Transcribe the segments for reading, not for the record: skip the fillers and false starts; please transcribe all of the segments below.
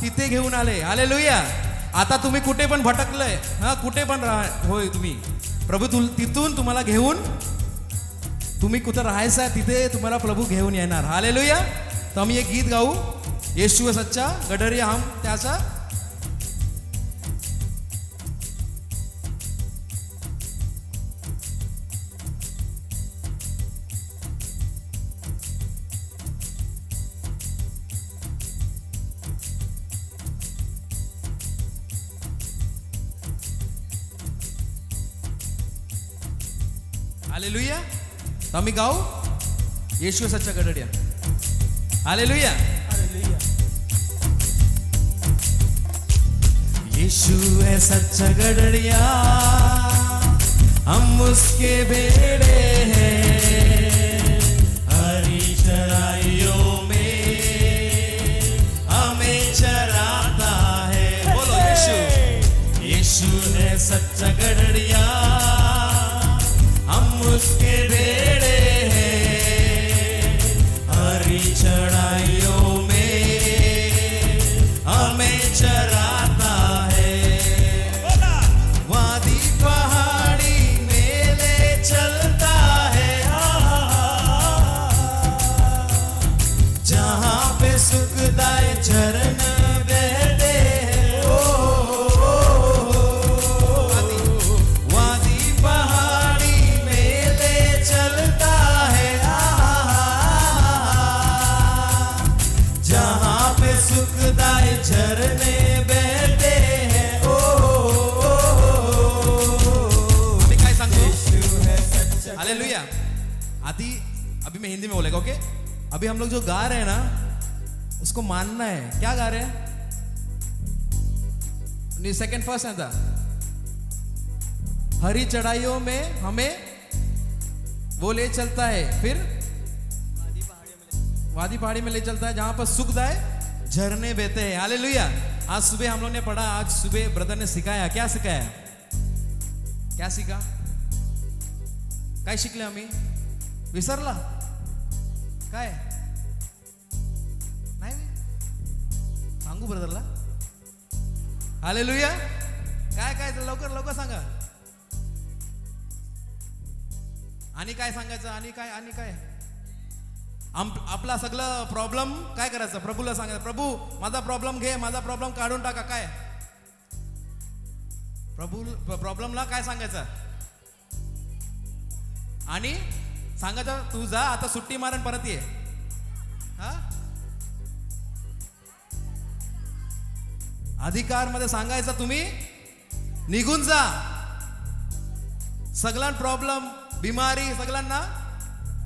तिथे घेऊन आले. हालेलुया. आता तुम्ही कुठे पण भटकलंय, हा कुठे पण राहा होय तुम्ही, प्रभू तिथून तुम्हाला घेऊन, तुम्ही कुठं राहायचं आहे तिथे तुम्हाला प्रभू घेऊन येणार. हालेलुया. तर आम्ही एक गीत गाऊ, येशू सच्चा गडरिया हम त्याचा. हालेलुया. तर आम्ही गाऊ येशू सच्चा गडरिया. हालेलुया. यीशु है सच्चा गडरिया, हम उसके भेड़े हैं, हरी चराइयों में हमें चराता है. बोलो यीशु. यीशु है सच्चा गडरिया, हम उसके भेड़े हैं, हरी चढ़ाइयों में हमें चराता है. वादी पहाड़ी में ले चलता है, जहाँ पे सुखदाय झरन बहते हैं. ओ वादी पहाड़ी में ले चलता है, जहाँ पे सुखदाय झरने बहते हैं. ओ मी काय सांगतो? हालेलुया. आधी अभी मैं हिंदी में बोलेगा, ओके? अभी हम लोग जो गा रहे हैं ना, उसको मानना है. क्या गा रहे हैं? नहीं, सेकंड फर्स्ट है था. हरी चढ़ाइयों में हमें वो ले चलता है, फिर वादी पहाड़ी में ले चलता है, जहां पर सुखदाय झरने बहते हैं. हालेलुया. आज सुबह हम लोग ने पढ़ा, आज सुबह ब्रदर ने सिखाया. क्या सिखाया? क्या सीखा? काय शिकले आम्ही? विसरला काय? नाही सांगू ब्रदरला. हालेलुया. काय काय लवकर लवकर सांगा. आणि काय सांगायचं? आणि काय? आणि काय? आपला सगळं प्रॉब्लेम काय करायचं? प्रभूला सांगायचं, प्रभू माझा प्रॉब्लेम घे, माझा प्रॉब्लेम काढून टाका. काय प्रभू प्रॉब्लेमला काय सांगायचं? आणि सांगायचं तू जा आता सुट्टी मारण परत ये. हा अधिकार मध्ये सांगायचं तुम्ही निघून जा, सगळ्यां प्रॉब्लेम बिमारी सगळ्यांना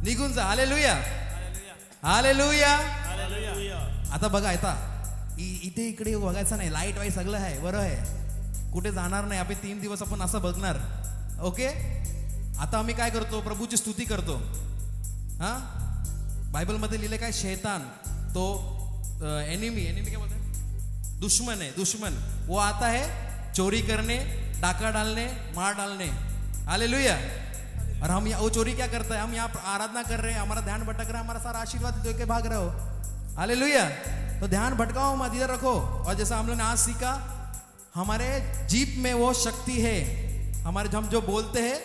निघून जा. हालेलुया. हालेलुया. आता बघा, आता इथे इकडे बघायचं नाही, लाईट वाईट सगळं आहे, बरं आहे, कुठे जाणार नाही. आपण 3 दिवस आपण असं बघणार. ओके. आता आम्ही काय करतो? प्रभूची स्तुती करतो. हा बायबलमध्ये लिहिले काय? शैतान तो एनिमी, एनिमी काय बोलतात? दुश्मन है, दुश्मन. वो आता है चोरी करने, डाका डालने, मार डालने. हालेलुया. और हम वो चोरी क्या करता है? हम यहाँ आराधना कर रहे हैं, हमारा ध्यान भटक रहा है, हमारा सारा आशीर्वाद दे के भाग रहे हो. हालेलुया. तो ध्यान भटकाओ मत, इधर रखो. और जैसा हम लोग ने आज सीखा, हमारे जीप में वो शक्ति है. हमारे हम जो बोलते हैं,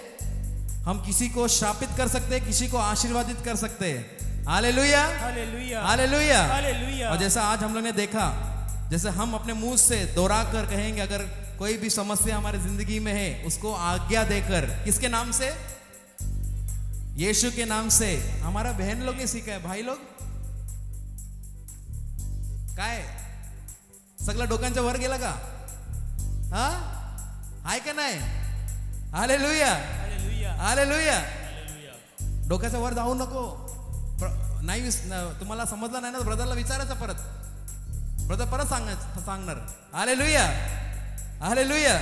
हम किसी को श्रापित कर सकते हैं, किसी को आशीर्वादित कर सकते हैं. हालेलुया. हालेलुया. हालेलुया. हालेलुया. और जैसा आज हम लोग ने देखा, जैसे हम अपने मुंह से दोहरा कर कहेंगे, अगर कोई भी समस्या हमारी जिंदगी में है, उसको आज्ञा देकर, किसके नाम से? यीशु के नाम से. हमारा बहन लोग ने सीखा है, भाई लोग काय सगळं डोक्यांच्या वर गेला का? हा आहे का नाही? हालेलुया. हालेलुया. डोक्याच्या वर जाऊ नको. नाही तुम्हाला समजलं नाही ना, ब्रदरला विचारायचं परत, ब्रदर परत सांगणार. हालेलुया. हालेलुया.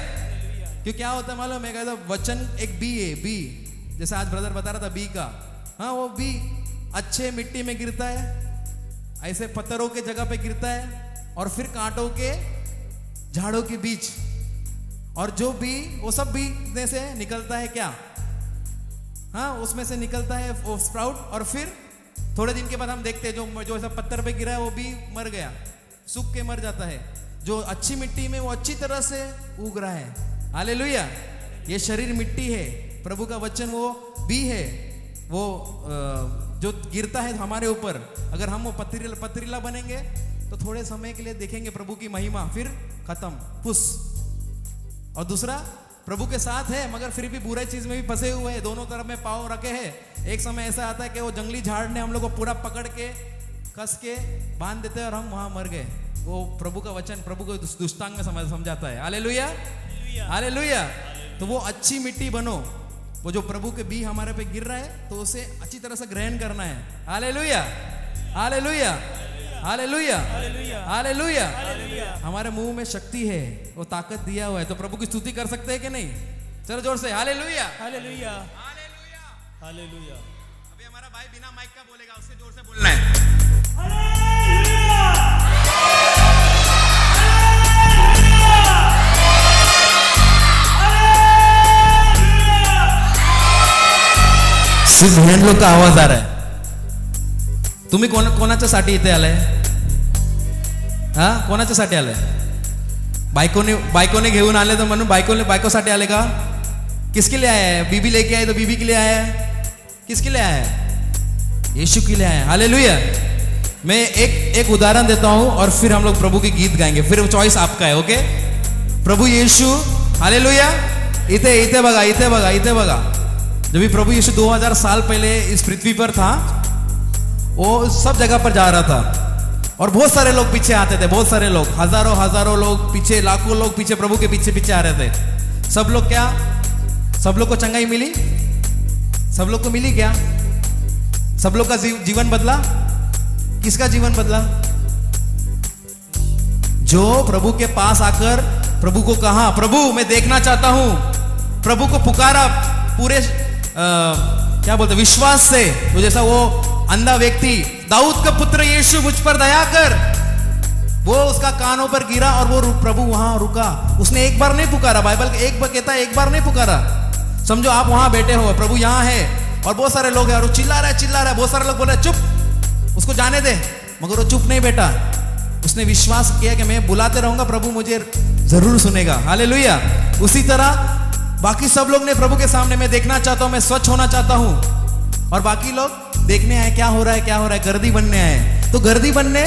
क्यों क्या होता है मालूम है? कहता वचन एक बी है, बी, जैसे आज ब्रदर बता रहा था बी का. हाँ वो बी अच्छे मिट्टी में गिरता है, ऐसे पत्थरों के जगह पे गिरता है, और फिर कांटों के झाड़ों के बीच, और जो बी वो सब बी में से निकलता है क्या? हाँ उसमें से निकलता है वो स्प्राउट, और फिर थोड़े दिन के बाद हम देखते हैं जो जो ऐसा पत्थर पे गिरा है वो भी मर गया, सूख के मर जाता है। जो अच्छी मिट्टी में वो अच्छी तरह से उग रहा है। हालेलुया। ये शरीर मिट्टी है, प्रभु का वचन वो बी है, वो जो गिरता है हमारे ऊपर। अगर हम वो पथरीला बनेंगे तो थोड़े समय के लिए देखेंगे प्रभु की महिमा, फिर खत्म, फुस। और दूसरा, प्रभु के साथ है मगर फिर भी बुरे चीज में भी फंसे हुए हैं, दोनों तरफ में पाँव रखे हैं। एक समय ऐसा आता है कि वो जंगली झाड़ ने हम लोग को पूरा पकड़ के कस के बांध देते हैं और हम वहां मर गए। वो प्रभु का वचन प्रभु को दुष्टांग में समझाता है। Hallelujah, hallelujah. तो वो अच्छी मिट्टी बनो, वो जो प्रभु के बी हमारे पे गिर रहा है तो उसे अच्छी तरह से ग्रहण करना है। Hallelujah, hallelujah, hallelujah, hallelujah. हमारे मुंह में शक्ति है, वो ताकत दिया हुआ है, तो प्रभु की स्तुति कर सकते हैं कि नहीं? चलो जोर से हालेलुया, हालेलुया, हालेलुया। अभी हमारा भाई बिना माइक का बोलेगा, उससे जोर से बोलना है। हालेलुया। सिर्फ बहन लोग का आवाज आ रहा है। तुम्ही कोणाच्यासाठी इथे आलाय? हा, कोणाच्यासाठी आलाय? बायकोने बायकोने घेऊन आले तर म्हणून बायकोने बायकोसाठी आले का? किसके लिए आया है? बीबी लेके आए तो बीबी के लिए आया है? किसके लिए आया है? यीशु के लिए आया है। हालेलुया। मैं एक एक उदाहरण देता हूं और फिर हम लोग प्रभु के गीत गाएंगे, फिर चॉइस आपका है। ओके, प्रभु यीशु, हालेलुया। इथे इथे बघा, इथे बघा, इथे बघा। जब भी प्रभु यीशु 2000 साल पहले इस पृथ्वी पर था, वो सब जगह पर जा रहा था और बहुत सारे लोग पीछे आते थे, बहुत सारे लोग, हजारों हजारों लोग पीछे, लाखों लोग पीछे प्रभु के पीछे पीछे आ रहे थे। सब लोग क्या, सब लोग को चंगाई मिली? सब लोग को मिली क्या? सब लोग का जीवन बदला? किसका जीवन बदला? जो प्रभु के पास आकर प्रभु को कहा, प्रभु मैं देखना चाहता हूं, प्रभु को पुकारा पूरे क्या बोलते, विश्वास से। तो जैसा वो अंधा व्यक्ति, दाऊद का पुत्र यीशु मुझ पर दया कर, वो उसका कानों पर गिरा और वो प्रभु वहां रुका। उसने एक बार नहीं पुकारा, बाइबल एक बार कहता है एक बार नहीं पुकारा। समझो आप वहां बैठे हो, प्रभु यहां है और बहुत सारे लोग हैं और वो चिल्ला रहा है, चिल्ला रहा है, बहुत सारे लोग बोल रहे चुप, उसको जाने दे, मगर वो चुप नहीं बैठा। उसने विश्वास किया कि मैं बुलाते रहूंगा, प्रभु मुझे जरूर सुनेगा। हालेलुया। उसी तरह बाकी सब लोग ने प्रभु के सामने, मैं देखना चाहता हूं, मैं स्वच्छ होना चाहता हूं, और बाकी लोग देखने आए क्या हो रहा है, क्या हो रहा है, गर्दी बनने आए। तो गर्दी बनने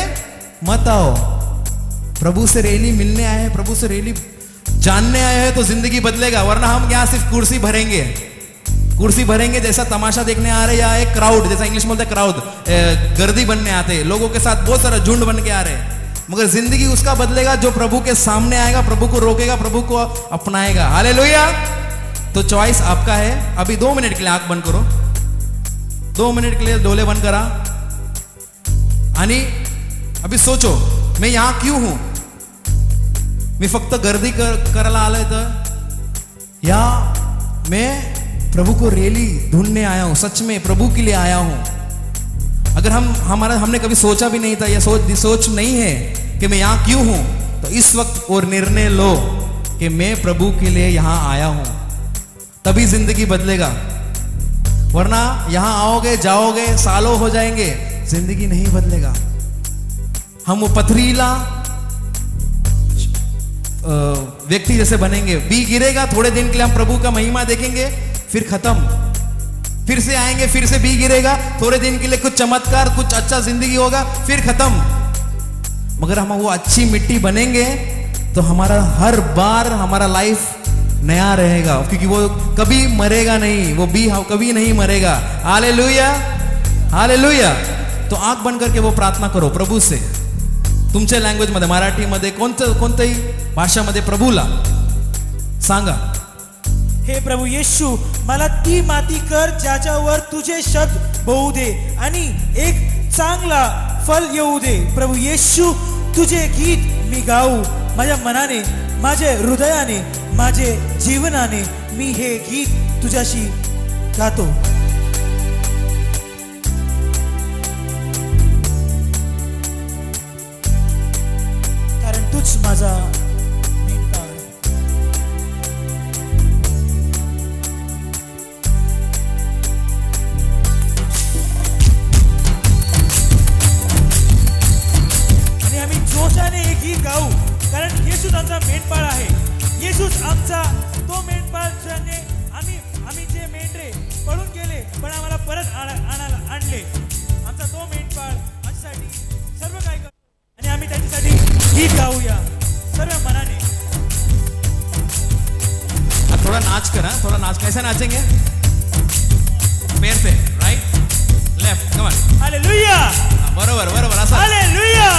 मत आओ, प्रभु से रैली मिलने आए हैं, प्रभु से रैली जानने आए हैं तो जिंदगी बदलेगा। वरना हम यहाँ सिर्फ कुर्सी भरेंगे, कुर्सी भरेंगे जैसा तमाशा देखने आ रहे, या एक क्राउड, जैसा इंग्लिश में बोलते हैं क्राउड, गर्दी बनने आते हैं, लोगों के साथ बहुत सारा झुंड बन के आ रहे हैं। मगर जिंदगी उसका बदलेगा जो प्रभु के सामने आएगा, प्रभु को रोकेगा, प्रभु को अपनाएगा। हालेलुया। तो चॉइस आपका है। अभी 2 मिनट के लिए आंख बंद करो, 2 मिनट के लिए डोले बंद करा आणि अभी सोचो मैं यहां क्यों हूं? मी फक्त गर्दी करायला आलोय तर, या मैं प्रभु को रियली ढूंढने आया हूं, सच में प्रभु के लिए आया हूं। अगर हम हमारा हमने कभी सोचा भी नहीं था या सोच नहीं है कि मैं यहां क्यों हूं, तो इस वक्त और निर्णय लो कि मैं प्रभु के लिए यहां आया हूं, तभी जिंदगी बदलेगा। वरना यहां आओगे जाओगे, सालों हो जाएंगे, जिंदगी नहीं बदलेगा। हम वो पथरीला व्यक्ति जैसे बनेंगे, बी गिरेगा, थोड़े दिन के लिए हम प्रभु का महिमा देखेंगे, फिर खत्म, फिर से आएंगे, फिर से बी गिरेगा, थोड़े दिन के लिए कुछ चमत्कार, कुछ अच्छा जिंदगी होगा, फिर खत्म। मगर हम वो अच्छी मिट्टी बनेंगे तो हमारा हर बार हमारा लाइफ नया रहेगा, क्योंकि वो कभी मरेगा नहीं, वो बी कभी नहीं मरेगा। Hallelujah, hallelujah. तो आंख बंद करके वो प्रार्थना करो प्रभु से, तुमच्या लँग्वेजमध्ये, मराठीमध्ये, कोणत्याही भाषामध्ये प्रभूला सांगा, हे प्रभू येशू मला ती माती कर ज्याच्यावर तुझे शब्द बहु दे आणि एक चांगला फल येऊ दे। प्रभू येशू तुझे गीत मी गाऊ, माझ्या मनाने, माझ्या हृदयाने, माझे जीवनाने मी हे गीत तुझ्याशी गातो। कारण तूच माझा मेन पावर। आणि आम्ही जोशाने माझा मेंढपाळ आहे. येशूच आमचा तो मेंढपाळ ज्याने आम्ही आम्ही जे मेंढरे पळून गेले पण आम्हाला परत आणले. आमचा तो मेंढपाळ आमच्यासाठी सर्व काय करतो आणि आम्ही त्याच्यासाठी गीत गाऊया सर्व मनाने. अब थोड़ा नाच करा, थोड़ा नाच. कैसे नाचेंगे? पैर से right left, come on. Hallelujah. बरोबर बरोबर असं. Hallelujah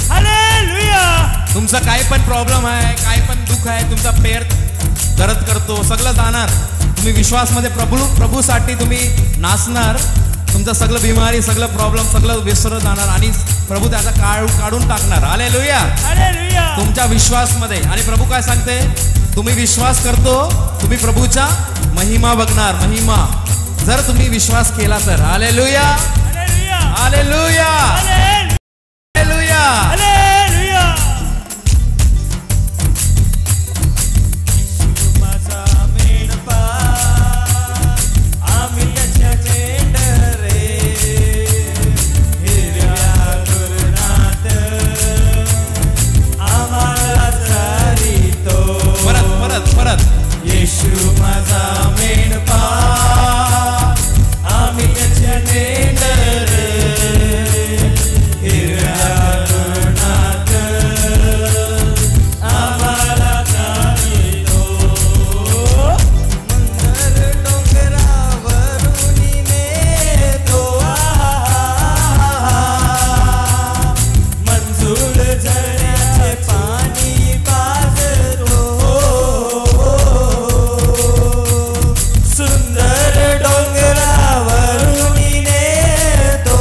hallelujah. तुमचा काय पण प्रॉब्लेम आहे, काय पण दुःख आहे, तुमचा पैर दर्द करतो, सगळं जाणार. तुम्ही विश्वासमध्ये प्रभूसाठी तुम्ही नाचणार, तुमचं सगळं बिमारी, सगळं प्रॉब्लेम, सगळं विसरत जाणार आणि प्रभू त्याचा काढून टाकणार. Hallelujah hallelujah. तुमच्या विश्वासमध्ये. आणि प्रभू काय सांगते? तुम्ही विश्वास करतो, तुम्ही प्रभूच्या महिमा बघणार. महिमा जर तुम्ही विश्वास केला तर. Hallelujah hallelujah hallelujah hallelujah hallelujah. माझा मेंढपाळ, आम्ही त्याच्या मेंढरे, हिरव्या कुरणात आम्हाला चारितो. परत परत परत. येशू माझा मेंढपाळ, आम्ही त्याच्या मेंढरे, हिरव्या कुरणात आम्हाला चारितो. मंदर डोंगरावरून नेतो, मंजूळ झऱ्याचे पाणी पाजतो. सुंदर डोंगरावरून नेतो,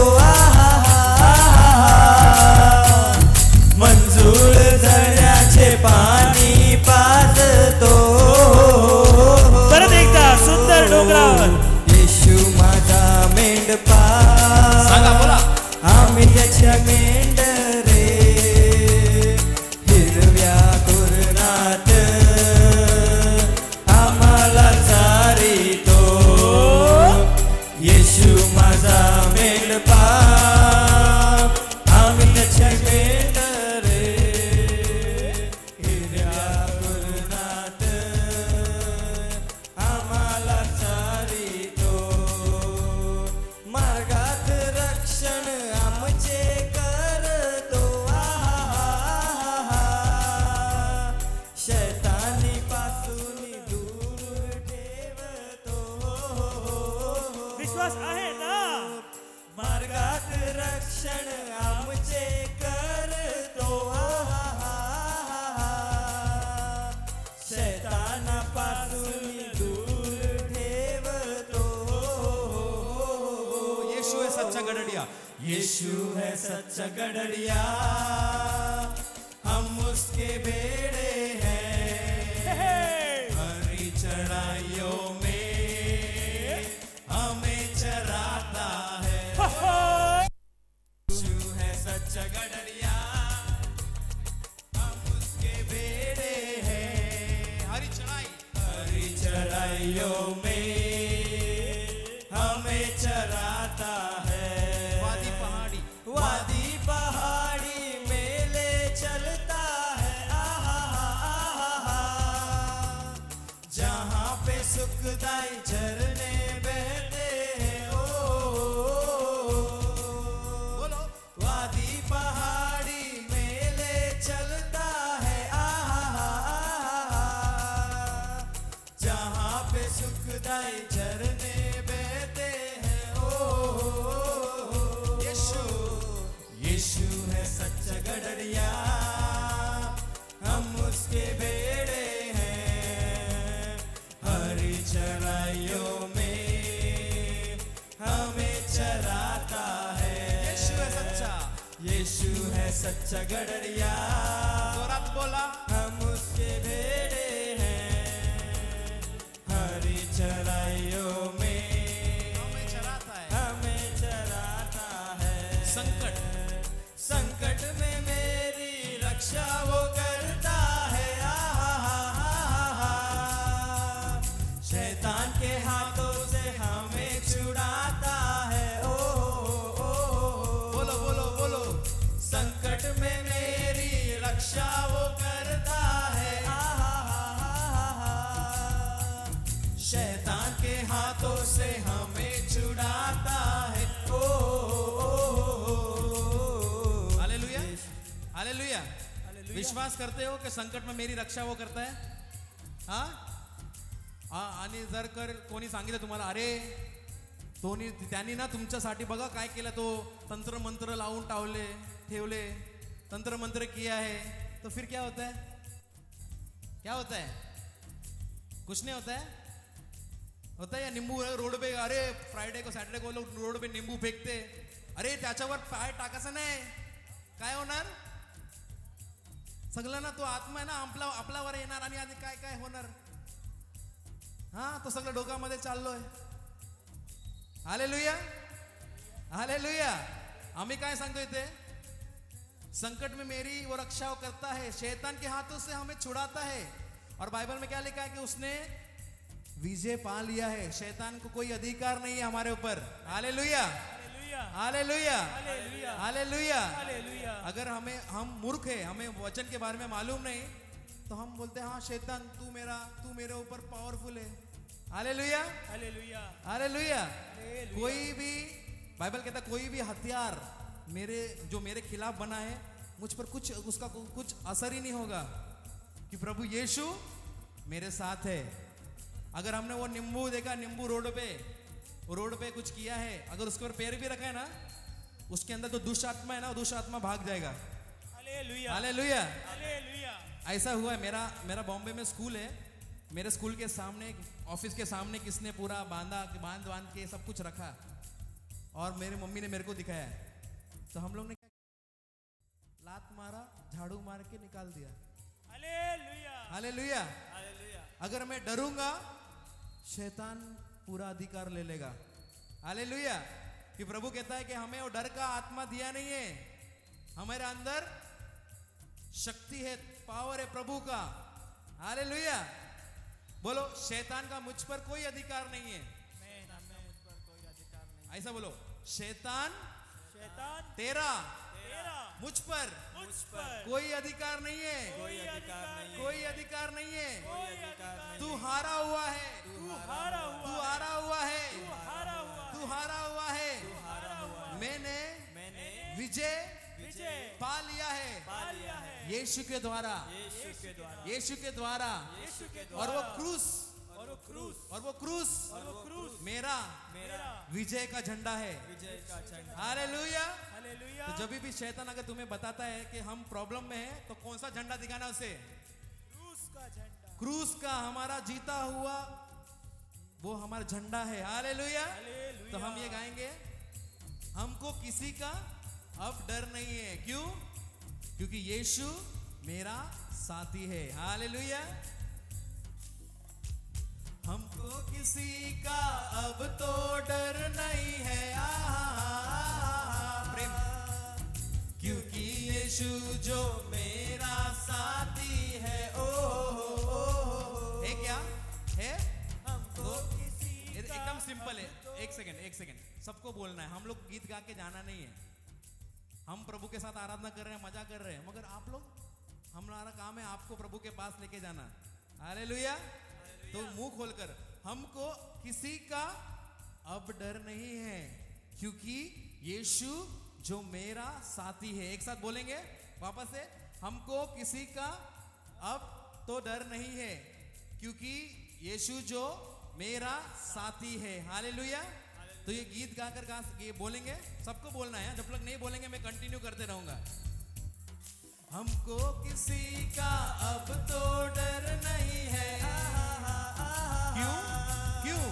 मंजूळ झऱ्याचे पाणी पाजतो. परत एकदा सुंदर डोंगरावर. येशू माझा मेंढपाळ, सांगा बोला. आम्ही त्याच्या मेंढरे, हिरव्या कुरणात आम्हाला चारितो. येशू माझा मेंढपाळ, आम्ही त्याच्या मेंढरे, हिरव्या कुरणात आम्हाला चारितो. मार्गात रक्षण आमचे करतो, शैतानी पासून दूर ठेवतो. विश्वास आहे ना? मार्गात रक्षण आमचे करतो, शैतानापासून दूर ठेवतो. यीशु है सच्चा गडरिया. यीशु है सच्चा गडरिया, हम उसके बेड़े हैं. हरी चढ़ाइयों में हमें चराता है. यीशु है सच्चा गडरिया, हम उसके बेड़े हैं. हरी चढ़ाई, हरी चढ़ाइयों में हमें चराता है. वादी पहाड़ी, वादी पहाड़ी में ले चलता है. जहाँ पे सुखदाई झरने बहते हैं. ओ बोलो. वादी पहाड़ी में ले चलता है. जहाँ पे सुखदाई झरने बहते हैं. ओ यीशु, यीशु है सच्चा गडरिया, हम उसके बेड़े हैं. हरी चराइयों में हमें चराता है. यीशु है सच्चा, यीशु है सच्चा गडरिया, जोरात बोला. हम उसके बेड़े हैं. हरी चराइयों में हमें चराता है. हमें चराता है. संकट, संकट में मेरी रक्षा वो करता है. शैतान के हाथों से हमें छुड़ाता है. ओ, ओ, ओ, बोलो बोलो बोलो. संकट में मेरी हालेलुया। विश्वास करते हो कि संकट में मेरी रक्षा वो करता है? हाँ। आणि जर कर कोणी सांगितलं तुम्हाला, अरे तोनी त्यांनी ना तुमच्यासाठी बघा काय केलं, तो तंत्र मंत्र लावून टावले ठेवले, तंत्र मंत्र किया है, तो फिर क्या होता है? क्या होता है? कुछ नहीं होता है। होता है या नींबू रोड पे, अरे फ्रायडे को सॅटरडे को लोग रोड पे नींबू फेकते, अरे त्याच्यावर पाय टाकायचं नाही, काय होणार? सगळं ना तो आत्मा आहे ना आपला आपल्यावर येणार आणि आणि काय काय होणार। हा, तो सगळं डोक्यामध्ये चाललोय। Hallelujah, hallelujah. आम्ही काय सांगतो इथे? संकट में मेरी वो रक्षा करता है, शैतान के हाथों से हमें छुड़ाता है। और बाइबल में क्या लिखा है कि उसने विजय पा लिया है, शैतान को कोई अधिकार नहीं है हमारे ऊपर। Hallelujah, hallelujah, hallelujah. अगर हमें, हम मूर्ख है, हमें वचन के बारे में मालूम नहीं, तो हम बोलते हैं हाँ शैतान तू मेरा, तू मेरे ऊपर पावरफुल है। Hallelujah, hallelujah, hallelujah. कोई भी, बाइबल कहता है कोई भी हथियार मेरे, जो मेरे खिलाफ बना है, मुझ पर कुछ उसका कुछ असर ही नहीं होगा, कि प्रभु यीशु मेरे साथ है। अगर हमने वो नींबू देखा, नींबू रोड पे कुछ किया है, अगर उसके ऊपर पैर भी रखा है ना, उसके अंदर तो दुष्ट आत्मा है ना, दुष्ट आत्मा भाग जाएगा। Hallelujah, hallelujah, hallelujah. ऐसा हुआ है। मेरा मेरा बॉम्बे में स्कूल है, मेरे स्कूल के सामने, ऑफिस के सामने किसने पूरा बांधा, बांध बांध के सब कुछ रखा, और मेरी मम्मी ने मेरे को दिखाया, तो हम लोग ने लात मारा, झाड़ू मार के निकाल दिया। Hallelujah, hallelujah, hallelujah. अगर मैं डरूंगा, शैतान पूरा अधिकार ले लेगा। हालेलुया। कि प्रभु कहता है कि हमें वो डर का आत्मा दिया नहीं है, हमारे अंदर शक्ति है, पावर है प्रभु का। हालेलुया। बोलो, शैतान का मुझ पर कोई अधिकार नहीं है। ऐसा बोलो, शैतान, शैतान तेरा, तेरा मुझ पर कोई अधिकार नहीं है, कोई अधिकार नहीं, कोई अधिकार नहीं है। तू हारा हुआ है, तू हारा हुआ, तू हारा हुआ है, तू हारा हुआ है। मैंने विजय विजय पा लिया है, यीशु के द्वारा, यीशु के द्वारा। और वो क्रूस, और वो क्रूस, और वो क्रूस, और वो क्रूस मेरा मेरा विजय का झंडा है, विजय का झंडा। Hallelujah, hallelujah. तो जब भी शैतान अगर तुम्हें बताता है कि हम प्रॉब्लम में हैं, तो कौन सा झंडा दिखाना उसे? क्रूस का झंडा। क्रूस का हमारा जीता हुआ वो हमारा झंडा है। हालेलुया। तो हम ये गाएंगे, हमको किसी का अब डर नहीं है। क्यों? क्योंकि यीशु मेरा साथी है। हालेलुया। हमको किसी का अब तो डर नहीं है, प्रेम, क्योंकि यीशु जो मेरा साथी है। ओ हो है क्या है? हमको किसी एकदम सिंपल है। एक सेकंड, एक सेकंड, सबको बोलना है। हम लोग गीत गा के जाना नहीं है, हम प्रभु के साथ आराधना कर रहे हैं, मजा कर रहे हैं, मगर आप लोग, हमारा काम है आपको प्रभु के पास लेके जाना। हालेलुया। तो मुंह खोलकर, हमको किसी का अब डर नहीं है, क्योंकि यीशु जो मेरा साथी है। एक साथ बोलेंगे वापस से, हमको किसी का अब तो डर नहीं है, क्योंकि यीशु जो मेरा साथी है। हालेलुया। तो ये गीत गाकर गा ये बोलेंगे, सबको बोलना है, जब तक नहीं बोलेंगे मैं कंटिन्यू करते रहूंगा। हमको किसी का अब तो डर नहीं है, क्यों? क्यों?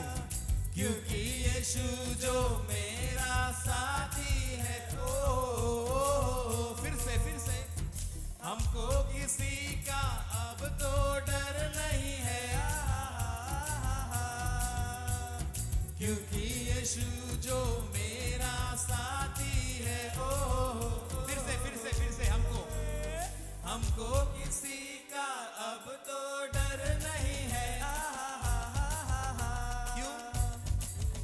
क्योंकि यीशु जो मेरा साथी है। ओ फिर से, फिर से, हमको किसी का अब तो डर नहीं है, क्योंकि यीशु जो मेरा साथी है। ओ फिर से, फिर से, फिर से, हमको, हमको किसी का अब तो डर नहीं है, क्यों?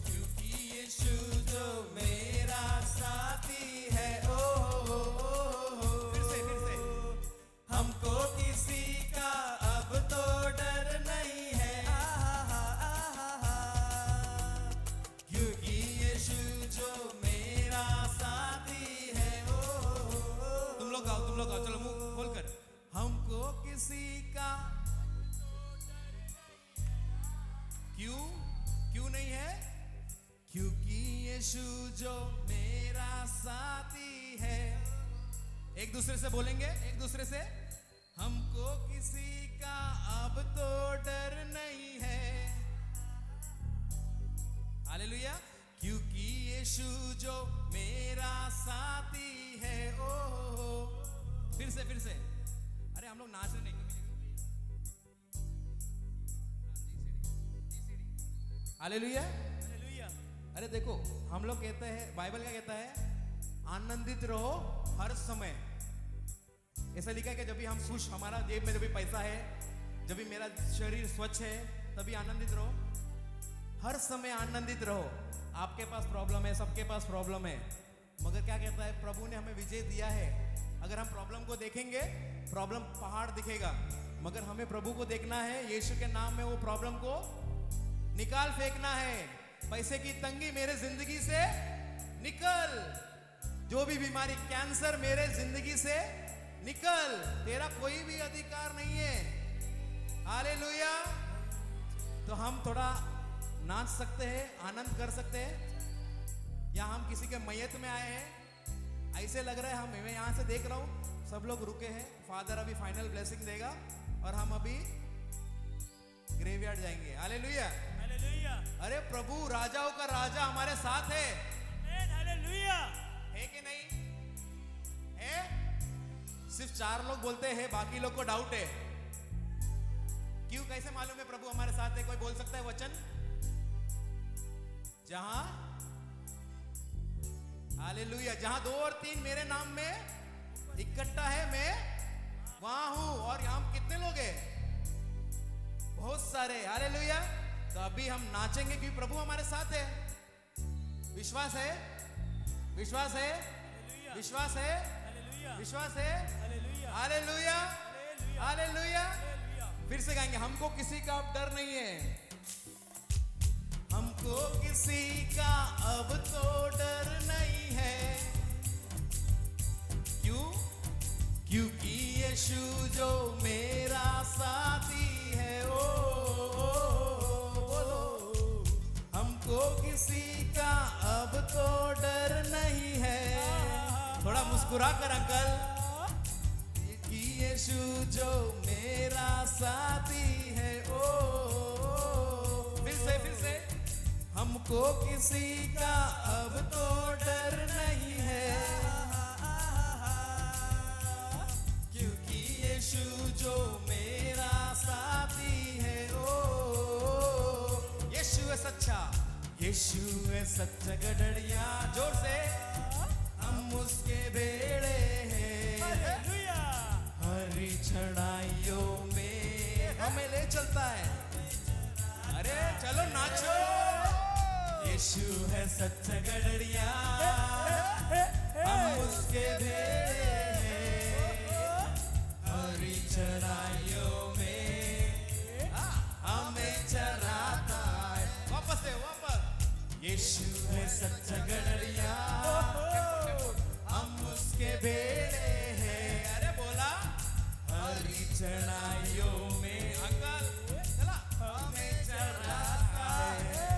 क्योंकि यीशु जो मेरा साथी है। ओ फिर से, फिर से, हमको किसी का अब तो डर नहीं है, क्योंकि यीशु जो मेरा साथी है। ओ तुम लोग गाओ, तुम लोग गाओ, चलो मुंह किसी का, क्यों क्यों नहीं है? क्योंकि यीशु जो मेरा साथी है। एक दूसरे से बोलेंगे, एक दूसरे से, हमको किसी का अब तो डर नहीं है। हालेलुया। क्योंकि यीशु जो मेरा साथी है। ओ फिर से, फिर से। अरे हम लोग नाच रहे नहीं। हालेलुया। हालेलुया। अरे देखो, हम लोग कहते हैं, बाइबल क्या कहता है? आनंदित रहो हर समय। ऐसा लिखा है कि जब भी हम खुश, हमारा जेब में जब भी पैसा है, जब भी मेरा शरीर स्वच्छ है, तभी आनंदित रहो। हर समय आनंदित रहो। आपके पास प्रॉब्लम है, सबके पास प्रॉब्लम है, मगर क्या कहता है? प्रभु ने हमें विजय दिया है। अगर हम प्रॉब्लम को देखेंगे, प्रॉब्लम पहाड़ दिखेगा, मगर हमें प्रभु को देखना है। यीशु के नाम में वो प्रॉब्लम को निकाल फेंकना है। पैसे की तंगी मेरे जिंदगी से निकल, जो भी बीमारी, कैंसर मेरे जिंदगी से निकल, तेरा कोई भी अधिकार नहीं है। हालेलुया। तो हम थोड़ा नाच सकते हैं, आनंद कर सकते हैं, या हम किसी के मैयत में आए हैं, ऐसे लग रहा है हम। मैं यहां से देख रहा हूं सब लोग रुके हैं, फादर अभी फाइनल ब्लेसिंग देगा और हम अभी ग्रेवयार्ड जाएंगे। हालेलुया। हालेलुया। अरे प्रभु राजाओं का राजा हमारे साथ है। आमीन। हालेलुया। है कि नहीं है? सिर्फ 4 लोग बोलते हैं, बाकी लोग को डाउट है। क्यों? कैसे मालूम है प्रभु हमारे साथ है? कोई बोल सकता है वचन? जहां, हालेलुया, जहां 2 और 3 मेरे नाम में इकट्ठा है, मैं वहां हूं। और यहां कितने लोग हैं? बहुत सारे। हालेलुया। तो अभी हम नाचेंगे क्योंकि प्रभु हमारे साथ है। विश्वास है? विश्वास है? विश्वास है? विश्वास है? हालेलुया। हालेलुया। फिर से गाएंगे, हमको किसी का अब डर नहीं है। हमको किसी का अब तो डर नहीं है। क्यों? क्योंकि यीशु जो मेरा साथी है। ओ, ओ, बोलो, हमको किसी का अब तो डर नहीं है। थोड़ा मुस्कुरा कर अंकल। कि यीशु जो मेरा साथी है। ओ, फिर से, फिर से, हमको किसी का अब तो डर नहीं है, क्योंकि यीशु जो मेरा साथी है। ओ यीशु है सच्चा, यीशु है सच्चा गडरिया। जोर से, हम उसके भेड़े हैं। हरी चढ़ाइयों में हमें ले चलता है। अरे चलो नाचो। यीशु है सच्चा गडरिया, हम उसके भेड़े हैं। हरी चढ़ाइयों में हमें चराता है। वापस से, वापस। यीशु है सच्चा गडरिया, हम उसके भेड़े हैं। अरे बोला, हरी चढ़ाइयों में अंकल चला, हमें चराता है।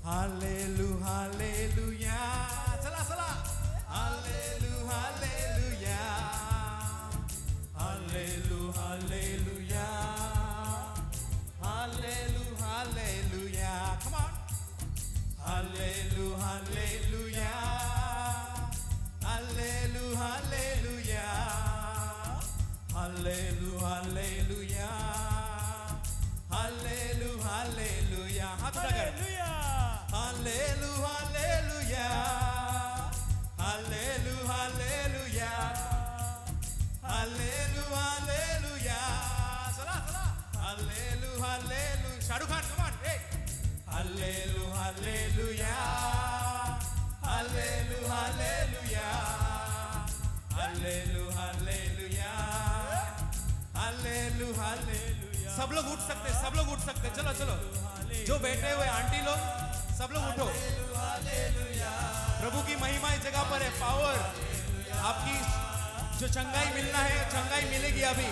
हालेलु हालेलुया, चला चला, hallelu hallelujah, hallelu hallelujah, hallelu hallelujah. Come on, hallelu hallelujah, hallelu hallelujah, hallelu hallelujah, hallelu hallelujah. हाथ उठाकर hallelu hallelujah, hallelu hallelujah, hallelu hallelujah. चला चला, hallelu hallelu. Shahrukh Khan, come on, ए hallelu hallelujah, hallelu hallelujah, hallelu hallelujah, hallelu hallelujah. सब लोग उठ सकते हैं, सब लोग उठ सकते हैं। चलो चलो, जो बैठे हुए आंटी लोग, सब लोग उठो। प्रभु की महिमा इस जगह पर है। पावर आपकी जो चंगाई मिलना है, चंगाई मिलेगी अभी।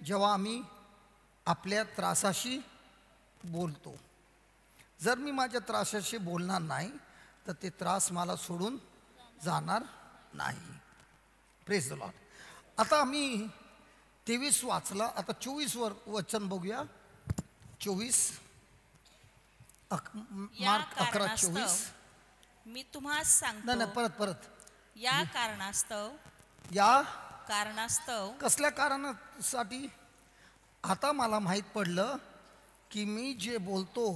जेव्हा आम्ही आपल्या त्रासाशी बोलतो. जर मी माझ्या त्रासाशी बोलणार नाही तर ते त्रास मला सोडून जाणार नाही. Praise the Lord. आता आम्ही 23 वाचला, आता 24 वर वचन बघूया. 24, मार्क 11:24. मी तुम्हास सांगतो. नाही, परत परत. या कारणास्तव, या कारणास्तव. कसल्या कारणासाठी? आता मला माहीत पडलं की मी जे बोलतो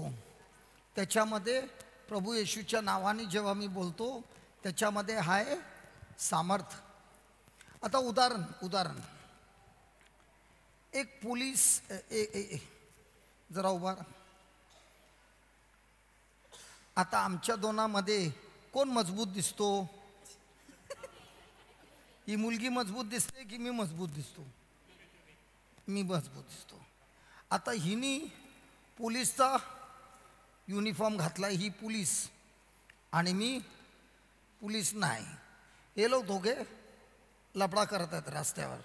त्याच्यामध्ये प्रभू येशूच्या नावाने जेव्हा मी बोलतो त्याच्यामध्ये आहे सामर्थ. आता उदाहरण, उदाहरण एक पोलीस, ए जरा उभा. आता आमच्या दोनामध्ये कोण मजबूत दिसतो? ही मुलगी मजबूत दिसते की मी मजबूत दिसतो? मी मजबूत दिसतो. आता हिनी पोलीसचा युनिफॉर्म घातला, ही पोलीस आणि मी पोलीस नाही. हे लोक दोघे लफडा करत आहेत रस्त्यावर.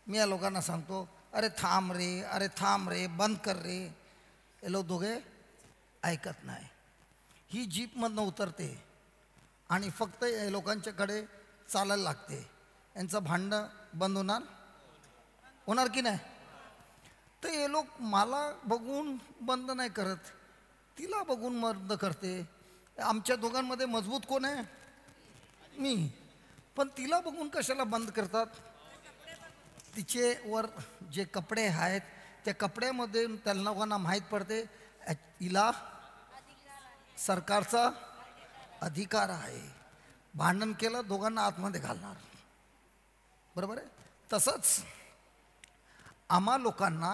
मी या लोकांना सांगतो, अरे थांब रे, अरे थांब रे, बंद कर रे. हे लोक दोघे ऐकत नाही. ही जीपमधनं उतरते आणि फक्त या लोकांच्याकडे चालायला लागते. यांचं भांडणं बंद होणार होणार की नाही? तर हे लोक मला बघून बंद नाही करत, तिला बघून बंद करते. आमच्या दोघांमध्ये मजबूत कोण आहे? मी. पण तिला बघून कशाला बंद करतात? तिचे वर जे कपडे आहेत त्या कपड्यामध्ये त्या लोकांना माहीत पडते हिला सरकारचा अधिकार आहे. भांडण केलं, दोघांना आतमध्ये घालणार. बरोबर आहे? तसंच आम्हा लोकांना,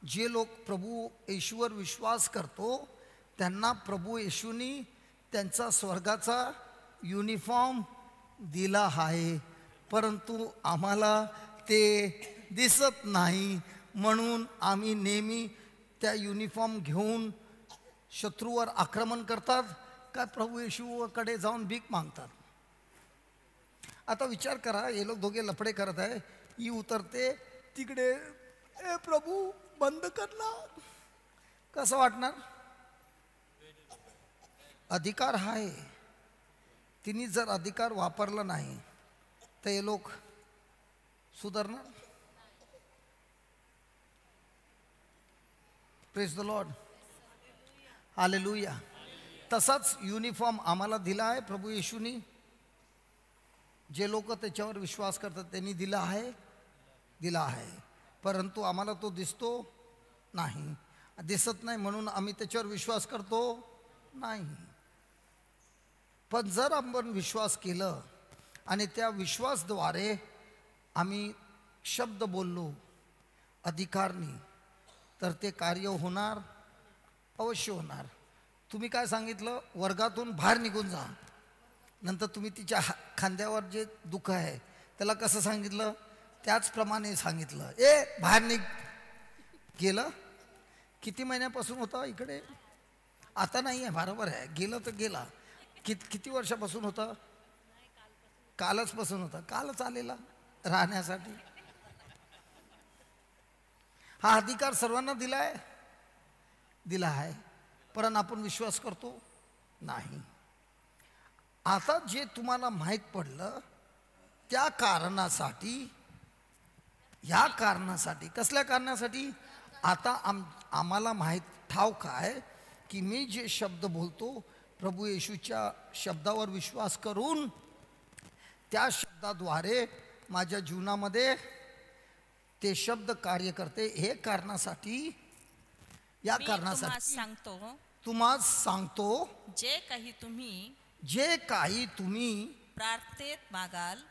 जे लोक प्रभू येशूवर विश्वास करतो त्यांना प्रभू येशूनी त्यांचा स्वर्गाचा युनिफॉर्म दिला आहे, परंतु आम्हाला ते दिसत नाही. म्हणून आम्ही नेहमी त्या युनिफॉर्म घेऊन शत्रूवर आक्रमण करतात का प्रभू येशूकडे जाऊन भीक मागतात. आता विचार करा, हे लोक दोघे लफडे करत आहे, ही उतरते तिकडे, ए प्रभू बंद कर ना. कसं वाटणार? अधिकार आहे, तिने जर अधिकार वापरला नाही तर हे लोक सुधारणार? Praise the Lord, hallelujah. तसाच युनिफॉर्म आम्हाला दिला आहे प्रभू येशूनी. जे लोक त्याच्यावर विश्वास करतात त्यांनी दिला आहे, दिला आहे, परंतु आम्हाला तो दिसतो नाही. दिसत नाही म्हणून आम्ही त्याच्यावर विश्वास करतो नाही. पण जर आपण विश्वास केलं आणि त्या विश्वासद्वारे आम्ही शब्द बोललो अधिकारनी, तर ते कार्य होणार, अवश्य होणार. तुम्ही काय सांगितलं? वर्गातून बाहेर निघून जा. नंतर तुम्ही तिच्या खांद्यावर जे दुःख आहे त्याला कसं सांगितलं? त्याचप्रमाणे सांगितलं, ए बाहेर निघ. गेलं. किती महिन्यापासून होता इकडे? आता नाही आहे, बरोबर आहे, गेलं तर गेला. किती वर्षापासून होता? कालच पासून होता, कालच आलेला राहण्यासाठी. हा अधिकार सर्वांना दिला आहे, दिला आहे, पण आपण विश्वास करतो नाही. आता जे तुम्हाला माहीत पडलं त्या कारणासाठी, ह्या कारणासाठी, कसल्या कारणासाठी? आता आम्हाला माहीत ठाऊक आहे की मी जे शब्द बोलतो प्रभू येशूच्या शब्दावर विश्वास करून त्या शब्दाद्वारे माझ्या जीवनामध्ये ते शब्द कार्य करते. हे कारणासाठी, या कारणासाठी सांगतो, तुम्हाला सांगतो, जे काही तुम्ही, जे काही तुम्ही प्रार्थनेत मागाल,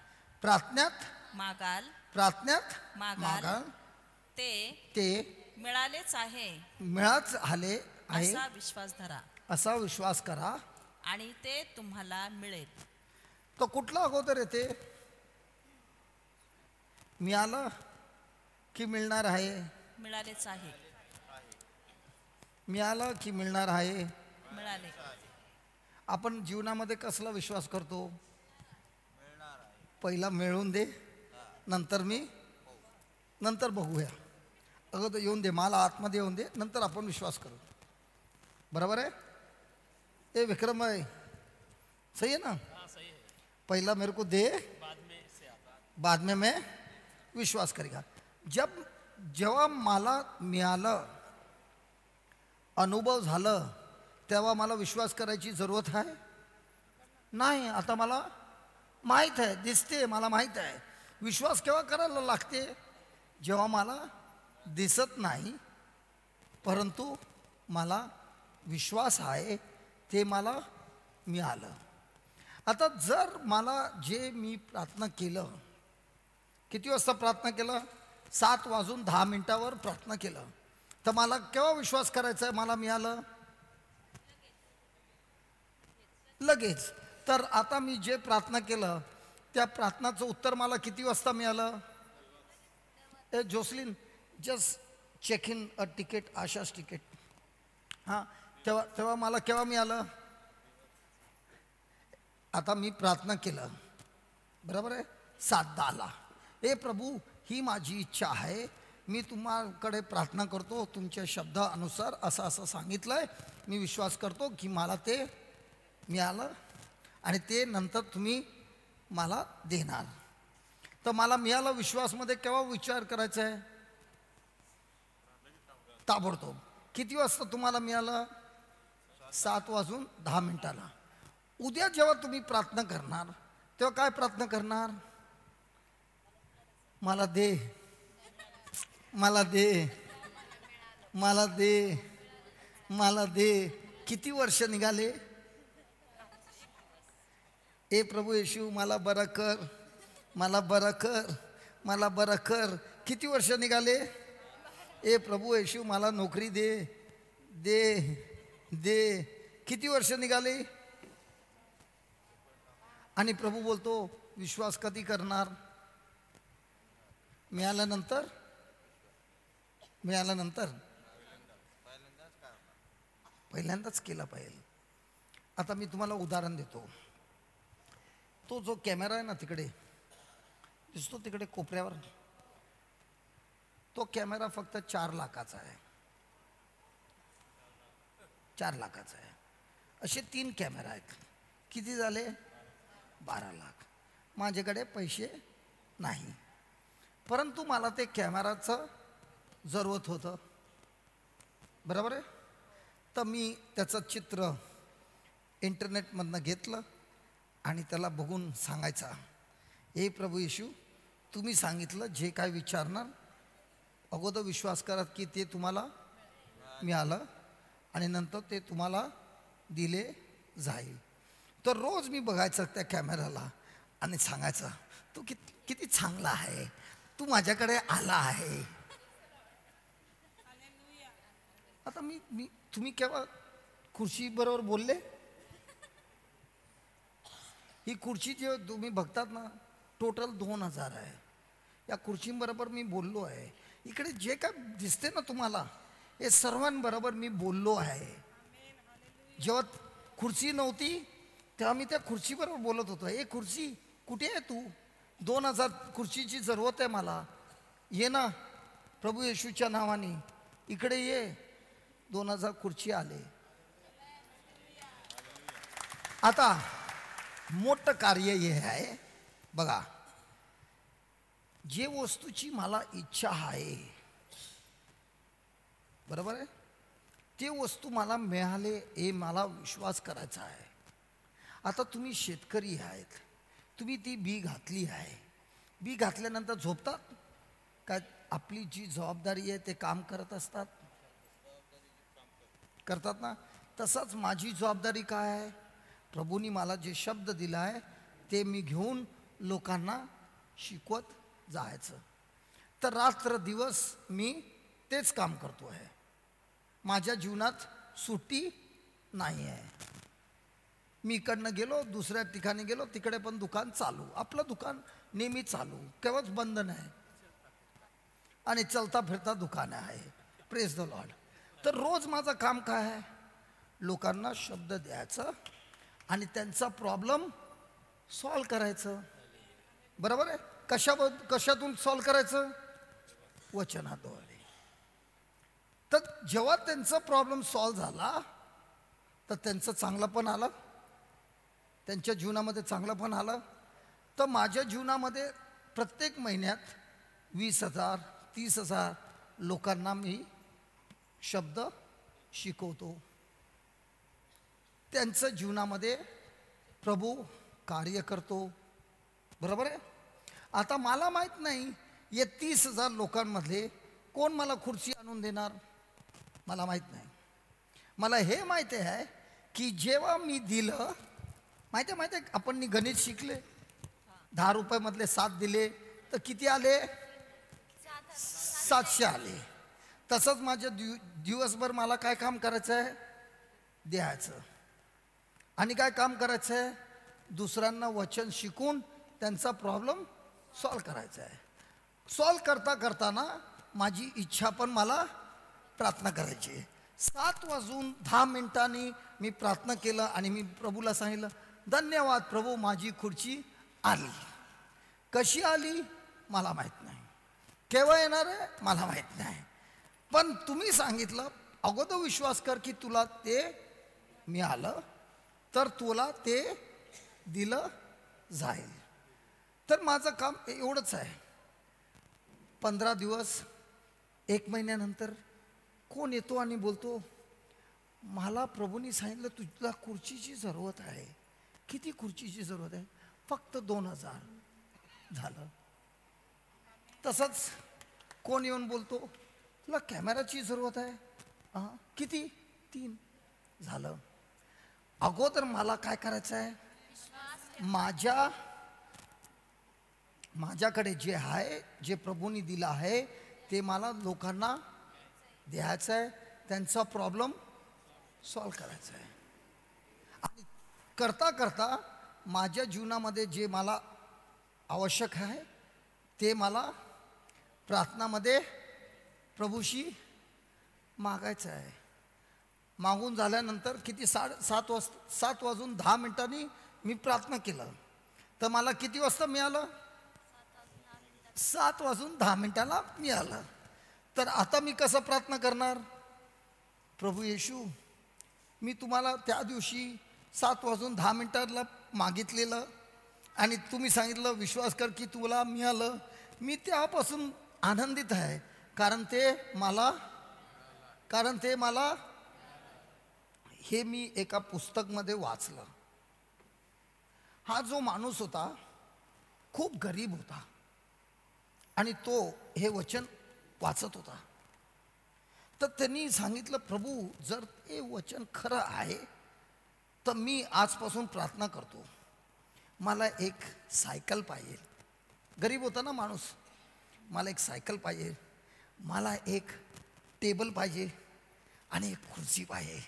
प्रार्थनेत मागाल, प्रार्थनेत मागाल, ते ते मिळालेच आहे, मिळाच आले आहे असा विश्वास धरा, असा विश्वास करा आणि ते तुम्हाला मिळेल. तो कुठला अगोदर येते? मिळालं की मिळणार आहे? मिळालेच आहे. मिळालं की मिळणार आहे? मिळाले. आपण जीवनामध्ये कसला विश्वास करतो? पहिला मिळवून दे, नंतर मी. नंतर बघूया, अगोदर येऊन दे, मला आतमध्ये येऊन दे, नंतर आपण विश्वास करू. बरोबर आहे? ए विक्रम भाई, सही है ना? सही है. पहिला मेरे को दे, बाद में से आता. बाद में मैं विश्वास करेगा. जब जेव्हा मला मिळालं, अनुभव झालं, तेव्हा मला विश्वास करायची जरूरत आहे नाही. आता मला माहीत आहे, दिसते, मला माहीत आहे. विश्वास केव्हा करायला लागते? जेव्हा मला दिसत नाही, परंतु मला विश्वास आहे, ते मला मिळालं. आता जर मला जे मी प्रार्थना केलं, किती वाजता प्रार्थना केलं? 7:10 प्रार्थना केलं, तर मला केव्हा विश्वास करायचा आहे मला मिळालं? लगेच. तर आता मी जे प्रार्थना केलं त्या प्रार्थनाचं उत्तर मला किती वाजता मिळालं? ए Jocelyn, just check in a ticket, Asha's ticket. हां, तेव्हा तेव्हा मला केव्हा मिळालं? आता मी प्रार्थना केलं, बरोबर आहे, 7:10. ए प्रभू, ही माझी इच्छा आहे, मी तुम्हाकडे प्रार्थना करतो, तुमच्या शब्दानुसार असं असं सांगितलं आहे, मी विश्वास करतो की मला ते मिळालं आणि ते नंतर तुम्ही मला देणार. तर मला मिळालं विश्वासमध्ये केव्हा विचार करायचा आहे? ताबडतोब. किती वाजता तुम्हाला मिळालं? 7:10. उद्या जेव्हा तुम्ही प्रार्थना करणार तेव्हा काय प्रार्थना करणार? मला दे, मला दे, मला दे, मला दे. किती वर्ष निघाले? ए प्रभू येशू, मला बरं कर, मला बरं कर, मला बरं कर. किती वर्ष निघाले? ए प्रभू येशू, मला नोकरी दे, दे, दे. किती वर्ष निघाले? आणि प्रभू बोलतो, विश्वास कधी करणार? मिळाल्यानंतर? मिळाल्यानंतर पहिल्यांदाच केला पाहिजे. आता मी तुम्हाला उदाहरण देतो. तो जो कॅमेरा आहे ना तिकडे दिसतो, तिकडे कोपऱ्यावर, तो कॅमेरा फक्त 4 लाखाचा आहे. 4 लाखाचा आहे. असे 3 कॅमेरा आहेत. किती झाले? 12 लाख. माझ्याकडे पैसे नाही, परंतु मला ते कॅमेराचं जरूरत होतं, बरोबर आहे. तर मी त्याचं चित्र इंटरनेटमधनं घेतलं आणि त्याला बघून सांगायचा, हे प्रभू येशू, तुम्ही सांगितलं जे काय विचारणार अगोदर विश्वास करा की ते तुम्हाला मिळालं आणि नंतर ते तुम्हाला दिले जाईल. तर रोज मी बघायचं त्या कॅमेराला आणि सांगायचं, तू किती चांगला आहे, तू माझ्याकडे आला आहे. आता मी मी तुम्ही केव्हा खुर्चीबरोबर बोलले? ही खुर्ची जे तुम्ही बघतात ना, टोटल 2000 आहे. या खुर्चींबरोबर मी बोललो आहे. इकडे जे काय दिसते ना तुम्हाला, हे सर्वांबरोबर मी बोललो आहे. जेव्हा खुर्ची नव्हती तेव्हा मी त्या खुर्चीबरोबर बोलत होतो. ए खुर्ची, कुठे आहे तू? 2000 खुर्चीची जरूरत आहे मला, ये ना प्रभू येशूच्या नावाने इकडे ये. 2000 खुर्ची आले. आता मोठं कार्य हे आहे बघा, जे वस्तूची मला इच्छा आहे, बरोबर आहे, ते वस्तू मला मिळाले हे मला विश्वास करायचा आहे. आता तुम्ही शेतकरी आहेत, तुम्ही ती बी घातली आहे. बी घातल्यानंतर झोपतात का? आपली जी जबाबदारी आहे ते काम करत असतात, करतात ना. तसंच माझी जबाबदारी काय आहे? प्रभूंनी मला जे शब्द दिला आहे ते मी घेऊन लोकांना शिकवत जायचं. तर रात्र दिवस मी तेच काम करतो आहे. माझ्या जीवनात सुट्टी नाही आहे. मी इकडनं गेलो, दुसऱ्या ठिकाणी गेलो, तिकडे पण दुकान चालू. आपलं दुकान नेहमी चालू, केव्हाच बंद नाही, आणि चलता फिरता दुकान आहे. Praise the Lord. तर रोज माझं काम काय आहे? लोकांना शब्द द्यायचं आणि त्यांचा प्रॉब्लेम सॉल्व करायचं, बरोबर आहे. कशातून सॉल्व करायचं? वचनाद्वारे. तर जेव्हा त्यांचा प्रॉब्लेम सॉल्व झाला तर त्यांचं चांगलं पण आलं, त्यांच्या जीवनामध्ये चांगलं पण आलं. तर माझ्या जीवनामध्ये प्रत्येक महिन्यात 20,000 30,000 लोकांना मी शब्द शिकवतो. त्यांचं जीवनामध्ये प्रभू कार्य करतो. बरोबर आहे. आता मला माहीत नाही या 30,000 लोकांमधले कोण मला खुर्ची आणून देणार, मला माहीत नाही. मला हे माहिती आहे की जेव्हा मी दिलं, माहिती आहे माहिती आहे आपण गणित शिकले, 10 रुपयामधले 7 दिले तर किती आले? 700 आले. तसंच माझ्या दिवसभर मला काय काम करायचं आहे? द्यायचं. आणि काय काम करायचं आहे? दुसऱ्यांना वचन शिकून त्यांचा प्रॉब्लेम सॉल्व करायचा आहे. सॉल्व करता करताना माझी इच्छा पण मला प्रार्थना करायची आहे. 7:10 मी प्रार्थना केलं आणि मी प्रभूला सांगितलं, धन्यवाद प्रभू, माझी खुर्ची आली. कशी आली मला माहीत नाही, केव्हा येणार आहे मला माहीत नाही, पण तुम्ही सांगितलं अगोदर विश्वास कर की तुला ते मिळालं तर तुला ते दिलं जाईल. तर माझं काम एवढंच आहे. 15 दिवस 1 महिन्यानंतर कोण येतो आणि बोलतो, मला प्रभूंनी सांगितलं तुला खुर्चीची जरूरत आहे. किती खुर्चीची जरूरत आहे? फक्त 2,000. झालं. तसंच कोण येऊन बोलतो, तुला कॅमेराची जरूरत आहे. हां, किती? 3. झालं. अगोदर मला काय करायचं आहे? माझ्याकडे जे आहे, जे प्रभूंनी दिलं आहे ते मला लोकांना द्यायचं आहे, त्यांचा प्रॉब्लेम सॉल्व करायचा आहे. आणि करता करता माझ्या जीवनामध्ये जे मला आवश्यक आहे ते मला प्रार्थनामध्ये प्रभूशी मागायचं आहे. मागून झाल्यानंतर किती 7:10 मी प्रार्थना केलं तर मला किती वाजता मिळालं? 7:10 मिळालं. तर आता मी कसं प्रार्थना करणार? प्रभू येशू, मी तुम्हाला त्या दिवशी 7:10 मागितलेलं आणि तुम्ही सांगितलं विश्वास कर की तुला मिळालं. मी त्यापासून आनंदित आहे, कारण ते मला हे मी एका पुस्तकमध्ये वाचलं. हा जो माणूस होता खूप गरीब होता आणि तो हे वचन वाचत होता. तर त्यांनी सांगितलं, प्रभू जर ते वचन खरं आहे तर मी आजपासून प्रार्थना करतो, मला एक सायकल पाहिजे. गरीब होता ना माणूस. मला एक सायकल पाहिजे, मला एक टेबल पाहिजे आणि एक खुर्ची पाहिजे.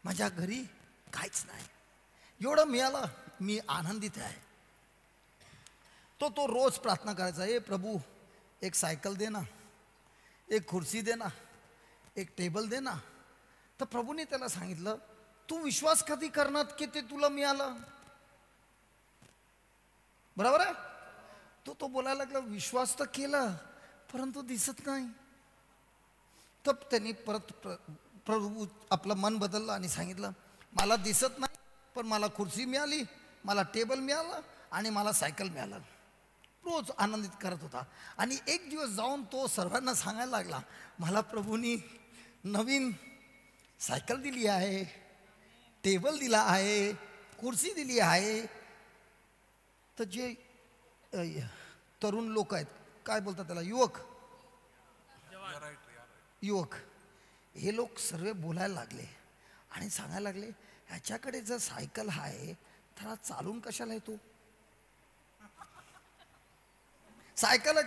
माझ्या घरी काहीच नाही. एवढं मिळालं, मी आनंदित आहे. तो रोज प्रार्थना करायचा, ए प्रभू एक सायकल दे ना, एक खुर्ची दे ना, एक टेबल दे ना. तर प्रभूने त्याला सांगितलं, तू विश्वास कधी करणार की ते तुला मिळालं? बरोबर आहे. तो बोलायला लागला, विश्वास तर केला परंतु दिसत नाही. तर त्यांनी परत प्रभू आपलं मन बदललं आणि सांगितलं, मला दिसत नाही पण मला खुर्ची मिळाली, मला टेबल मिळालं आणि मला सायकल मिळालं. रोज आनंदित करत होता. आणि एक दिवस जाऊन तो सर्वांना सांगायला लागला, मला प्रभूंनी नवीन सायकल दिली आहे, टेबल दिला आहे, खुर्ची दिली आहे. तर जे तरुण लोक आहेत, काय बोलतात त्याला, युवक, युवक, हे लोक सर्व बोलायला लागले आणि सांगायला लागले, ह्याच्याकडे जर सायकल आहे तर हा चालून कशाला येतो? सायकल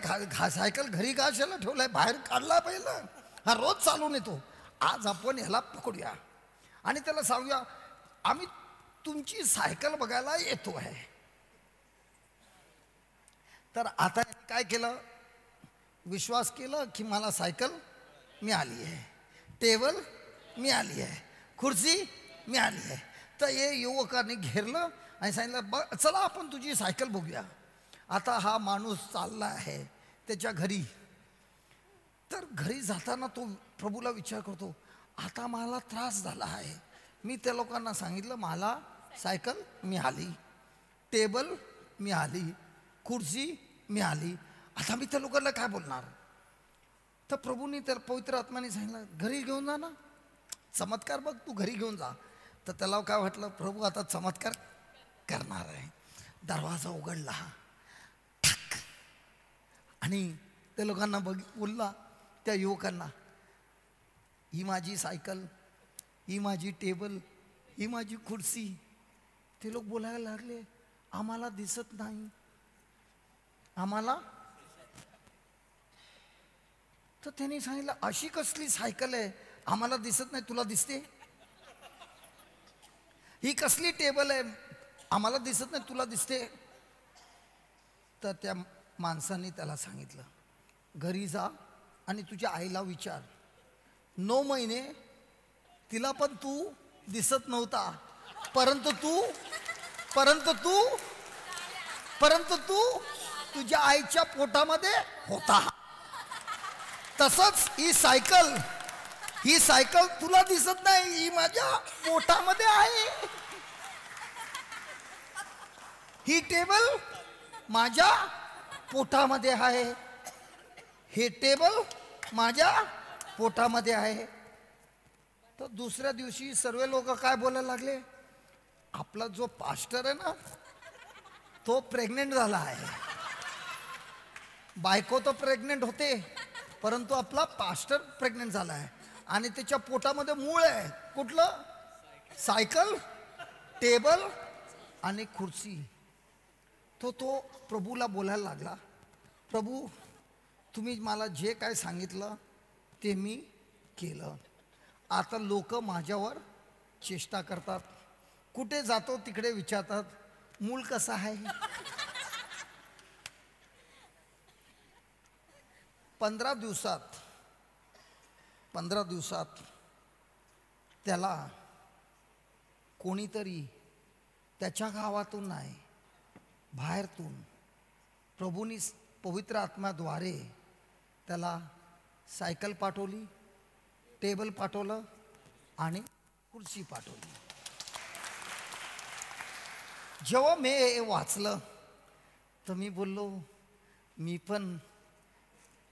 सायकल घरी कशाला ठेवलाय? बाहेर काढला पहिला, हा रोज चालून येतो. आज आपण ह्याला पकडूया आणि त्याला सांगूया, आम्ही तुमची सायकल बघायला येतो आहे. तर आता काय केलं? विश्वास केला की मला सायकल मिळाली आहे, टेबल मिळाली आहे, खुर्ची मिळाली आहे. तर हे युवकांनी घेरलं आणि सांगितलं, चला आपण तुझी सायकल बघूया. आता हा माणूस चालला आहे त्याच्या घरी. तर घरी जाताना तो प्रभूला विचार करतो, आता मला त्रास झाला आहे, मी त्या लोकांना सांगितलं मला सायकल मिळाली, टेबल मिळाली, खुर्ची मिळाली, आता मी त्या लोकांना काय बोलणार? तर प्रभूंनी त्या पवित्र आत्माने सांगितलं घरी घेऊन जा ना, चमत्कार बघ, तू घरी घेऊन जा. तर त्याला काय वाटलं, प्रभू आता चमत्कार करणार आहे. दरवाजा उघडला, ठक, आणि त्या लोकांना बोलला, त्या युवकांना, ही माझी सायकल, ही माझी टेबल, ही माझी खुर्ची. ते लोक बोलायला लागले, आम्हाला दिसत नाही, आम्हाला. तर त्यांनी सांगितलं, अशी कसली सायकल आहे, आम्हाला दिसत नाही, तुला दिसते? ही कसली टेबल आहे, आम्हाला दिसत नाही, तुला दिसते? तर त्या माणसाने त्याला सांगितलं, घरी जा आणि तुझ्या आईला विचार, 9 महिने तिला पण तू दिसत नव्हता, परंतु तू परंतु तू परंतु तू तुझ्या आईच्या पोटामध्ये होता. तसंच ही सायकल, ही सायकल तुला दिसत नाही, ही माझ्या पोटामध्ये आहे. ही टेबल माझ्या पोटामध्ये आहे, हे टेबल माझ्या पोटामध्ये आहे. तर दुसऱ्या दिवशी सर्व लोक काय बोलायला लागले, आपला जो पास्टर आहे ना तो प्रेग्नेंट झाला आहे, बायको तो प्रेग्नेंट होते परंतु आपला पास्टर प्रेग्नेंट झाला आहे आणि त्याच्या पोटामध्ये मूळ आहे, कुठलं? सायकल, टेबल आणि खुर्ची. तो तो प्रभूला बोलायला लागला, प्रभू तुम्ही मला जे काय सांगितलं ते मी केलं, आता लोक माझ्यावर चेष्टा करतात, कुठे जातो तिकडे विचारतात मूल कसं आहे. 15 दिवसात त्याला कोणीतरी त्याच्या गावातून नाही, बाहेरतून प्रभूंनी पवित्र आत्म्याद्वारे त्याला सायकल पाठवली, टेबल पाठवलं आणि खुर्ची पाठवली. जेव्हा मी हे वाचलं तर मी बोललो, मी पण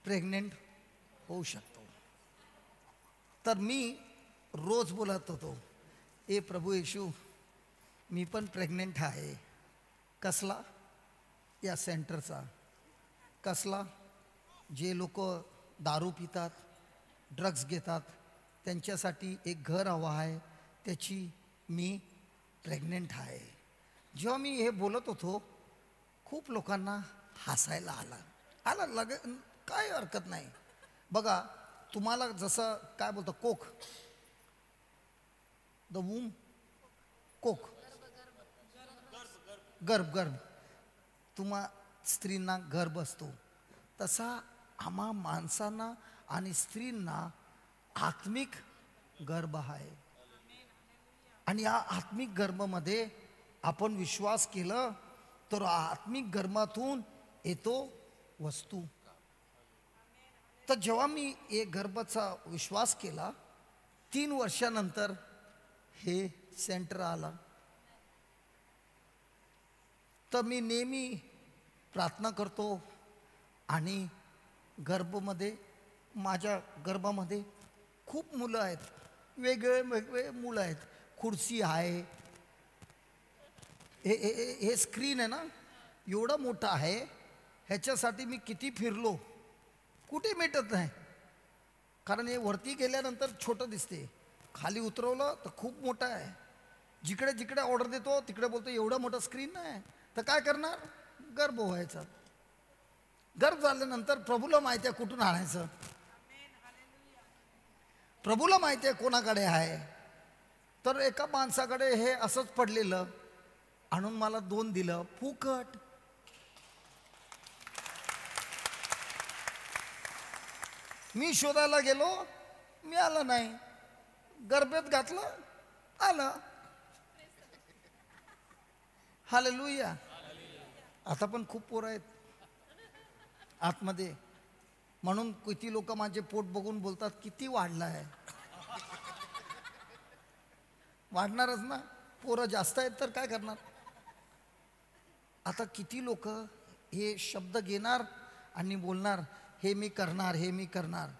प्रेग्नेंट होऊ शकतो. तर मी रोज बोलत होतो, ए प्रभू येशू मी पण प्रेग्नेंट आहे. कसला? या सेंटरचा. कसला? जे लोक दारू पितात, ड्रग्स घेतात, त्यांच्यासाठी एक घर हवं आहे, त्याची मी प्रेग्नेंट आहे. जेव्हा मी हे बोलत होतो खूप लोकांना हसायला आला लगे, काय हरकत नाही. बघा तुम्हाला जसं काय बोलतो, कोक, the वूम, कोक, गर्भ, गर्भ, तुम्हा स्त्रींना गर्भ असतो, तसा आम्हा माणसांना आणि स्त्रींना आत्मिक गर्भ आहे. आणि या आत्मिक गर्भामध्ये आपण विश्वास केलं तर आत्मिक गर्भातून येतो वस्तू. तर जेव्हा मी एक गर्भाचा विश्वास केला, 3 वर्षानंतर हे सेंटर आलं. तर मी नेहमी प्रार्थना करतो आणि गर्भमध्ये, माझ्या गर्भामध्ये खूप मुलं आहेत, वेगळे वेगळे मुलं आहेत. खुर्ची आहे, हे हे स्क्रीन आहे ना, एवढं मोठं आहे, ह्याच्यासाठी मी किती फिरलो, कुठे मिटत नाही. कारण हे वरती गेल्यानंतर छोटं दिसते, खाली उतरवलं तर खूप मोठं आहे. जिकडे जिकडे ऑर्डर देतो तिकडे बोलतो एवढं मोठं स्क्रीन नाही, तर काय करणार? गर्भ व्हायचा. गर्भ झाल्यानंतर प्रभूला माहिती आहे कुठून आणायचं, प्रभूला माहिती आहे कोणाकडे आहे. तर एका माणसाकडे हे असंच पडलेलं आणून मला 2 दिलं फुकट. मी शोधायला गेलो, मिळालं नाही. गर्भेत घातलं, आलं. हालेलुया. आता पण खूप पोरं आहेत आतमध्ये. म्हणून किती लोक माझे पोट बघून बोलतात किती वाढलं आहे. वाढणारच ना, पोरं जास्त आहेत तर काय करणार. आता किती लोक हे शब्द घेणार आणि बोलणार हे मी करणार, हे मी करणार,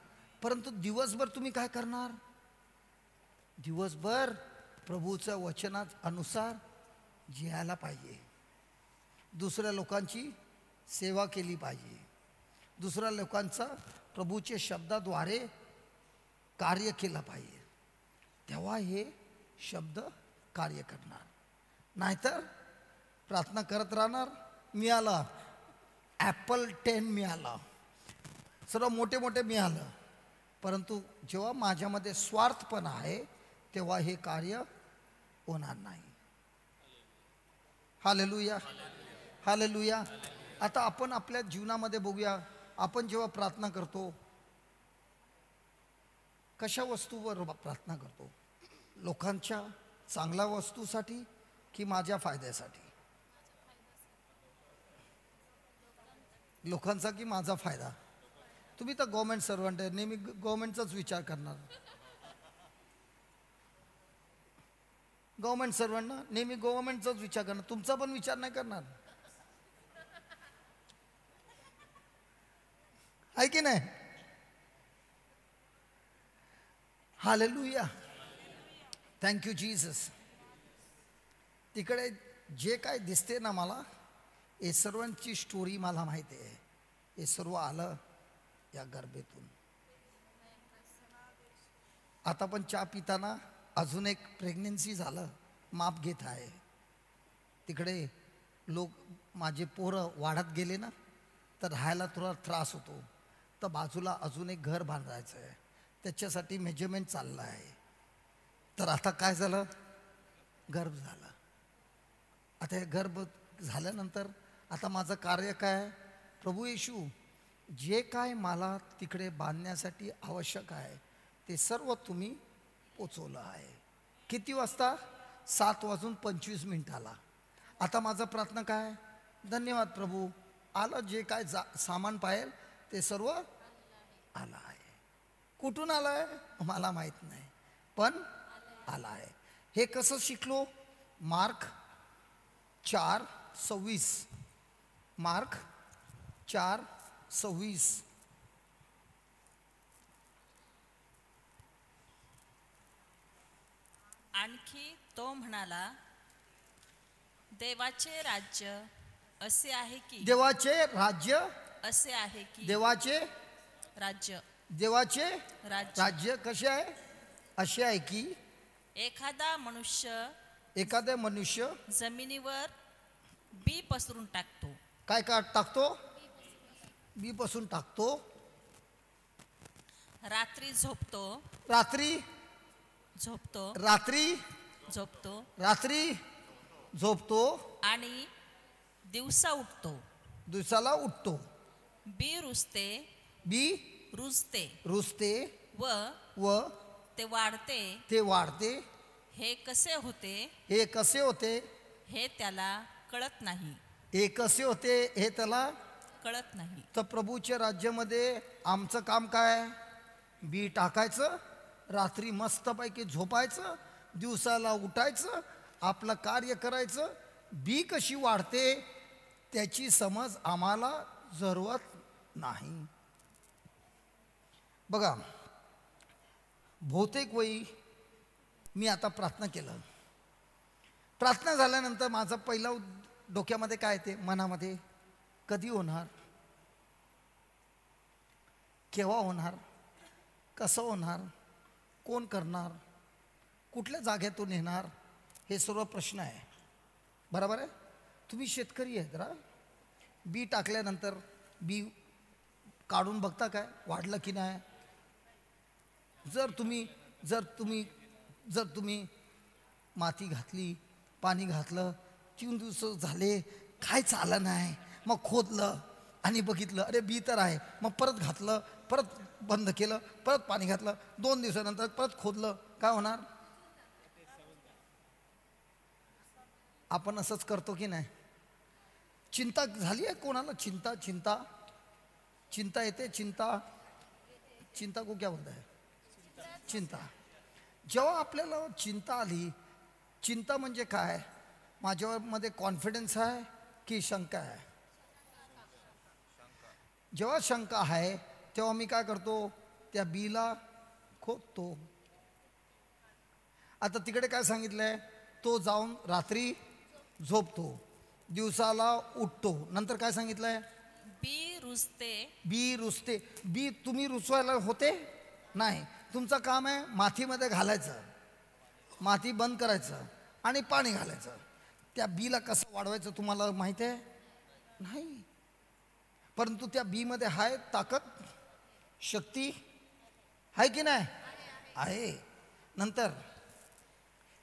परंतु दिवसभर तुम्ही काय करणार? दिवसभर प्रभूच्या वचनात अनुसार जियायला पाहिजे, दुसऱ्या लोकांची सेवा केली पाहिजे, दुसऱ्या लोकांचा प्रभूच्या शब्दाद्वारे कार्य केलं पाहिजे, तेव्हा हे शब्द कार्य करणार. नाहीतर प्रार्थना करत राहणार, मिळाला ॲपल 10 मिळाला, सर्व मोठे मोठे मिळालं, परंतु जेव्हा माझ्यामध्ये स्वार्थपणा आहे तेव्हा हे कार्य होणार नाही. Hallelujah, hallelujah. आता आपण आपल्या जीवनामध्ये बघूया, आपण जेव्हा प्रार्थना करतो कशा वस्तूवर प्रार्थना करतो? लोकांच्या चांगल्या वस्तूसाठी की माझ्या फायद्यासाठी? लोकांचा की माझा फायदा? तुम्ही तर गव्हर्नमेंट सर्वंट आहे, नेहमी गव्हर्नमेंटचाच विचार करणार. गव्हर्नमेंट सर्वंट ना, नेहमी गव्हर्नमेंटचाच विचार करणार, तुमचा पण विचार नाही करणार, आहे की नाही? Hallelujah, thank you Jesus. तिकडे जे काय दिसते ना मला, हे सर्वांची स्टोरी मला माहिती आहे. हे सर्व आलं या गर्भेतून. आता पण चहा पिताना अजून एक प्रेग्नन्सी झालं, माप घेत आहे. तिकडे लोक माझे पोरं वाढत गेले ना, तर राहायला थोडा त्रास होतो, तर बाजूला अजून एक घर बांधायचं आहे, त्याच्यासाठी मेजरमेंट चाललं आहे. तर आता काय झालं? गर्भ झालं. आता हे गर्भ झाल्यानंतर आता माझं कार्य काय? प्रभू येशू जे काय मला तिकडे बांधण्यासाठी आवश्यक आहे ते सर्व तुम्ही पोचवलं आहे. किती वाजता? 7:25. आता माझा प्रार्थना काय? धन्यवाद प्रभू, आलं जे काय सामान पाहिजे ते सर्व आलं आहे. कुठून आलं आहे मला माहीत नाही, पण आलं आहे. हे कसं शिकलो? मार्क 4:26. मार्क 4:26. आणखी तो म्हणाला, देवाचे राज्य असे आहे की, देवाचे राज्य असे आहे की, देवाचे राज्य, देवाचे राज्य कसे आहे? असे आहे की एखादा मनुष्य, एखादा मनुष्य जमिनीवर बी पसरून टाकतो. काय काय टाकतो? बी पसरून टाकतो. रात्री झोपतो, रात्री झोपतो, रात्री झोपतो, रात्री झोपतो आणि दिवसा उठतो, दिवसाला उठतो. बी रुजते, बी रुजते, रुजते व व ते वाढते, ते वाढते. हे कसे होते, हे कसे होते हे त्याला कळत नाही, हे कसे होते हे त्याला कळत नाही. तर प्रभूच्या राज्यामध्ये आमचं काम काय? बी टाकायचं, रात्री मस्तपैकी झोपायचं, दिवसाला उठायचं, आपलं कार्य करायचं. बी कशी वाढते त्याची समज आम्हाला जरूरत नाही. बघा, बहुतेक वेळी मी आता प्रार्थना केलं, प्रार्थना झाल्यानंतर माझा पहिला डोक्यामध्ये काय येते, मनामध्ये, कधी होणार, केव्हा होणार, कसं होणार, कोण करणार, कुठल्या जागेतून येणार, हे सर्व प्रश्न आहे. बरोबर आहे? तुम्ही शेतकरी आहेत ना, बी टाकल्यानंतर बी काढून बघता काय वाढलं की नाही? जर तुम्ही जर तुम्ही जर तुम्ही माती घातली, पाणी घातलं, 3 दिवस झाले काय चालं नाही, मग खोदलं आणि बघितलं अरे बी तर आहे, मग परत घातलं, परत बंद केलं, परत पाणी घातलं, 2 दिवसानंतर परत खोदलं, काय होणार? आपण असंच करतो की नाही? चिंता झाली आहे कोणाला? चिंता चिंता चिंता येते, चिंता. चिंता को क्या बोलता है? चिंता. जेव्हा आपल्याला चिंता आली, चिंता म्हणजे काय? माझ्यामध्ये कॉन्फिडन्स आहे की शंका आहे? जेव्हा शंका आहे तेव्हा मी काय करतो, त्या बीला खोदतो. आता तिकडे काय सांगितलं आहे? तो जाऊन रात्री झोपतो, दिवसाला उठतो. नंतर काय सांगितलं आहे? बी रुजते. बी रुजते. बी तुम्ही रुजवायला होते नाही. तुमचं काम आहे मातीमध्ये घालायचं, माती बंद करायचं आणि पाणी घालायचं. त्या बीला कसं वाढवायचं तुम्हाला माहीत आहे? नाही. परंतु त्या बीमध्ये आहे ताकद, शक्ती आहे की नाही? आहे. नंतर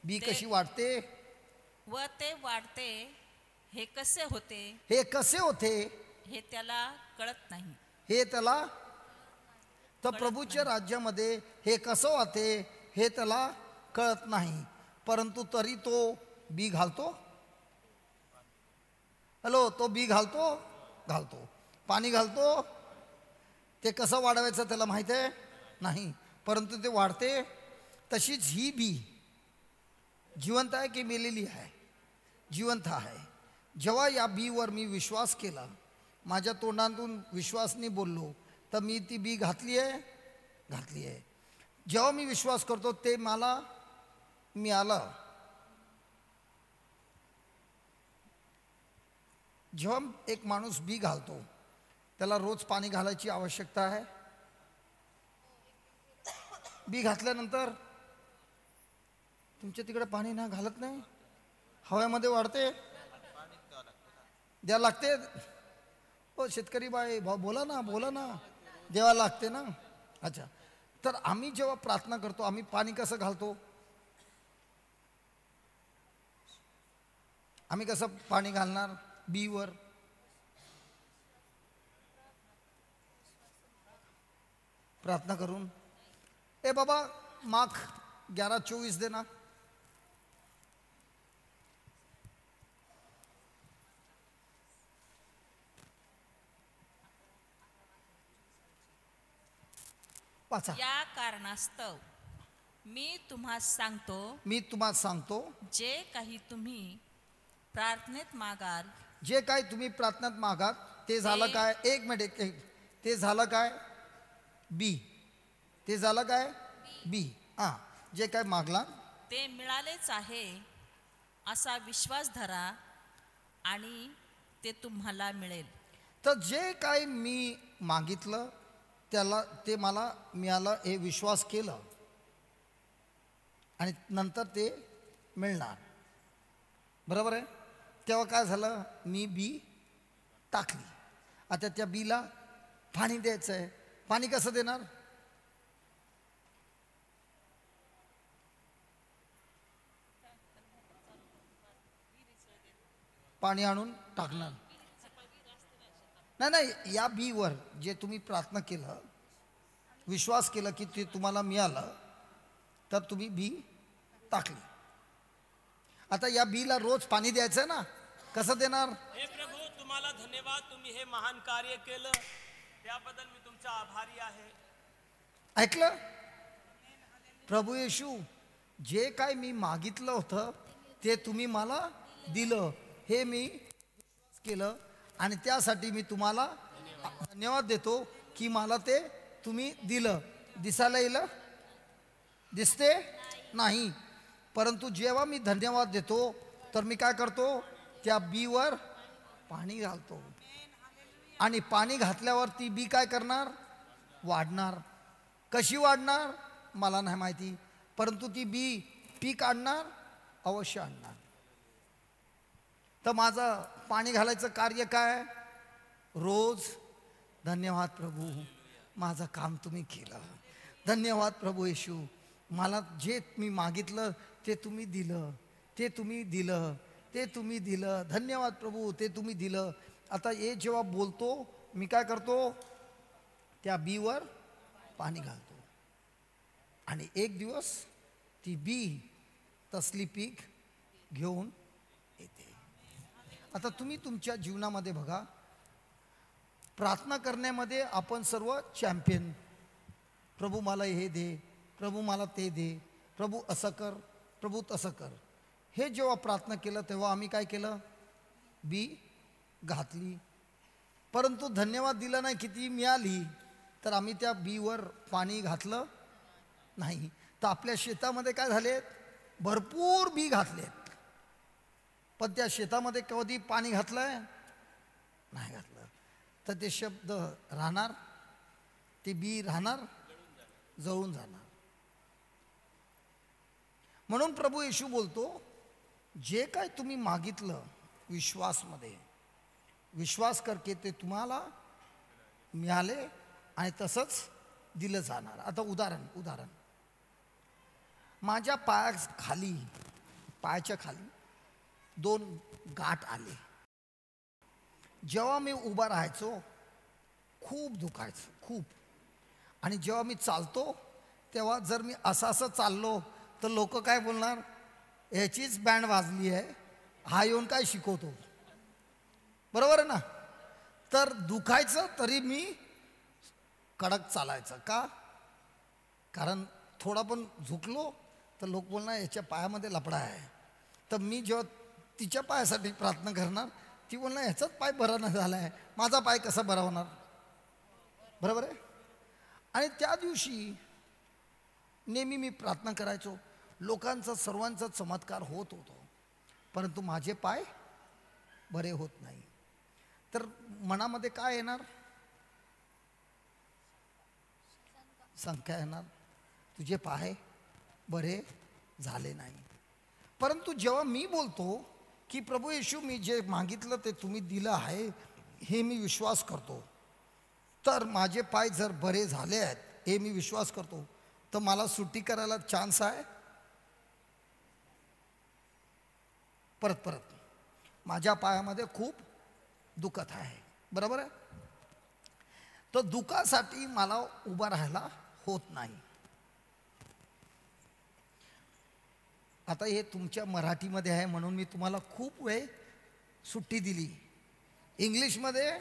बी कशी वाढते? व ते वाढते हे कसे होते? हे कसे होते हे त्याला कळत नाही. हे त्याला, तर प्रभूच्या राज्यामध्ये हे कसं होते हे त्याला कळत नाही, परंतु तरी तो बी घालतो. हॅलो, तो बी घालतो, घालतो, पाणी घालतो. ते कसं वाढवायचं त्याला माहीत आहे नाही, परंतु ते वाढते. तशीच ही बी जिवंत आहे की मेलेली आहे? जिवंत आहे. जेव्हा या बीवर मी विश्वास केला, माझ्या तोंडातून विश्वासनी बोललो, तर मी ती बी घातली आहे, घातली आहे. जेव्हा मी विश्वास करतो ते मला मिळालं. जेव्हा एक माणूस बी घालतो त्याला रोज पाणी घालायची आवश्यकता आहे. बी घातल्यानंतर तुमच्या तिकडे पाणी ना घालत नाही, हव्यामध्ये वाढते, द्यायला लागते. ओ शेतकरी बाई भाऊ बोला ना, बोला ना, द्यावा लागते ना. अच्छा, तर आम्ही जेव्हा प्रार्थना करतो आम्ही पाणी कसं घालतो? आम्ही कसं पाणी घालणार बीवर? प्रार्थना करून. ए बाबा मार्क 11:24 देना. वाचा. या कारणास्तव मी तुम्हास सांगतो, मी तुम्हाला सांगतो, जे काही तुम्ही प्रार्थनेत मागाल, जे काही तुम्ही प्रार्थनेत मागाल ते झालं काय? एक मिनिट, एक, ते झालं काय? बी. ते झालं काय? बी. हां, जे काय मागला ते मिळालेच आहे असा विश्वास धरा आणि ते तुम्हाला मिळेल. तर जे काय मी मागितलं त्याला ते मला मिळालं हे विश्वास केलं आणि नंतर ते मिळणार, बरोबर आहे. तेव्हा काय झालं? मी बी टाकली. आता त्या बीला पाणी द्यायचं आहे. पाणी कसं देणार? पाणी आणून टाकणार नाही. नाही, या बीवर जे तुम्ही प्रार्थना केलं, विश्वास केला की ते तुम्हाला मिळालं, तर तुम्ही बी टाकली. आता या बीला रोज पाणी द्यायचं ना, कसं देणार? हे प्रभू तुम्हाला धन्यवाद, तुम्ही हे महान कार्य केलं त्याबद्दल मी तुमचा आभारी आहे. ऐकलं? प्रभू येशू, जे काय मी मागितलं होतं ते तुम्ही मला दिलं, हे मी विश्वास केलं आणि त्यासाठी मी तुम्हाला धन्यवाद देतो की मला ते तुम्ही दिलं. दिसायला येईल? दिसते नाही, परंतु जेव्हा मी धन्यवाद देतो तर मी काय करतो? त्या बीवर पाणी घालतो आणि पाणी घातल्यावर ती बी काय करणार? वाढणार. कशी वाढणार मला नाही माहिती, परंतु ती बी पीक आणणार, अवश्य आणणार. तर माझं पाणी घालायचं कार्य काय? रोज धन्यवाद प्रभू, माझं काम तुम्ही केलं. धन्यवाद प्रभू येशू, मला जे मी मागितलं ते तुम्ही दिलं, ते तुम्ही दिलं, ते तुम्ही दिलं. धन्यवाद प्रभू, ते तुम्ही दिलं. आता हे जेव्हा बोलतो मी काय करतो? त्या बीवर पाणी घालतो आणि एक दिवस ती बी तसली पीक घेऊन येते. आता तुम्ही तुमच्या जीवनामध्ये बघा, प्रार्थना करण्यामध्ये आपण सर्व चॅम्पियन. प्रभू मला हे दे, प्रभू मला ते दे, प्रभू असं कर, प्रभू तसं कर. हे जेव्हा प्रार्थना केलं तेव्हा आम्ही काय केलं? बी घातली, परंतु धन्यवाद दिला नाही की ती मिळाली, तर आम्ही त्या बीवर पाणी घातलं नाही. तर आपल्या शेतामध्ये काय झालेत? भरपूर बी घातलेत, पण त्या शेतामध्ये कधी पाणी घातलं आहे? नाही घातलं. तर ते शब्द राहणार, ते बी राहणार, जळून जाणार. म्हणून प्रभू येशू बोलतो, जे काय तुम्ही मागितलं विश्वासमध्ये, विश्वास करके ते तुम्हाला मिळाले आणि तसंच दिलं जाणार. आता उदाहरण, उदाहरण माझ्या पायाखाली, पायाच्या खाली 2 गाठ आले. जेव्हा मी उभा राहायचो खूप दुखायचं, खूप. आणि जेव्हा मी चालतो तेव्हा जर मी असं असं चाललो तर लोक काय बोलणार? याचीच बँड वाजली आहे, हा येऊन काय शिकवतो, बरोबर आहे ना? तर दुखायचं तरी मी कडक चालायचं. का? कारण थोडा पण झुकलो तर लोक बोलणार याच्या पायामध्ये लपडा आहे. तर मी जेव्हा तिच्या पायासाठी प्रार्थना करणार, ती बोलणार ह्याचाच पाय बरा नाही झाला आहे, माझा पाय कसा बरा होणार, बरोबर आहे? आणि त्या दिवशी नेहमी मी प्रार्थना करायचो, लोकांचा सर्वांचा चमत्कार होत होतो, परंतु माझे पाय बरे होत नाही. तर मनामध्ये काय येणार? शंका येणार, तुझे पाय बरे झाले नाही. परंतु जेव्हा मी बोलतो की प्रभू येशू मी जे मागितलं ते तुम्ही दिलं आहे, हे मी विश्वास करतो, तर माझे पाय जर बरे झाले आहेत हे मी विश्वास करतो, तर मला सुट्टी करायला चान्स आहे? परत परत माझ्या पायामध्ये खूप दुखत आहे, बरोबर आहे? तर दुखासाठी मला उभा राहायला होत नाही. आता हे तुमच्या मराठीमध्ये आहे म्हणून मी तुम्हाला खूप वेळ सुट्टी दिली. इंग्लिशमध्ये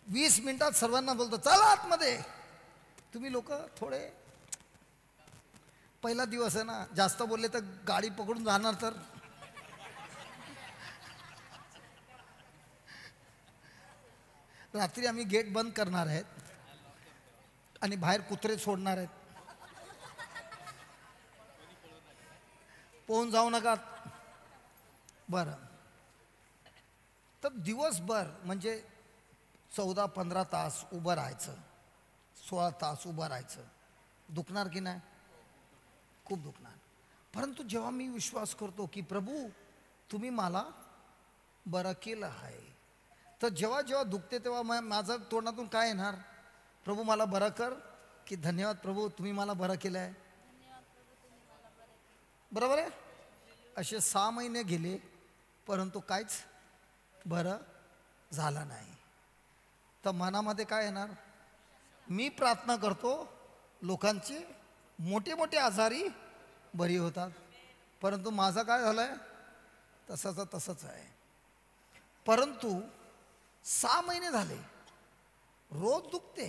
20 मिनिटात सर्वांना बोलतो चला आतमध्ये. तुम्ही लोक थोडे, पहिला दिवस आहे ना, जास्त बोलले तर गाडी पकडून जाणार. तर रात्री आम्ही गेट बंद करणार आहेत आणि बाहेर कुत्रे सोडणार आहेत, पोहून जाऊ नका. बरं, तर दिवसभर म्हणजे 14-15 तास उभं राहायचं, 16 तास उभं राहायचं, दुखणार की नाही? खूप दुखणार. परंतु जेव्हा मी विश्वास करतो की प्रभू तुम्ही मला बरं केलं आहे, तर जेव्हा जेव्हा दुखते तेव्हा माझं तोंडातून काय येणार? प्रभू मला बरं कर, की धन्यवाद प्रभू तुम्ही मला बरं केलं आहे, बरोबर आहे? असे 6 महिने गेले, परंतु काहीच बरं झालं नाही. तर मनामध्ये काय येणार? मी प्रार्थना करतो, लोकांचे मोठे मोठे आजारी बरी होतात, परंतु माझं काय झालं आहे? तसंच तसंच आहे. परंतु 6 महिने झाले, रोज दुखते,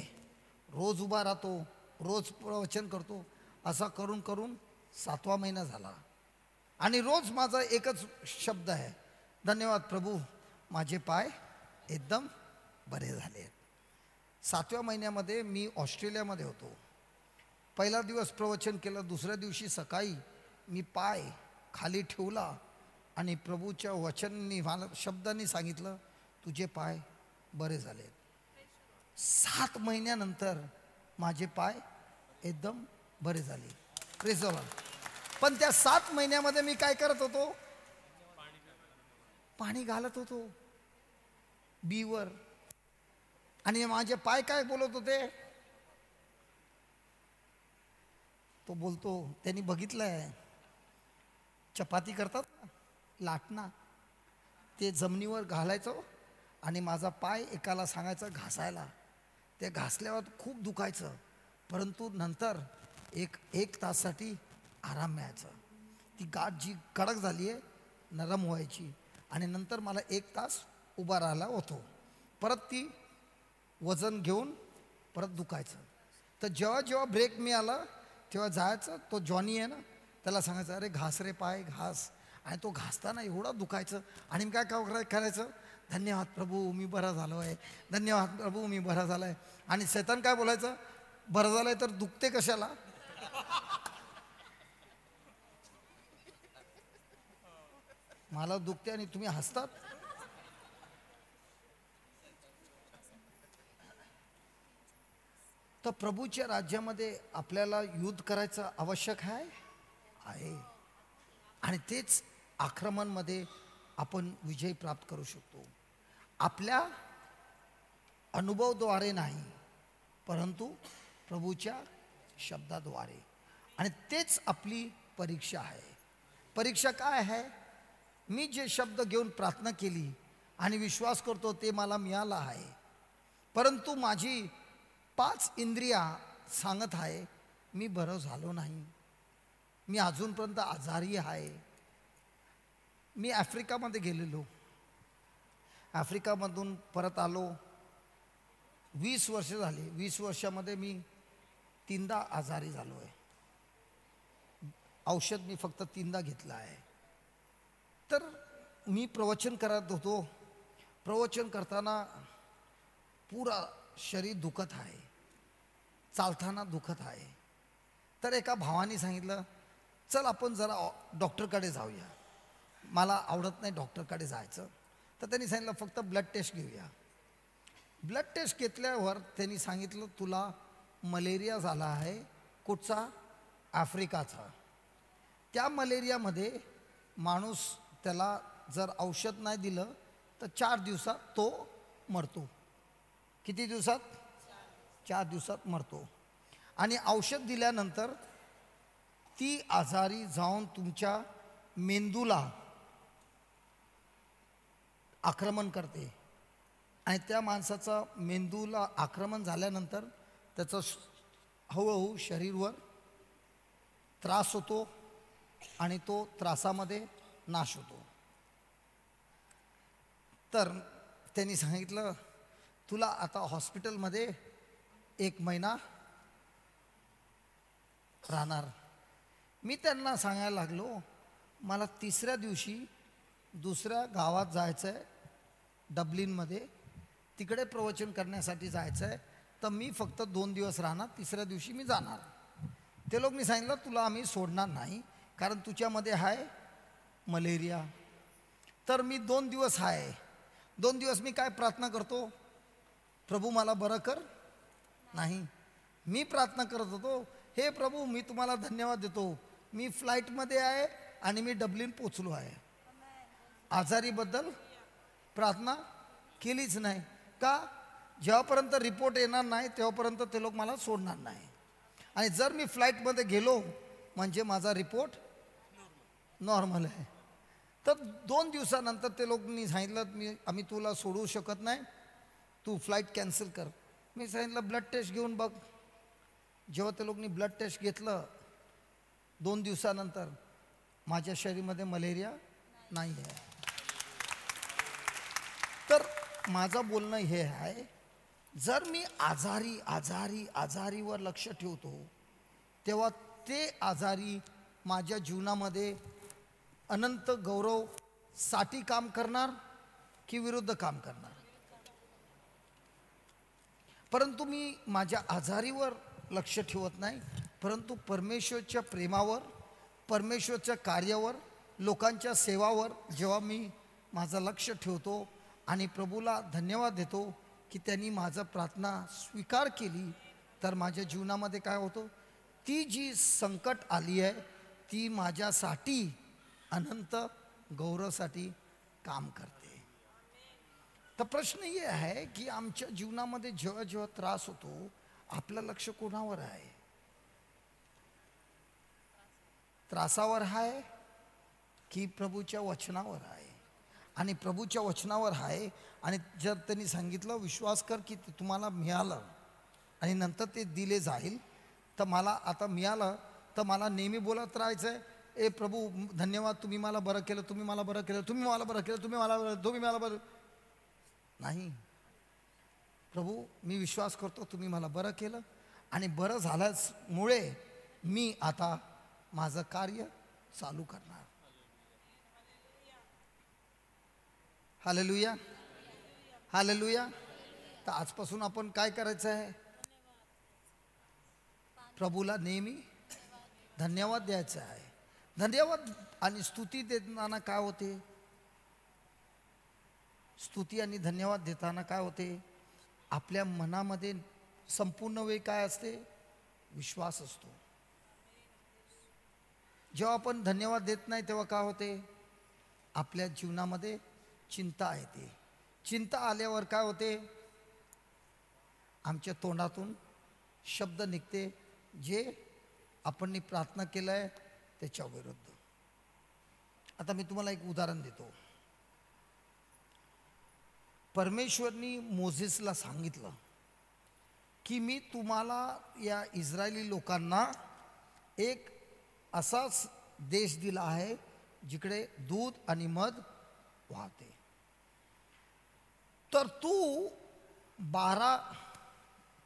रोज उभा राहतो, रोज प्रवचन करतो, असा करून करून 7वा महिना झाला. आणि रोज माझा एकच शब्द आहे, धन्यवाद प्रभू माझे पाय एकदम बरे झाले. 7व्या महिन्यामध्ये मी ऑस्ट्रेलियामध्ये होतो. पहिला दिवस प्रवचन केलं, दुसऱ्या दिवशी सकाळी मी पाय खाली ठेवला आणि प्रभूच्या वचनांनी मला शब्दांनी सांगितलं तुझे पाय बरे झाले. 7 महिन्यानंतर माझे पाय एकदम बरे झाले. Praise the Lord. पण त्या 7 महिन्यामध्ये मी काय करत होतो? पाणी घालत होतो बीवर. आणि माझे पाय काय बोलत होते? तो बोलतो, त्यांनी बघितलंय चपाती करतात ना, लाटणं, ते जमिनीवर घालायचं आणि माझा पाय एकाला सांगायचं घासायला. ते घासल्यावर खूप दुखायचं, परंतु नंतर एक ताससाठी आराम मिळायचा. ती गाठ जी कडक झाली आहे नरम व्हायची आणि नंतर मला 1 तास उभा राहायला होतो. परत ती वजन घेऊन परत दुखायचं. तर जेव्हा जेव्हा ब्रेक मिळाला तेव्हा जायचं, तो जॉनी आहे ना त्याला सांगायचं अरे घास रे पाय घास, आणि तो घासताना एवढा दुखायचं. आणि मी काय करायचं, धन्यवाद प्रभू मी बरा झालो आहे, धन्यवाद प्रभू मी बरा झालो आहे. आणि सैतान काय बोलायचं, बरं झालं आहे तर दुखते कशाला. मला दुखते आणि तुम्ही हसतात. तर प्रभूच्या राज्यामध्ये आपल्याला युद्ध करायचं आवश्यक आहे आहे, आणि तेच आक्रमणमध्ये आपण विजय प्राप्त करू शकतो. आपल्या अनुभवाद्वारे नाही, परंतु प्रभूच्या शब्दाद्वारे. आणि तेच आपली परीक्षा आहे. परीक्षा काय आहे? मी जे शब्द घेऊन प्रार्थना केली आणि विश्वास करतो ते मला मिळालं आहे, परंतु माझी 5 इंद्रिया सांगत आहे मी बरं झालो नाही, मी अजूनपर्यंत आजारी आहे. मी आफ्रिकामध्ये गेलेलो, आफ्रिकामधून परत आलो, 20 वर्ष झाली. 20 वर्षामध्ये मी 3दा आजारी झालो आहे. औषध मी फक्त 3दा घेतलं आहे. तर मी प्रवचन करत होतो, प्रवचन करताना पुरा शरीर दुखत आहे, चालताना दुखत आहे. तर एका भावाने सांगितलं चल आपण जरा डॉक्टरकडे जाऊया. मला आवडत नाही डॉक्टरकडे जायचं. तर त्यांनी सांगितलं फक्त ब्लड टेस्ट घेऊया. ब्लड टेस्ट घेतल्यावर त्यांनी सांगितलं तुला मलेरिया झाला आहे. कुठचा? आफ्रिकाचा. त्या मलेरियामध्ये माणूस त्याला जर औषध नाही दिलं तर 4 दिवसात तो मरतो. किती दिवसात? 4 दिवसात मरतो. आणि औषध दिल्यानंतर ती आजारी जाऊन तुमच्या मेंदूला आक्रमण करते, आणि त्या माणसाचा मेंदूला आक्रमण झाल्यानंतर त्याचं हळूहळू शरीरवर त्रास होतो आणि तो त्रासामध्ये नाश होतो. तर त्यांनी सांगितलं तुला आता हॉस्पिटलमध्ये 1 महिना राहणार. मी त्यांना सांगायला लागलो मला 3ऱ्या दिवशी दुसऱ्या गावात जायचं आहे, डब्लिनमध्ये, तिकडे प्रवचन करण्यासाठी जायचं आहे, तर मी फक्त 2 दिवस राहणार, 3ऱ्या दिवशी मी जाणार. ते लोक मी सांगितलं तुला आम्ही सोडणार नाही, कारण तुझ्यामध्ये आहे मलेरिया. तर मी 2 दिवस आहे, 2 दिवस मी काय प्रार्थना करतो, प्रभू मला बरं कर नाही. मी प्रार्थना करत होतो हे प्रभू मी तुम्हाला धन्यवाद देतो, मी फ्लाईटमध्ये आहे आणि मी डब्लिन पोचलो आहे. आजारीबद्दल प्रार्थना केलीच नाही. का? जेव्हापर्यंत रिपोर्ट येणार नाही तेव्हापर्यंत ते लोक मला सोडणार नाही, आणि जर मी फ्लाईटमध्ये गेलो म्हणजे माझा रिपोर्ट नॉर्मल आहे. तर 2 दिवसानंतर ते लोकांनी सांगितलं मी आम्ही तुला सोडू शकत नाही, तू फ्लाईट कॅन्सल कर. मी सांगितलं ब्लड टेस्ट घेऊन बघ. जेव्हा ते लोकांनी ब्लड टेस्ट घेतलं 2 दिवसानंतर माझ्या शरीरामध्ये मलेरिया नाही आहे. तर माझं बोलणं हे आहे, जर मी आजारी आजारी आजारीवर लक्ष ठेवतो तेव्हा ते आजारी माझ्या जीवनामध्ये अनंत गौरव साठी काम करणार की विरुद्ध काम करणार. परंतु मी माझ्या आजारीवर लक्ष ठेवत नाही, परंतु परमेश्वरच्या प्रेमावर, परमेश्वरच्या कार्यावर, लोकांच्या सेवावर जेव्हा मी माझं लक्ष ठेवतो आणि प्रभूला धन्यवाद देतो की त्यांनी माझं प्रार्थना स्वीकार केली, तर माझ्या जीवनामध्ये काय होतं, ती जी संकट आली आहे ती माझ्यासाठी अनंत गौरवासाठी काम करते. तर प्रश्न हे आहे की आमच्या जीवनामध्ये जेव्हा जेव्हा त्रास होतो आपलं लक्ष कोणावर आहे? त्रासावर आहे की प्रभूच्या वचनावर आहे? आणि प्रभूच्या वचनावर आहे, आणि जर त्यांनी सांगितलं विश्वास कर की ते तुम्हाला मिळालं आणि नंतर ते दिले जाईल, तर मला आता मिळालं तर मला नेहमी बोलत राहायचं आहे, ए प्रभू धन्यवाद, तुम्ही मला बरं केलं, तुम्ही मला बरं केलं, तुम्ही मला बरं केलं, तुम्ही मला बरं, तुम्ही मला बरं. नाही प्रभू, मी विश्वास करतो तुम्ही मला बरं केलं आणि बरं झाल्यामुळे मी आता माझं कार्य चालू करणार. Hallelujah, hallelujah. तर आजपासून आपण काय करायचं आहे? प्रभूला नेहमी धन्यवाद द्यायचा आहे. धन्यवाद आणि स्तुती देताना काय होते? स्तुती आणि धन्यवाद देताना काय होते? आपल्या मनामध्ये संपूर्ण वेळ काय असते? विश्वास असतो. जेव्हा आपण धन्यवाद देत नाही तेव्हा काय होते? आपल्या जीवनामध्ये चिंता येते. चिंता आल्यावर काय होते? आमच्या तोंडातून शब्द निघते जे आपण प्रार्थना केलं आहे त्याच्या विरुद्ध. आता मी तुम्हाला एक उदाहरण देतो. परमेश्वरनी मोझेसला सांगितलं की मी तुम्हाला या इस्रायली लोकांना एक असाच देश दिला आहे जिकडे दूध आणि मध वाहते. तर तू 12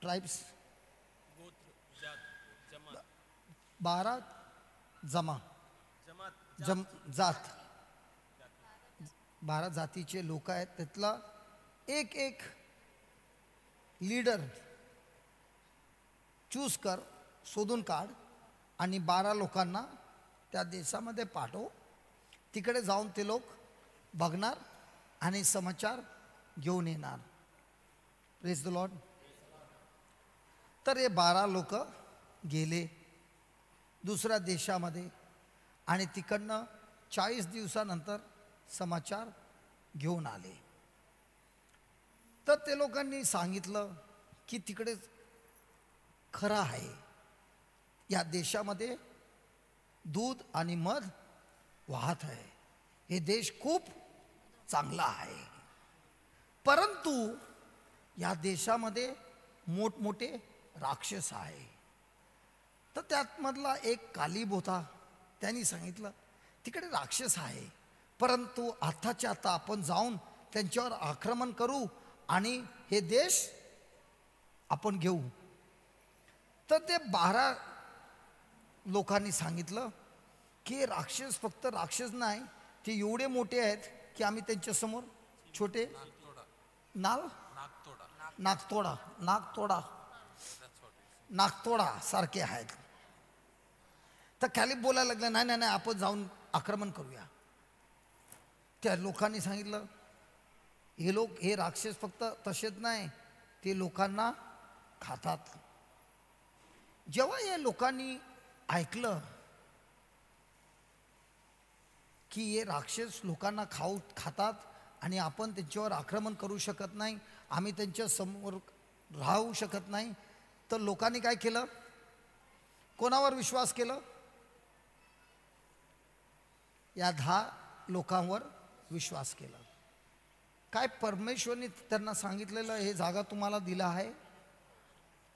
ट्राइब्स, 12 जमा जम जात, 12 जातीचे लोक आहेत, त्यातला एक एक लीडर चूज कर, शोधून काढ आणि 12 लोकांना त्या देशामध्ये पाठव. तिकडे जाऊन ते लोक बघणार आणि समाचार घेऊन येणार. Praise the Lord. तर हे 12 लोक गेले दुसऱ्या देशामध्ये आणि तिकडनं 40 दिवसानंतर समाचार घेऊन आले. तर ते लोकांनी सांगितलं की तिकडे खरं आहे, या देशामध्ये दूध आणि मध वाहत आहे, हे देश खूप चांगला आहे, परंतु या देशामध्ये मोठमोठे राक्षस आहे. तर त्यातमधला एक कालिब होता, त्यांनी सांगितलं तिकडे राक्षस आहे, परंतु आताच्या आता आपण जाऊन त्यांच्यावर आक्रमण करू आणि हे देश आपण घेऊ. तर ते 12 लोकांनी सांगितलं की राक्षस फक्त राक्षस नाही, ते एवढे मोठे आहेत की आम्ही त्यांच्यासमोर छोटे नाल नागतोडा नागतोडा नागतोडा सारखे आहेत. तर कॅलिब बोलायला लागलं, नाही नाही नाही, आपण जाऊन आक्रमण करूया. त्या लोकांनी सांगितलं हे लोक, हे राक्षस फक्त तसेच नाही, ते लोकांना खातात. जेव्हा या लोकांनी ऐकलं की हे राक्षस लोकांना खातात आणि आपण त्यांच्यावर आक्रमण करू शकत नाही, आम्ही त्यांच्या समोर राहू शकत नाही, तर लोकांनी काय केलं? कोणावर विश्वास केला? या 10 लोकांवर विश्वास केला. काय परमेश्वरने त्यांना सांगितलेलं हे जागा तुम्हाला दिला आहे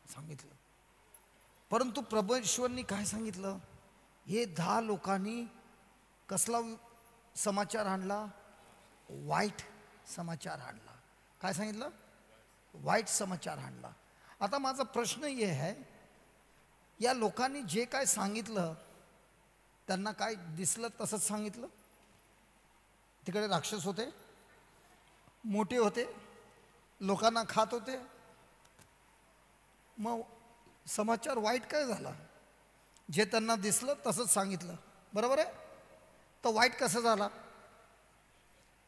सांगितलं, परंतु परमेश्वरने काय सांगितलं? हे 10 लोकांनी कसला समाचार आणला? वाईट समाचार आणला. काय सांगितलं? वाईट समाचार आणला. आता माझा प्रश्न हे आहे, या लोकांनी जे काय सांगितलं त्यांना काय दिसलं तसंच सांगितलं? तिकडे राक्षस होते, मोठे होते, लोकांना खात होते, मग समाचार वाईट काय झाला? जे त्यांना दिसलं तसंच सांगितलं, बरोबर आहे? तर वाईट कसं झाला?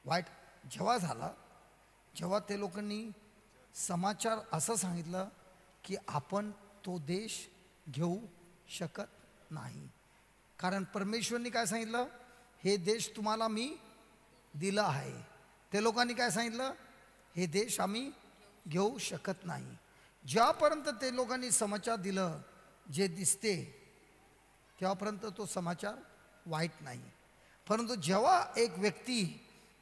वाईट जेव्हा झाला जेव्हा ते लोकांनी समाचार असं सांगितलं की आपण तो देश घेऊ शकत नाही, कारण परमेश्वरनी काय सांगितलं? हे देश तुम्हाला मी दिलं आहे. ते लोकांनी काय सांगितलं? हे देश आम्ही घेऊ शकत नाही. ज्यापर्यंत ते लोकांनी समाचार दिलं जे दिसते तेव्हापर्यंत तो समाचार वाईट नाही, परंतु जेव्हा एक व्यक्ती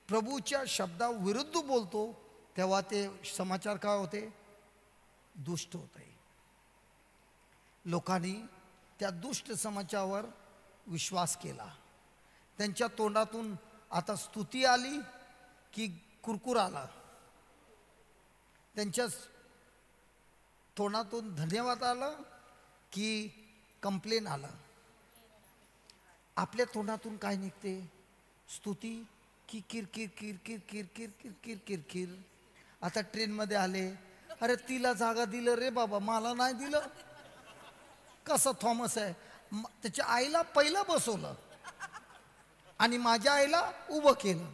प्रभूच्या शब्दाविरुद्ध बोलतो तेव्हा ते समाचार काय होते? दुष्ट होते. लोकांनी त्या दुष्ट समाचारावर विश्वास केला. त्यांच्या तोंडातून आता स्तुती आली की कुरकुर आला. त्यांच्या तोंडातून धन्यवाद आलं की कंप्लेन आलं? आपल्या तोंडातून काय निघते? स्तुती की किरकिर किरकिर किरकिर किरकिर किरकिर? आता ट्रेनमध्ये आले, अरे तिला जागा दिलं रे बाबा, मला नाही दिलं. कसं थॉमस आहे, त्याच्या आईला पहिलं बसवलं आणि माझ्या आईला उभं केलं.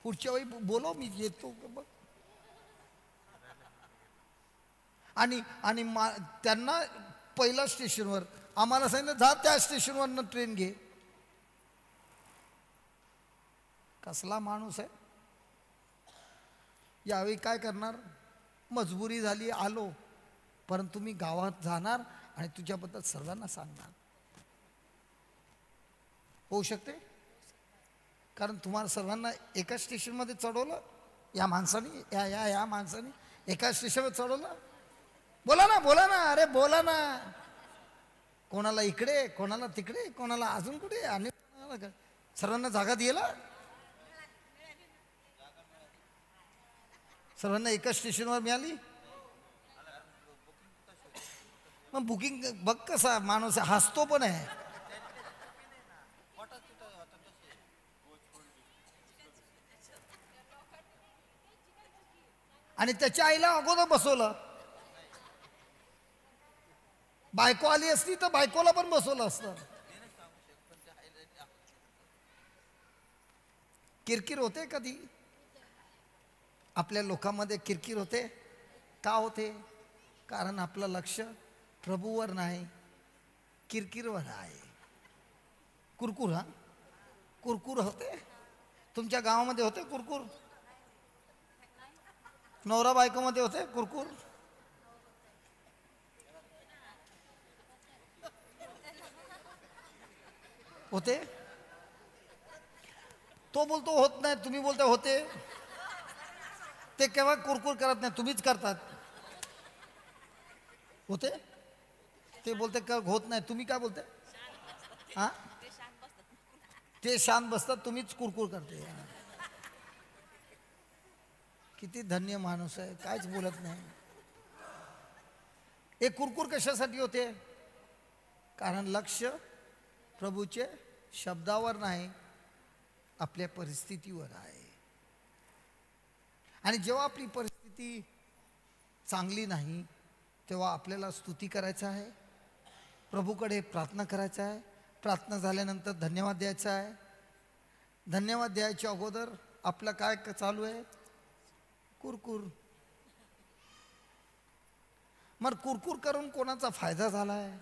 पुढच्या वेळी बोलव, मी येतो बघ. आणि आणि त्यांना पहिल्या स्टेशनवर, आम्हाला सांगितलं जा त्या स्टेशनवरनं ट्रेन घे. कसला माणूस आहे. यावेळी काय करणार, मजबुरी झाली आलो, परंतु मी गावात जाणार आणि तुझ्याबद्दल सर्वांना सांगणार. होऊ शकते? कारण तुम्हाला सर्वांना एका स्टेशनमध्ये चढवलं या माणसाने, या या या माणसाने एका स्टेशनवर चढवलं. बोला ना, बोला ना, अरे बोला ना. कोणाला इकडे, कोणाला तिकडे, कोणाला अजून कुठे, आणि सर्वांना जागा दिला. सर्वांना एका स्टेशनवर मिळाली. मग बुकिंग बघ कसा माणूस हसतो पण आहे. आणि त्याच्या आईला अगोदर बसवलं. बायको आली असती तर बायकोला पण बसवलं असतं. किरकिर होते कधी आपल्या लोकांमध्ये? किरकिर होते का? होते, कारण आपलं लक्ष प्रभूवर नाही, किरकिरवर आहे. कुरकुर, हा कुरकुर होते तुमच्या गावामध्ये? होते कुरकुर? नवरा बायकोमध्ये होते कुरकुर? होते? तो बोलतो होत नाही, तुम्ही बोलता होते. ते केव्हा कुरकुर करत नाही, तुम्हीच करतात. होते? ते बोलते का होत नाही, तुम्ही काय बोलते? हा, ते शांत बसतात, तुम्हीच कुरकुर करते. किती धन्य माणूस आहे, काहीच बोलत नाही. हे कुरकुर कशासाठी होते? कारण लक्ष प्रभूचे शब्दावर नाही, आपल्या परिस्थितीवर आहे. आणि जेव्हा आपली परिस्थिती चांगली नाही तेव्हा आपल्याला स्तुती करायचं आहे, प्रभूकडे प्रार्थना करायचं आहे. प्रार्थना झाल्यानंतर धन्यवाद द्यायचा आहे. धन्यवाद द्यायच्या अगोदर आपलं काय चालू आहे? कुरकुर. मग कुरकुर करून कोणाचा फायदा झाला आहे?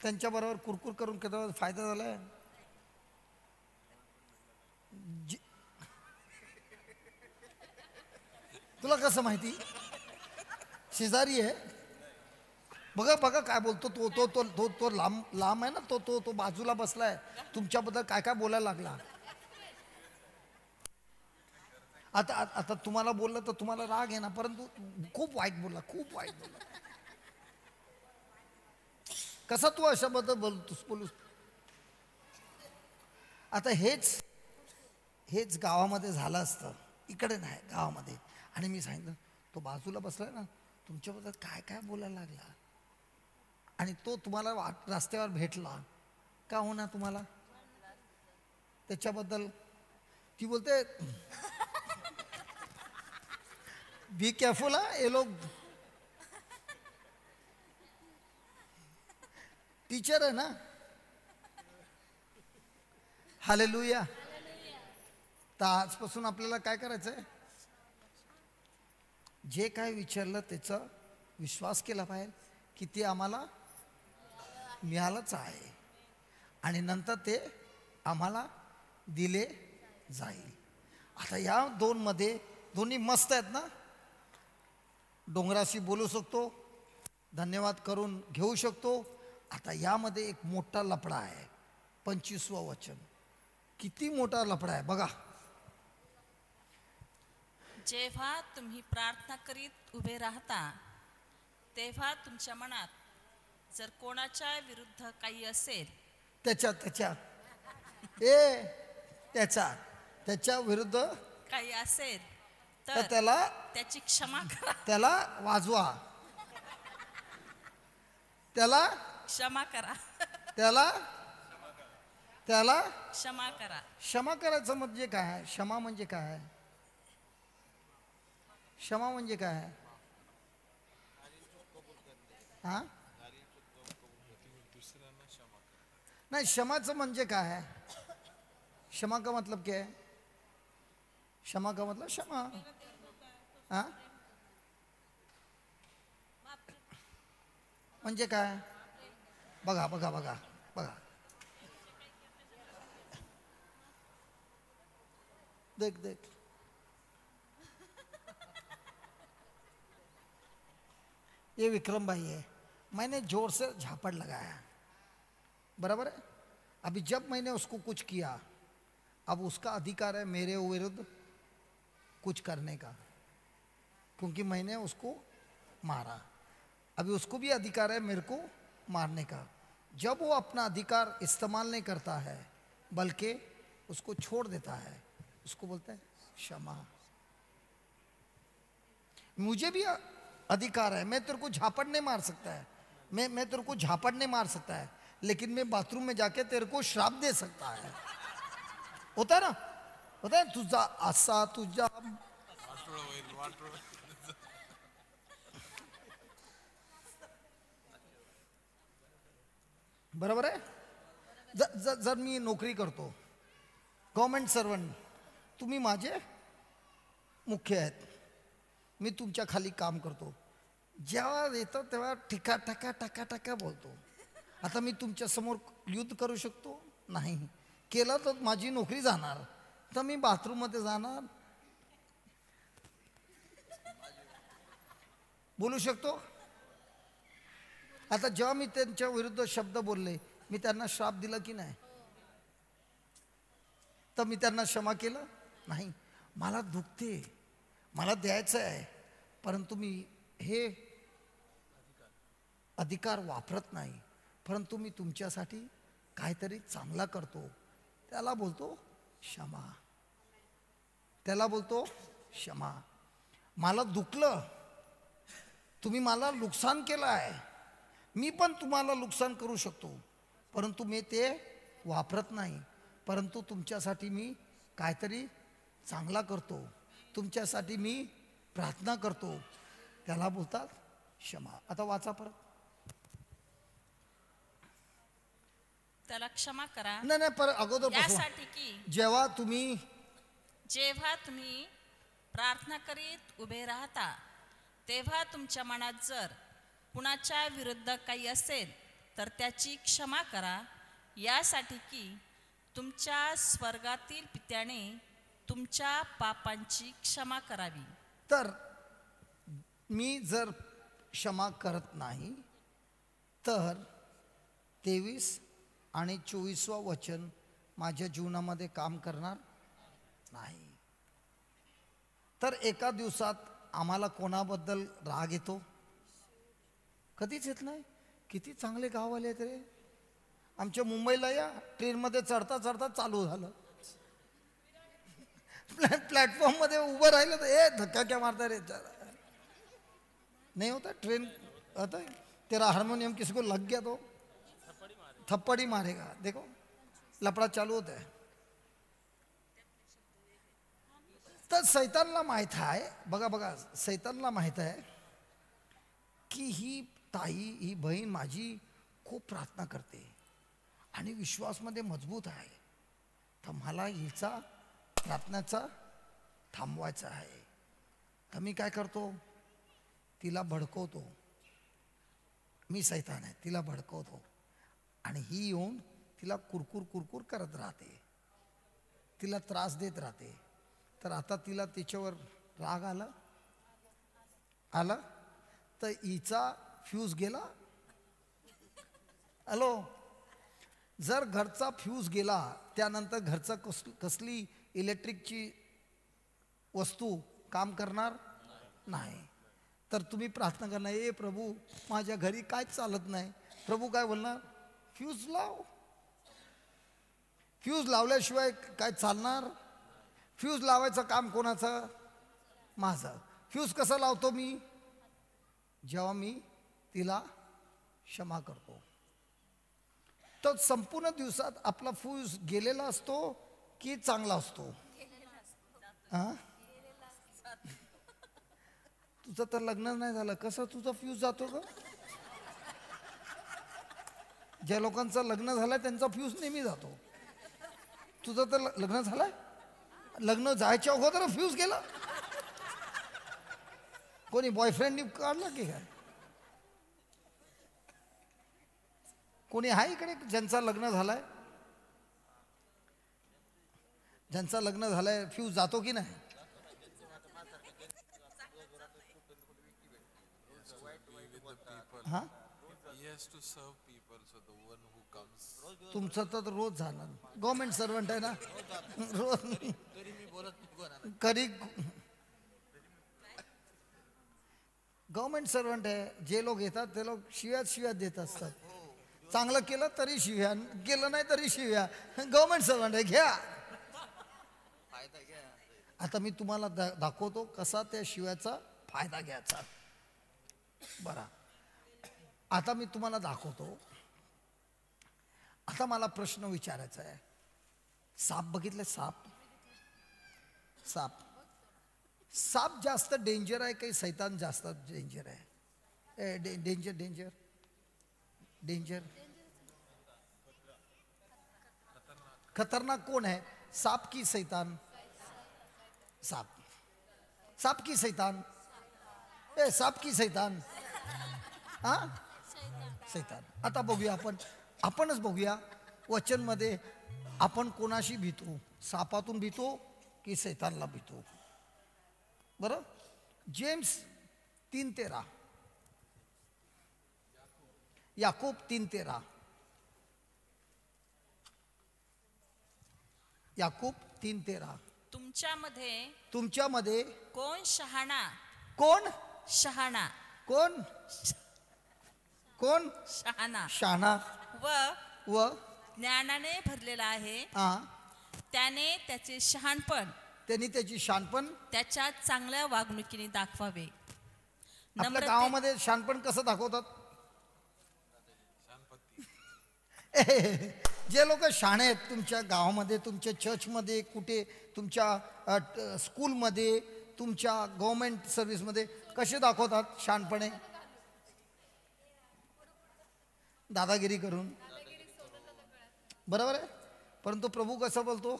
त्यांच्याबरोबर कुरकुर करून कोणाचा फायदा झाला आहे? तुला कसं माहिती? शेजारी आहे. बघा बघा काय बोलतो तो तो तो तो तो लांब लांब आहे ना तो तो तो बाजूला बसलाय, तुमच्याबद्दल काय काय बोलायला लागला. आता आता तुम्हाला बोललं तर तुम्हाला राग आहे ना, परंतु खूप वाईट बोलला, खूप वाईट बोलला. कसा तू अशाबद्दल बोलतोस बोलूस? आता हेच हेच गावामध्ये झालं असतं, इकडे नाही गावामध्ये. आणि मी सांगितलं तो बाजूला बसलाय ना, तुमच्याबद्दल काय काय बोलायला लागला. आणि तो तुम्हाला रस्त्यावर भेटला का हो ना तुम्हाला त्याच्याबद्दल? ती बोलते बी केअरफुल हा, ये लोग टीचर आहे ना. हालेलुया. तर आजपासून आपल्याला काय करायचं आहे? जे काय विचारलं त्याचा विश्वास केला पाहिजे की ते आम्हाला मिळालंच आहे आणि नंतर ते आम्हाला दिले जाईल. आता या दोनमध्ये दोन्ही मस्त आहेत ना. डोंगराशी बोलू शकतो, धन्यवाद करून घेऊ शकतो. आता यामध्ये एक मोठा लफडा आहे, 25वं वचन. किती मोठा लफडा आहे बघा. जेव्हा तुम्ही प्रार्थना करीत उभे राहता तेव्हा तुमच्या मनात जर कोणाच्या विरुद्ध काही असेल, त्याच्या त्याच्या ए त्याचा त्याच्या विरुद्ध काही असेल तर त्याला त्याची क्षमा करा. त्याला वाजवा, त्याला क्षमा करा, त्याला त्याला क्षमा करा. क्षमा करायचं म्हणजे काय? क्षमा म्हणजे काय? क्षमा म्हणजे काय? हा नाही, क्षमाचं म्हणजे काय? क्षमा का मतलब क्या है? क्षमा का मतलब क्षमा. हा म्हणजे काय? बघा बघा बघा बघा, देख देख, ये विक्रम भाई है, मैंने जोर से झापड़ लगाया, बराबर है। अभी जब मैंने उसको कुछ किया, अब उसका अधिकार है मेरे विरुद्ध कुछ करने का, क्योंकि मैंने उसको मारा। अभी उसको भी अधिकार है मेरे को मारने का। जब वो अपना अधिकार इस्तेमाल नहीं करता है बल्कि उसको छोड़ देता है, उसको बोलते हैं क्षमा। मुझे भी अधिकार है, मैं तेरे को झापड़ नहीं मार सकता है, मैं तेरे को झापड़ नहीं मार सकता है, लेकिन मैं बाथरूम में जाके तेरे को श्राप दे सकता है। होता है ना, होता है, तुझा असा तुझा। बरोबर आहे। जर मी नोकरी करतो, गव्हर्नमेंट सर्वंट, तुम्ही माझे मुख्य आहेत, मी तुमच्या खाली काम करतो, जेव्हा येतो तेव्हा ठिका टाका टाका टाका बोलतो। आता मी तुमच्यासमोर युद्ध करू शकतो नाही, केलं तर माझी नोकरी जाणार, तर मी बाथरूममध्ये जाणार, बोलू शकतो? आता जेव्हा मी त्यांच्या विरुद्ध शब्द बोलले, मी त्यांना श्राप दिला की नाही? तर मी त्यांना क्षमा केलं नाही। मला दुखते, मला द्यायचं आहे, परंतु मी हे अधिकार वापरत नाही, परंतु मी तुमच्यासाठी काहीतरी चांगला करतो, त्याला बोलतो क्षमा, त्याला बोलतो क्षमा। मला दुखलं, तुम्ही मला नुकसान केलं आहे, मी पण तुम्हाला नुकसान करू शकतो, परंतु मी ते वापरत नाही, परंतु तुमच्यासाठी मी काहीतरी चांगला करतो, तुमच्यासाठी मी प्रार्थना करतो, त्याला बोलतात क्षमा। आता वाचा परत. त्याला क्षमा करा. नाही नाही, परत अगोदर यासाठी की जेव्हा तुम्ही प्रार्थना करीत उभे राहता तेव्हा तुमच्या मनात जर कुणाच्या विरुद्ध काही असेल तर त्याची क्षमा करा, यासाठी की तुमच्या स्वर्गातील पित्याने तुमच्या पापांची क्षमा करावी. तर मी जर क्षमा करत नाही तर 23 आणि 24वां वचन माझ्या जीवनामध्ये काम करणार नाही. तर एका दिवसात आम्हाला कोणाबद्दल राग येतो? कधीच येत नाही. किती चांगले गाववाले आहेत रे आमच्या. मुंबईला या ट्रेनमध्ये चढता चढता चालू झालं, प्लॅटफॉर्ममध्ये उभं राहिलं तर ए धक्का क्या मारता रे, नहीं होता ट्रेन आता, तेरा हार्मोनियम किसी को लग गया तो थप्पड़ ही मारेगा. देखो लपड़ा चालू होता है. तर सैतानला माहीत आहे, बघा बघा, सैतानला माहीत आहे की ही ताई, ही बहीण माझी खूप प्रार्थना करते आणि विश्वासमध्ये मजबूत आहे, तर मला हिचा प्रार्थनाचा थांबवायचा आहे. तर मी काय करतो, तिला भडकवतो. मी सैतान आहे, तिला भडकवतो आणि ही येऊन तिला कुरकुर कुरकुर करत राहते, तिला त्रास देत राहते. तर आता तिला तिच्यावर राग आला आला तर हिचा फ्यूज गेला. हॅलो, जर घरचा फ्यूज गेला त्यानंतर घरचा कसली इलेक्ट्रिकची वस्तू काम करणार नाही. तर तुम्ही प्रार्थना करणार, ए प्रभू माझ्या घरी काहीच चालत नाही. प्रभू काय बोलणार, फ्यूज लाव. फ्यूज लावल्याशिवाय काय चालणार? फ्यूज लावायचं काम कोणाचं? माझं. फ्यूज कसा लावतो मी? जेव्हा मी तिला क्षमा करतो. तर संपूर्ण दिवसात आपला फ्यूज गेलेला असतो की चांगला असतो? हां, तुझं तर लग्न नाही झालं, कसं तुझा फ्यूज जातो ग? ज्या लोकांचं लग्न झालं त्यांचा फ्यूज नेहमी जातो. तुझं तर लग्न झालंय, लग्न जायच्या अगोदर फ्यूज गेला. कोणी बॉयफ्रेंडनी काढला की काय? कोणी आहे इकडे ज्यांचा लग्न झालाय? ज्यांचा लग्न झालंय फ्यूज जातो की नाही? हा, तुमचं तर रोज झालं, गव्हर्नमेंट सर्वंट आहे ना, रोज कधी गव्हर्नमेंट सर्वंट आहे. जे लोक येतात ते लोक शिव्यात शिव्यात देत असतात. चांगलं केलं तरी शिव्या, केलं नाही तरी शिव्या. गव्हर्नमेंट सर्वंट आहे, घ्या. आता मी तुम्हाला दाखवतो कसा त्या शिव्याचा फायदा घ्यायचा. बरं, आता मी तुम्हाला दाखवतो. आता मला प्रश्न विचारायचा आहे. साप बघितले? साप साप साप जास्त डेंजर आहे काही सैतान जास्त डेंजर आहे? डेंजर डेंजर डेंजर खतरनाक कोण आहे? साप की सैतान? साप. साप की सैतान? ए, साप की सैतान? हा, सैतान. आता बघूया आपण, आपणच बघूया वचनमध्ये आपण कोणाशी भीतो? सापातून भीतो की सैतानला भीतो? बरं, जेम्स 3:13, याकूब 3:13, याकूब 3:13. तुमच्यामध्ये, तुमच्यामध्ये कोण शहाणा? कोण शहाणा? कोण कोण शहाणा? शहाणा व व ज्ञानाने भरलेला आहे, त्याने त्याचे शहाणपण, त्यांनी त्याची शहाणपण त्याच्या चांगल्या वागणुकीने दाखवावे. आपल्या गावामध्ये शहाणपण कसं दाखवतात? जे लोक शहाणे आहेत तुमच्या गावामध्ये, तुमच्या चर्चमध्ये, कुठे तुमच्या स्कूलमध्ये, तुमच्या गव्हर्नमेंट सर्व्हिसमध्ये कसे दाखवतात शहाणपणे? दादागिरी करून, बरोबर आहे. परंतु प्रभू कसं बोलतो?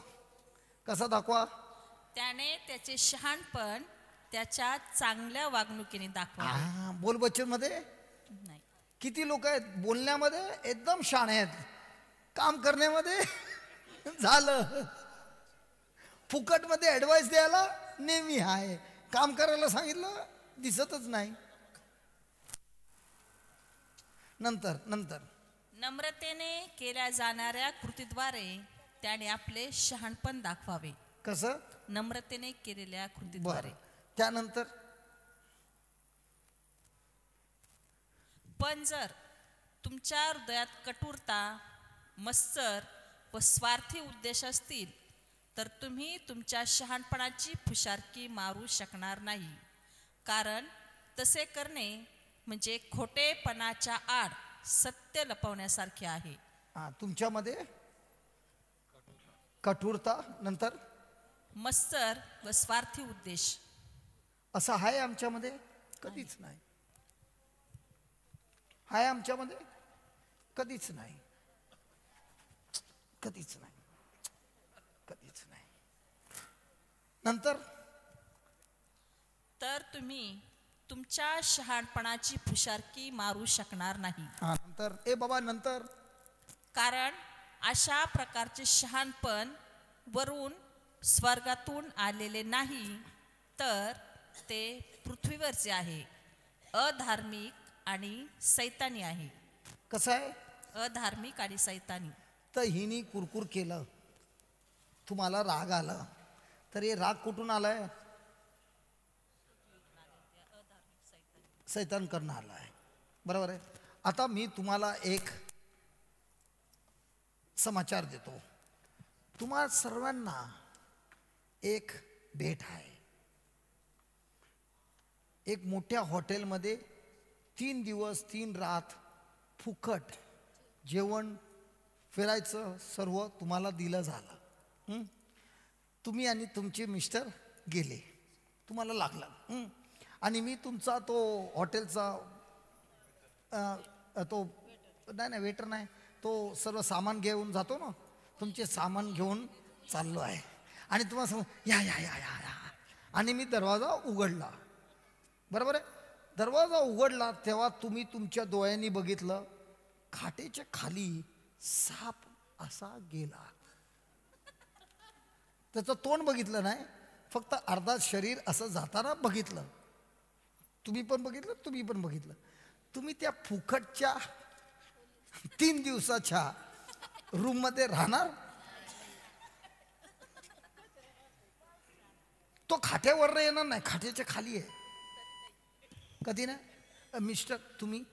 कसा दाखवा? त्याने त्याचे शहाणपण त्याच्या चांगल्या वागणुकीने दाखवा. बोल बच्चनमध्ये नाही. किती लोक आहेत बोलण्यामध्ये एकदम शहाणे आहेत, काम करण्यामध्ये झालं. फुकटमध्ये ॲडवाईस द्यायला नेहमी आहे, काम करायला सांगितलं दिसतच नाही. नंतर नंतर नम्रतेने केल्या जाणाऱ्या कृतीद्वारे त्याने आपले शहाणपण दाखवावे. कसं? नम्रतेने केलेल्या कृतीद्वारे. त्यानंतर पण जर तुमच्या हृदयात कठोरता, मत्सर व स्वार्थी उद्देश असतील तर तुम्ही तुमच्या शहाणपणाची फुशारकी मारू शकणार नाही, कारण तसे करणे म्हणजे खोटेपणाच्या आड सत्य लपवण्यासारखे आहे. तुमच्यामध्ये कठोरता, नंतर मत्सर व स्वार्थी उद्देश असं आहे आमच्यामध्ये? कधीच नाही. आहे आमच्यामध्ये? कधीच नाही, कधीच नाही, कधीच नाही. नंतर तर तुम्ही तुमच्या शहाणपणाची फुशारकी मारू शकणार नाही. नंतर ए बाबा नंतर, कारण अशा प्रकारचे शहाणपण वरून स्वर्गातून आलेले नाही, तर ते पृथ्वीवरचे आहे, अधार्मिक आणि सैतानी आहे. कसं आहे? अधार्मिक आणि सैतानी. तर हिनी कुरकुर केलं, तुम्हाला राग आला, तर हे राग कुठून आलाय? सैतान करणं आला आहे, बरोबर आहे. आता मी तुम्हाला एक समाचार देतो. तुम्हा सर्वांना एक भेट आहे. एक मोठ्या हॉटेलमध्ये 3 दिवस 3 रात फुकट जेवण फिरायचं सर्व तुम्हाला दिलं झालं. तुम्ही आणि तुमचे मिस्टर गेले, तुम्हाला लागलं, आणि मी तुमचा तो हॉटेलचा तो नाही नाही वेटर नाही, तो सर्व सामान घेऊन जातो ना, तुमचे सामान घेऊन चाललो आहे आणि तुम्हाला सांग या या या या या, आणि मी दरवाजा उघडला, बरोबर आहे. दरवाजा उघडला तेव्हा तुम्ही तुमच्या डोळ्यांनी बघितलं खाटेच्या खाली साप असा गेला. त्याचं तोंड बघितलं नाही, फक्त अर्धा शरीर असं जाताना बघितलं. तुम्ही पण बघितलं, तुम्ही पण बघितलं. तुम्ही त्या फुकटच्या 3 दिवसाच्या रूममध्ये राहणार? तो खाट्यावर येणार नाही, खाट्याच्या खाली आहे कधी ना. मिस्टर तुम्ही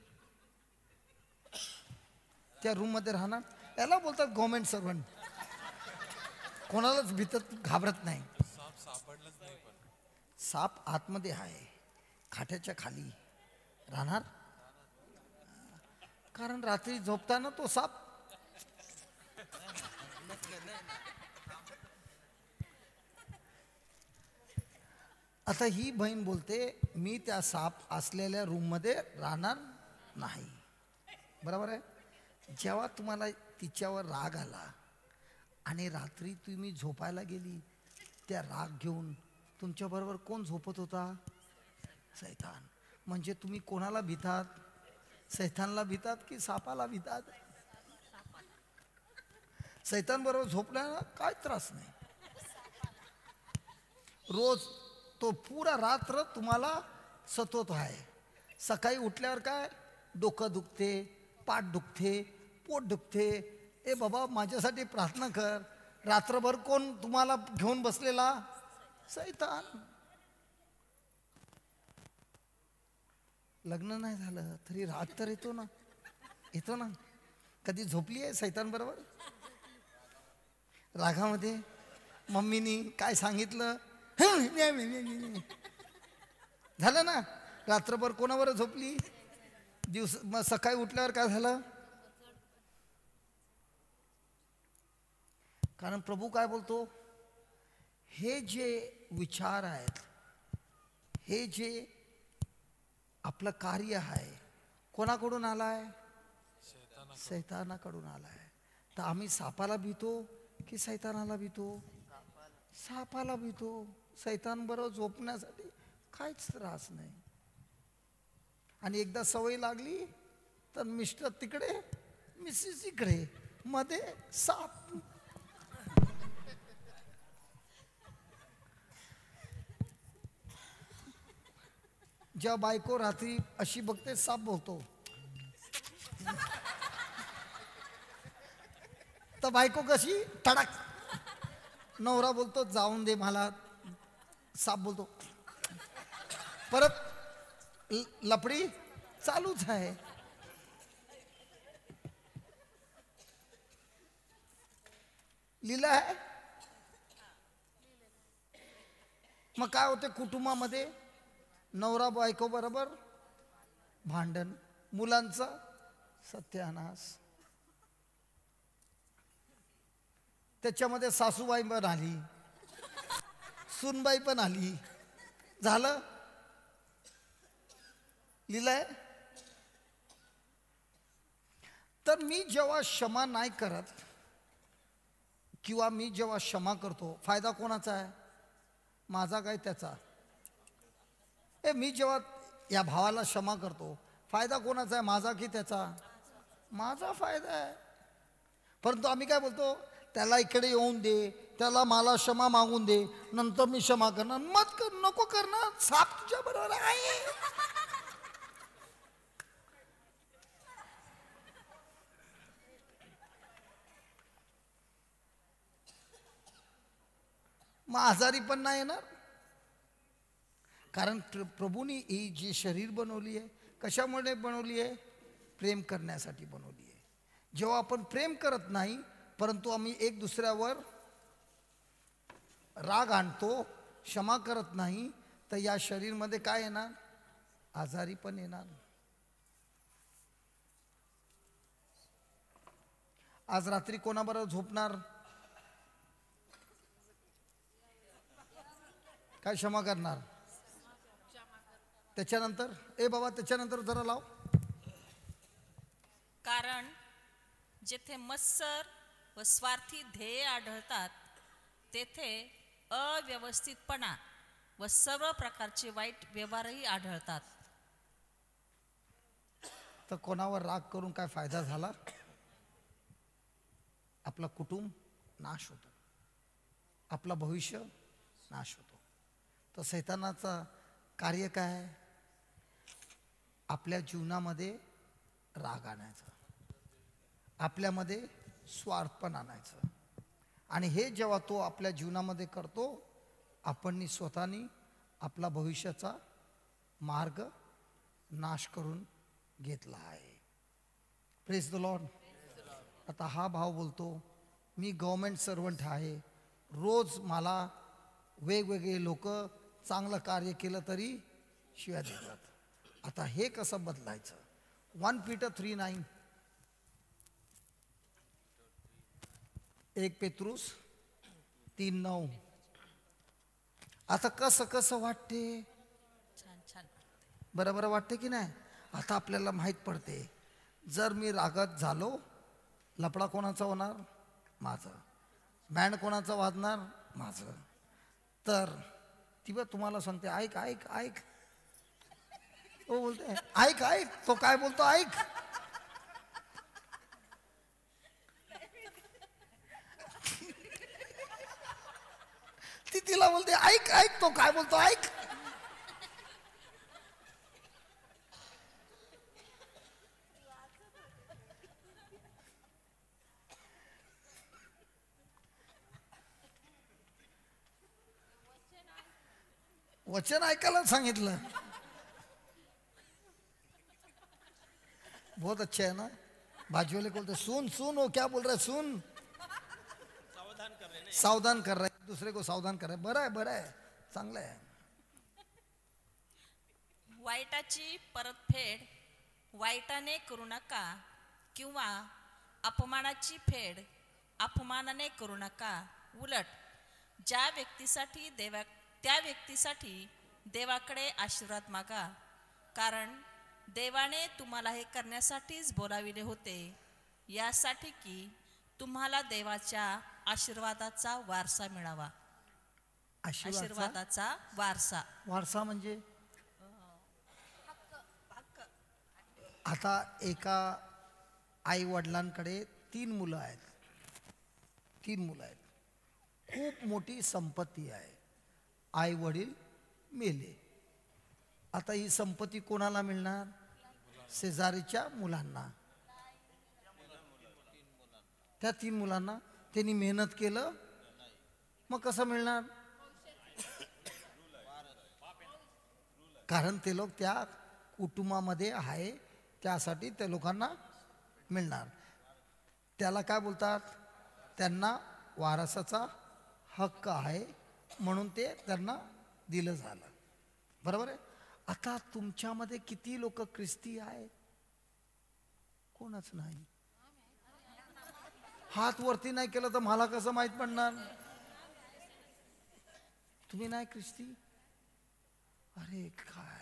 त्या रूममध्ये राहणार? याला बोलतात गव्हर्नमेंट सर्वंट, कोणालाच भीतत घाबरत नाही. साप आतमध्ये आहे, खाट्याच्या खाली राहणार, कारण रात्री झोपताना तो साप आता ही बहीण बोलते मी त्या साप असलेल्या रूममध्ये राहणार नाही, बरोबर आहे. जेव्हा तुम्हाला तिच्यावर राग आला आणि रात्री तुम्ही झोपायला गेली, त्या राग घेऊन तुमच्याबरोबर कोण झोपत होता? सैतान. म्हणजे तुम्ही कोणाला भीतात? सैतानला भीतात की सापाला भीतात? सैतान बरोबर झोपल्याला काय त्रास नाही, रोज तो पुरा रात्र तुम्हाला सतवत आहे. सकाळी उठल्यावर काय डोकं दुखते, पाठ दुखते, पोट दुखते, ए बाबा माझ्यासाठी प्रार्थना कर. रात्रभर कोण तुम्हाला घेऊन बसलेला? सैतान. लग्न नाही झालं तरी राग तर येतो ना, येतो ना. कधी झोपली आहे सैतान बरोबर? रागामध्ये मम्मीनी काय सांगितलं झालं ना, रात्रभर कोणावर झोपली? दिवस मग सकाळी उठल्यावर काय झालं? कारण प्रभू काय बोलतो, हे जे विचार आहेत, हे जे आपलं कार्य आहे, कोणाकडून आला आहे? सैतानाकडून आला आहे. तर आम्ही सापाला भीतो की सैतानाला भीतो? सापाला भीतो. सैतान बरोबर झोपण्यासाठी काहीच त्रास नाही. आणि एकदा सवय लागली तर मिस्टर तिकडे, मिसेस इकडे, मध्ये साप. ज्या बायको रात्री अशी बघते साप बोलतो, तर बायको कशी तडक, नवरा बोलतो जाऊन दे मला, साप बोलतो परत लपडी चालूच आहे. लिहिलं आहे. मग काय होते कुटुंबामध्ये? नवरा बायको बरोबर भांडण, मुलांचा सत्यानाश, त्याच्यामध्ये सासूबाई पण आली, सुनबाई पण आली, झालं. लिहिलंय. तर मी जेव्हा क्षमा नाही करत किंवा मी जेव्हा क्षमा करतो, फायदा कोणाचा आहे? माझा काय त्याचा? ए मी जेव्हा या भावाला क्षमा करतो, फायदा कोणाचा आहे? माझा की त्याचा? माझा फायदा आहे. परंतु आम्ही काय बोलतो, त्याला इकडे येऊन दे, त्याला मला क्षमा मागून दे, नंतर मी क्षमा करणार. मत कर, नको करणार, साप तुझ्या बरोबर आहे. मग आजारी पण नाही येणार. कारण प्रभूंनी ही जी शरीर बनवली आहे, कशामुळे बनवली आहे? प्रेम करण्यासाठी बनवली आहे. जेव्हा आपण प्रेम करत नाही, परंतु आम्ही एक दुसऱ्यावर राग आणतो, क्षमा करत नाही, तर या शरीरमध्ये काय येणार? आजारी पण येणार. आज रात्री कोणाबरोबर झोपणार? काय क्षमा करणार? त्याच्यानंतर ए बाबा, त्याच्यानंतर जरा लाव. कारण जेथे मत्सर व स्वार्थी ध्येय आढळतात तेथे अव्यवस्थितपणा व सर्व प्रकारचे वाईट व्यवहारही आढळतात. तर कोणावर राग करून काय फायदा झाला? आपला कुटुंब नाश होतो, आपला भविष्य नाश होतो. तर सैतानाचं कार्य काय आहे? आपल्या जीवनामध्ये राग आणायचा, आपल्यामध्ये स्वार्थपण आणायचं. आणि हे जेव्हा तो आपल्या जीवनामध्ये करतो, आपण स्वतःनी आपला भविष्याचा मार्ग नाश करून घेतला आहे. Praise the Lord. आता हा भाव बोलतो, मी गव्हर्मेंट सर्वंट आहे, रोज मला वेगवेगळे लोक चांगलं कार्य केलं तरी शिव्या देतात. आता हे कसं बदलायचं? 1 पीटर 3:9, 1 पेत्रुस 3:9. आता कसं कसं वाटते? छान छान, बरं बरं वाटते की नाही? आता आपल्याला माहीत पडते, जर मी रागात झालो, लपडा कोणाचा होणार? माझा. बँड कोणाचा वाजणार? माझं. तर ती बघ तुम्हाला सांगते, ऐक ऐक ऐक, तो बोलते ऐक ऐक, तो काय बोलतो ऐक. ती तिला बोलते ऐक ऐक, तो काय बोलतो ऐक. वचन ऐकायला सांगितलं. बहुत अच्छा है ना? बाजू वाले बोलते सुन सुन, वो क्या बोल रहा है सुन. सावधान कर रहे हैं, सावधान कर रहे हैं, दूसरे को सावधान कर रहे हैं. बरं आहे, बरं आहे, चांगलं आहे. वाईटाची परतफेड वाईटाने करू नका किंवा अपमानाची फेड अपमानाने करू नका. उलट ज्या व्यक्तीसाठी देवा त्या व्यक्तीसाठी देवाकडे आशीर्वाद मागा, कारण देवाने तुम्हाला हे करण्यासाठीच बोलाविले होते, यासाठी की तुम्हाला देवाच्या आशीर्वादाचा वारसा मिळावा. आशीर्वादाचा वारसा. वारसा म्हणजे आता एका आई वडिलांकडे 3 मुलं आहेत, 3 मुलं आहेत, खूप मोठी संपत्ती आहे. आई वडील मेले, आता ही संपत्ती कोणाला मिळणार? शेजारीच्या मुलांना. त्या 3 मुलांना. त्यांनी मेहनत केलं, मग कसं मिळणार? कारण ते लोक त्या कुटुंबामध्ये आहे, त्यासाठी त्या लोकांना मिळणार. त्याला काय बोलतात? त्यांना वारसाचा हक्क आहे म्हणून ते त्यांना दिलं झालं. बरोबर आहे. आता तुमच्यामध्ये किती लोक ख्रिस्ती आहे? कोणच नाही. हात वरती नाही केलं तर मला कसं माहित पडणार तुम्ही नाही ख्रिस्ती? अरे काय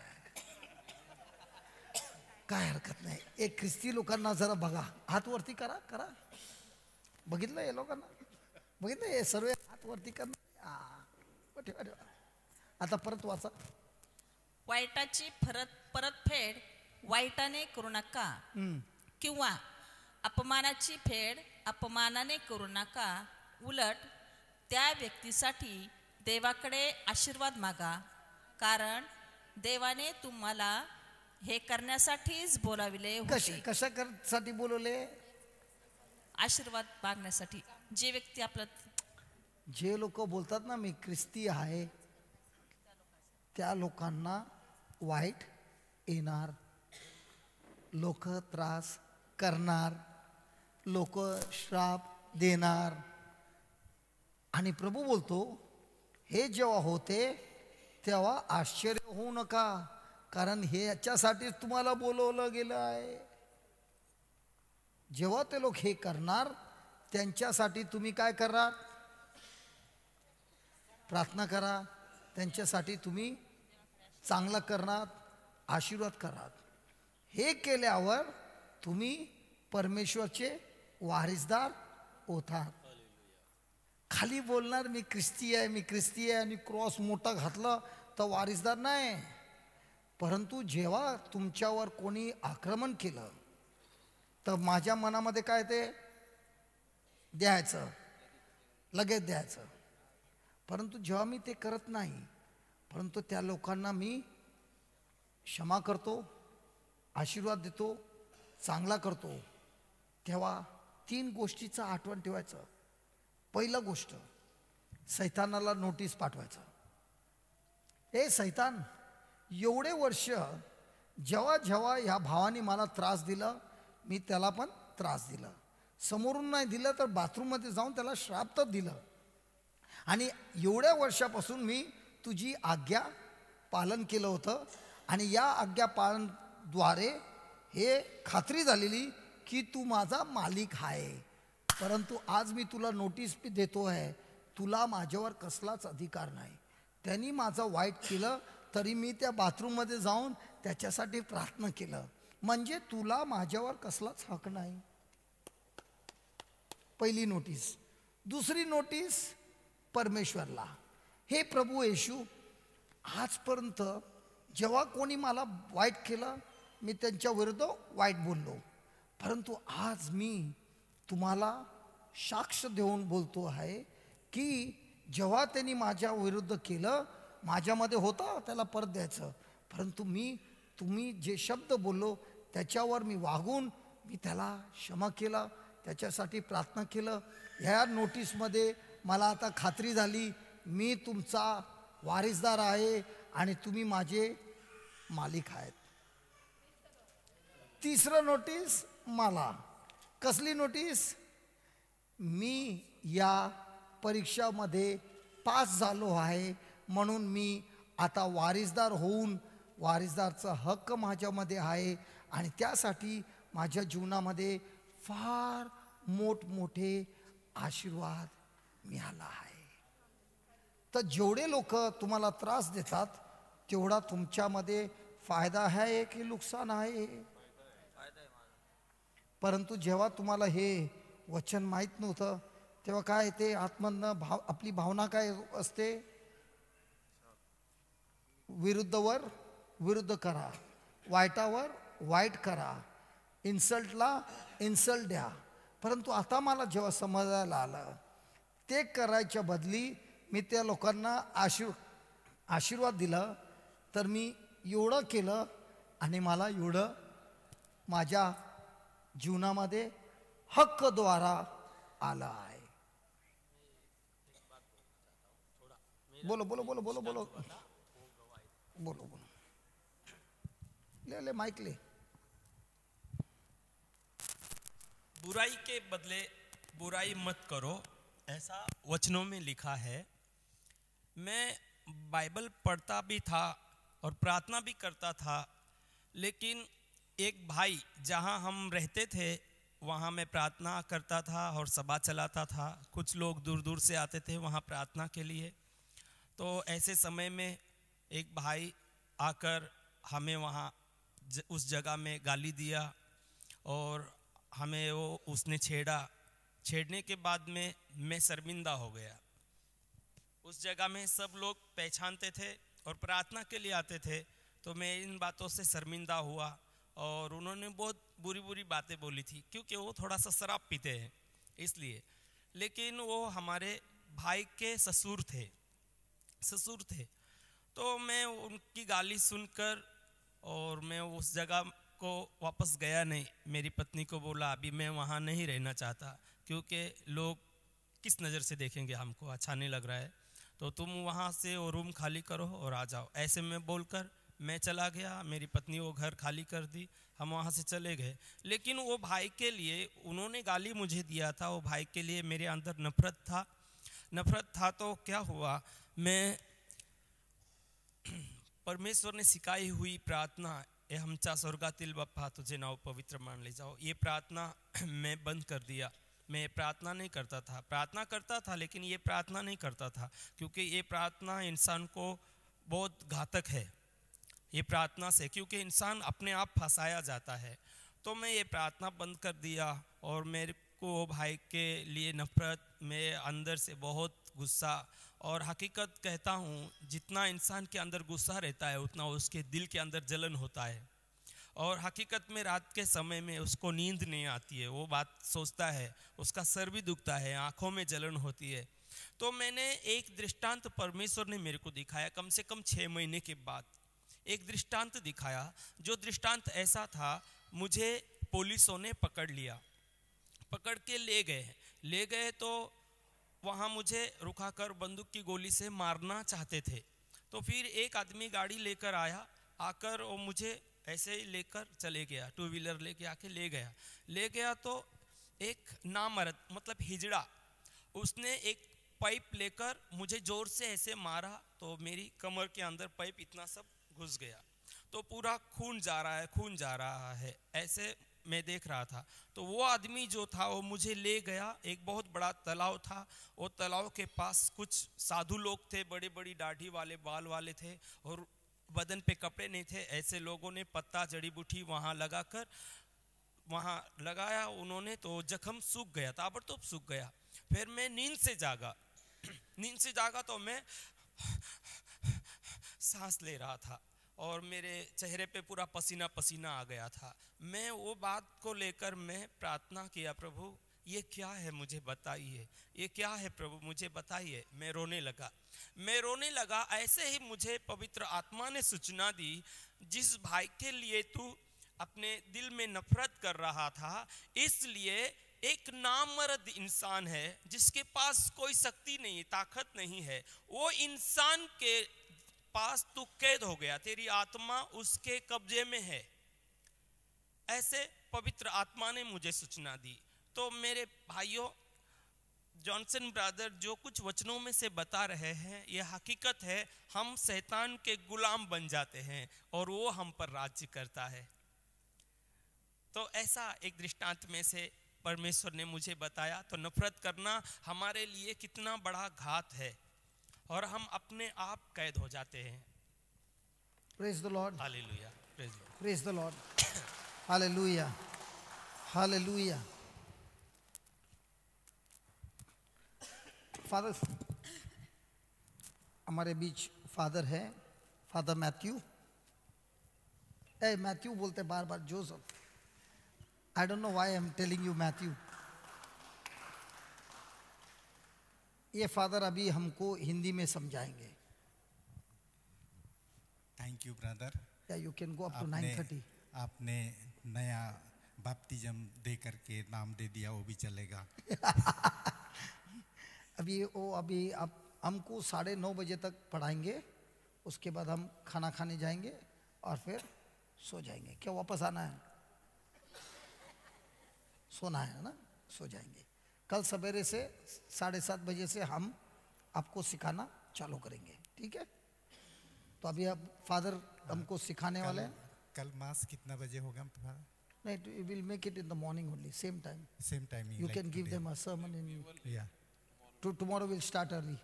काय हरकत नाही. एक ख्रिस्ती लोकांना जरा बघा, हात वरती करा करा. बघितलं हे लोकांना? बघितलं हे सर्व हात वरती करणं? ठेवा ठेवा. आता परत वाचा. वाईटाची परतफेड वाईटाने करू नका किंवा अपमानाची फेड अपमानाने करू नका. उलट त्या व्यक्तीसाठी देवाकडे आशीर्वाद मागा, कारण देवाने तुम्हाला हे करण्यासाठीच बोलाविले होते. कशासाठी बोलवले? आशीर्वाद मागण्यासाठी. जे व्यक्ती आपलं, जे लोक बोलतात ना मी ख्रिस्ती आहे, त्या लोकांना वाईट येणार, लोक त्रास करणार, लोक श्राप देणार. आणि प्रभू बोलतो, हे जेव्हा होते तेव्हा आश्चर्य होऊ नका, कारण हे याच्यासाठीच तुम्हाला बोलवलं गेलं आहे. जेव्हा ते लोक हे करणार त्यांच्यासाठी तुम्ही काय करा? प्रार्थना करा, त्यांच्यासाठी तुम्ही चांगलं करणार, आशीर्वाद करा. हे केल्यावर तुम्ही परमेश्वरचे वारिसदार होतात. खाली बोलणार मी ख्रिस्ती आहे, मी ख्रिस्ती आहे आणि क्रॉस मोठा घातला तर वारिसदार नाही. परंतु जेव्हा तुमच्यावर कोणी आक्रमण केलं तर माझ्या मनामध्ये काय ते द्यायचं, लगेच द्यायचं. परंतु जेव्हा मी ते करत नाही, परंतु त्या लोकांना मी क्षमा करतो, आशीर्वाद देतो, चांगला करतो, तेव्हा 3 गोष्टीचं आठवण ठेवायचं. पहिलं गोष्ट, सैतानाला नोटीस पाठवायचं. ए सैतान, एवढे वर्ष जेव्हा जेव्हा ह्या भावाने मला त्रास दिला, मी त्याला पण त्रास दिला. समोरून नाही दिलं तर बाथरूममध्ये जाऊन त्याला श्राप तर दिलं. आणि एवढ्या वर्षापासून मी तुझी आज्ञा पालन केलं होतं आणि या आज्ञा पालनद्वारे हे खात्री झालेली की तू माझा मालिक आहे. परंतु आज मी तुला नोटीस देतो आहे, तुला माझ्यावर कसलाच अधिकार नाही. त्यांनी माझं वाईट केलं तरी मी त्या बाथरूममध्ये जाऊन त्याच्यासाठी प्रार्थना केलं, म्हणजे तुला माझ्यावर कसलाच हक नाही. पहिली नोटीस. दुसरी नोटीस परमेश्वरला, हे प्रभू येशू, आजपर्यंत जेव्हा कोणी मला वाईट केलं मी त्यांच्या विरुद्ध वाईट बोललो, परंतु आज मी तुम्हाला साक्ष देऊन बोलतो आहे की जेव्हा त्यांनी माझ्या विरुद्ध केलं, माझ्यामध्ये होतं त्याला परत द्यायचं, परंतु मी तुम्ही जे शब्द बोललो त्याच्यावर मी वागून मी त्याला क्षमा केला, त्याच्यासाठी प्रार्थना केलं. ह्या नोटीसमध्ये मला आता खात्री झाली मी तुमचा वारिसदार आहे आणि तुम्ही माझे मालिक आहेत. तिसरं नोटीस मला कसली नोटीस? मी या परीक्षामध्ये पास झालो आहे म्हणून मी आता वारिसदार होऊन वारिसदारचा हक्क माझ्यामध्ये आहे आणि त्यासाठी माझ्या जीवनामध्ये फार मोठमोठे आशीर्वाद मिळाला आहे. तर जेवढे लोक तुम्हाला त्रास देतात तेवढा तुमच्यामध्ये फायदा आहे की नुकसान आहे? परंतु जेव्हा तुम्हाला हे वचन माहीत नव्हतं तेव्हा काय ते आत्मन भाव आपली भावना काय असते? विरुद्धवर विरुद्ध करा, वाईटावर वाईट करा, इन्सल्टला इन्सल्ट द्या. परंतु आता मला जेव्हा समजायला आलं ते करायच्या बदली मी त्या लोकांना आशीर्वाद दिला, तर मी एवढं केलं आणि मला एवढं माझ्या जीवनामध्ये हक्कद्वारा आला आहे. बोलो बोलो बोलो बोलो बोलो बोलो बोलो, ले ले माइक ले. बुराई के बदले बुराई मत करो, ऐसा वचनों में लिखा है. मैं बाइबल पढ़ता भी था और प्रार्थना भी करता था, लेकिन एक भाई जहाँ हम रहते थे वहाँ मैं प्रार्थना करता था और सभा चलाता था. कुछ लोग दूर दूर से आते थे वहाँ प्रार्थना के लिए. तो ऐसे समय में एक भाई आकर हमें वहाँ उस जगह में गाली दिया और हमें वो उसने छेड़ा. छेड़ने के बाद में मैं शर्मिंदा हो गया. उस जगह में सब लोग पहचानते थे और प्रार्थना के लिए आते थे, तो मैं इन बातों से शर्मिंदा हुआ और उन्होंने बहुत बुरी बुरी बातें बोली थी, क्योंकि वो थोड़ा सा शराब पीते हैं इसलिए. लेकिन वो हमारे भाई के ससुर थे, तो मैं उनकी गाली सुनकर और मैं उस जगह को वापस गया नहीं. मेरी पत्नी को बोला अभी मैं वहाँ नहीं रहना चाहता, क्योंकि लोग किस नज़र से देखेंगे हमको, अच्छा नहीं लग रहा है, तो तुम वहाँ से वो रूम खाली करो और आ जाओ. ऐसे में बोलकर मैं चला गया. मेरी पत्नी वो घर खाली कर दी, हम वहाँ से चले गए. लेकिन वो भाई के लिए उन्होंने गाली मुझे दिया था, वो भाई के लिए मेरे अंदर नफ़रत था. तो क्या हुआ, मैं परमेश्वर ने सिखाई हुई प्रार्थना, ए हमचा स्वर्गातील बाप्पा तुझे नाव पवित्र मान ले जाओ, ये प्रार्थना मैं बंद कर दिया। मैं प्रार्थना नहीं करता था, प्रार्थना करता था लेकिन ये प्रार्थना नहीं करता था, क्योंकि ये प्रार्थना इंसान को बहुत घातक है ये प्रार्थना से, क्योंकि इंसान अपने आप फंसाया जाता है। तो मैं ये प्रार्थना बंद कर दिया और मेरे को भाई के लिए नफरत, मेरे अंदर से बहुत गुस्सा। और हकीकत कहता हूँ, जितना इंसान के अंदर गुस्सा रहता है उतना उसके दिल के अंदर जलन होता है। और हकीकत में रात के समय में उसको नींद नहीं आती है, वो बात सोचता है, उसका सर भी दुखता है, आँखों में जलन होती है। तो मैंने एक दृष्टांत परमेश्वर ने मेरे को दिखाया, कम से कम 6 महीने के बाद एक दृष्टांत दिखाया। जो दृष्टांत ऐसा था, मुझे पुलिसों ने पकड़ लिया, पकड़ के ले गए। ले गए तो वहाँ मुझे रुका कर बंदूक की गोली से मारना चाहते थे। तो फिर एक आदमी गाड़ी लेकर आया, आकर वो मुझे ऐसे ही लेकर चले गया, 2 व्हीलर लेके आके ले गया। ले गया तो एक नामर्द, मतलब हिजड़ा, उसने एक पाइप लेकर मुझे ज़ोर से ऐसे मारा, तो मेरी कमर के अंदर पाइप इतना सब घुस गया। तो पूरा खून जा रहा है, खून जा रहा है, ऐसे मैं देख रहा था। तो वो आदमी जो था वो मुझे ले गया, एक बहुत बड़ा तालाब था, वो तालाब के पास कुछ साधु लोग थे, बड़ी बड़ी दाढ़ी वाले, बाल वाले थे और बदन पे कपड़े नहीं थे। ऐसे लोगों ने पत्ता जड़ी बूटी वहाँ लगाकर वहाँ लगाया उन्होंने, तो जख्म सूख गया, ताबड़तोड़ सूख गया। फिर मैं नींद से जागा, नींद से जागा तो मैं सांस ले रहा था और मेरे चेहरे पे पूरा पसीना पसीना आ गया था। मैं वो बात को लेकर मैं प्रार्थना किया, प्रभु ये क्या है मुझे बताइए, ये क्या है प्रभु मुझे बताइए। मैं रोने लगा, मैं रोने लगा। ऐसे ही मुझे पवित्र आत्मा ने सूचना दी, जिस भाई के लिए तू अपने दिल में नफरत कर रहा था, इसलिए एक नामर्द इंसान है जिसके पास कोई शक्ति नहीं, ताकत नहीं है, वो इंसान के पास तू कैद हो गया, तेरी आत्मा उसके कब्जे में है। ऐसे पवित्र आत्मा ने मुझे सूचना दी। तो मेरे भाइयों, जॉनसन ब्रदर जो कुछ वचनों में से बता रहे हैं ये हकीकत है। हम शैतान के गुलाम बन जाते हैं और वो हम पर राज्य करता है। तो ऐसा एक दृष्टांत में से परमेश्वर ने मुझे बताया। तो नफरत करना हमारे लिए कितना बड़ा घात है और हम अपने आप कैद हो जाते हैं। Praise the Lord. Hallelujah. Praise the Lord. Praise the Lord. Hallelujah. Hallelujah. Father, हमारे बीच फादर है, फादर मैथ्यू। ए मैथ्यू बोलते bar bar, Joseph. I don't know why I am telling you Matthew. ये फादर अभी हमको हिंदी में समझाएंगे। Thank you brother. या you can go up to 9:30। आपने नया बैप्टिज्म दे करके नाम दे दिया, वो भी चलेगा। अभी वो अभी आप हमको 9:30 बजे तक पढ़ाएंगे, उसके बाद हम खाना खाने जाएंगे और फिर सो जाएंगे। क्या वापस आना है? सोना है ना, सो जाएंगे। कल सवेरे से 7:30 बजे से हम आपको सिखाना चालू करेंगे, ठीक है? तो अभी आप फादर हमको सिखाने वाले हैं। कल मास कितना बजे होगा? नहीं, we will make it in the morning only, same time. Same timing. You can give them a sermon in. Yeah. Tomorrow we'll start early.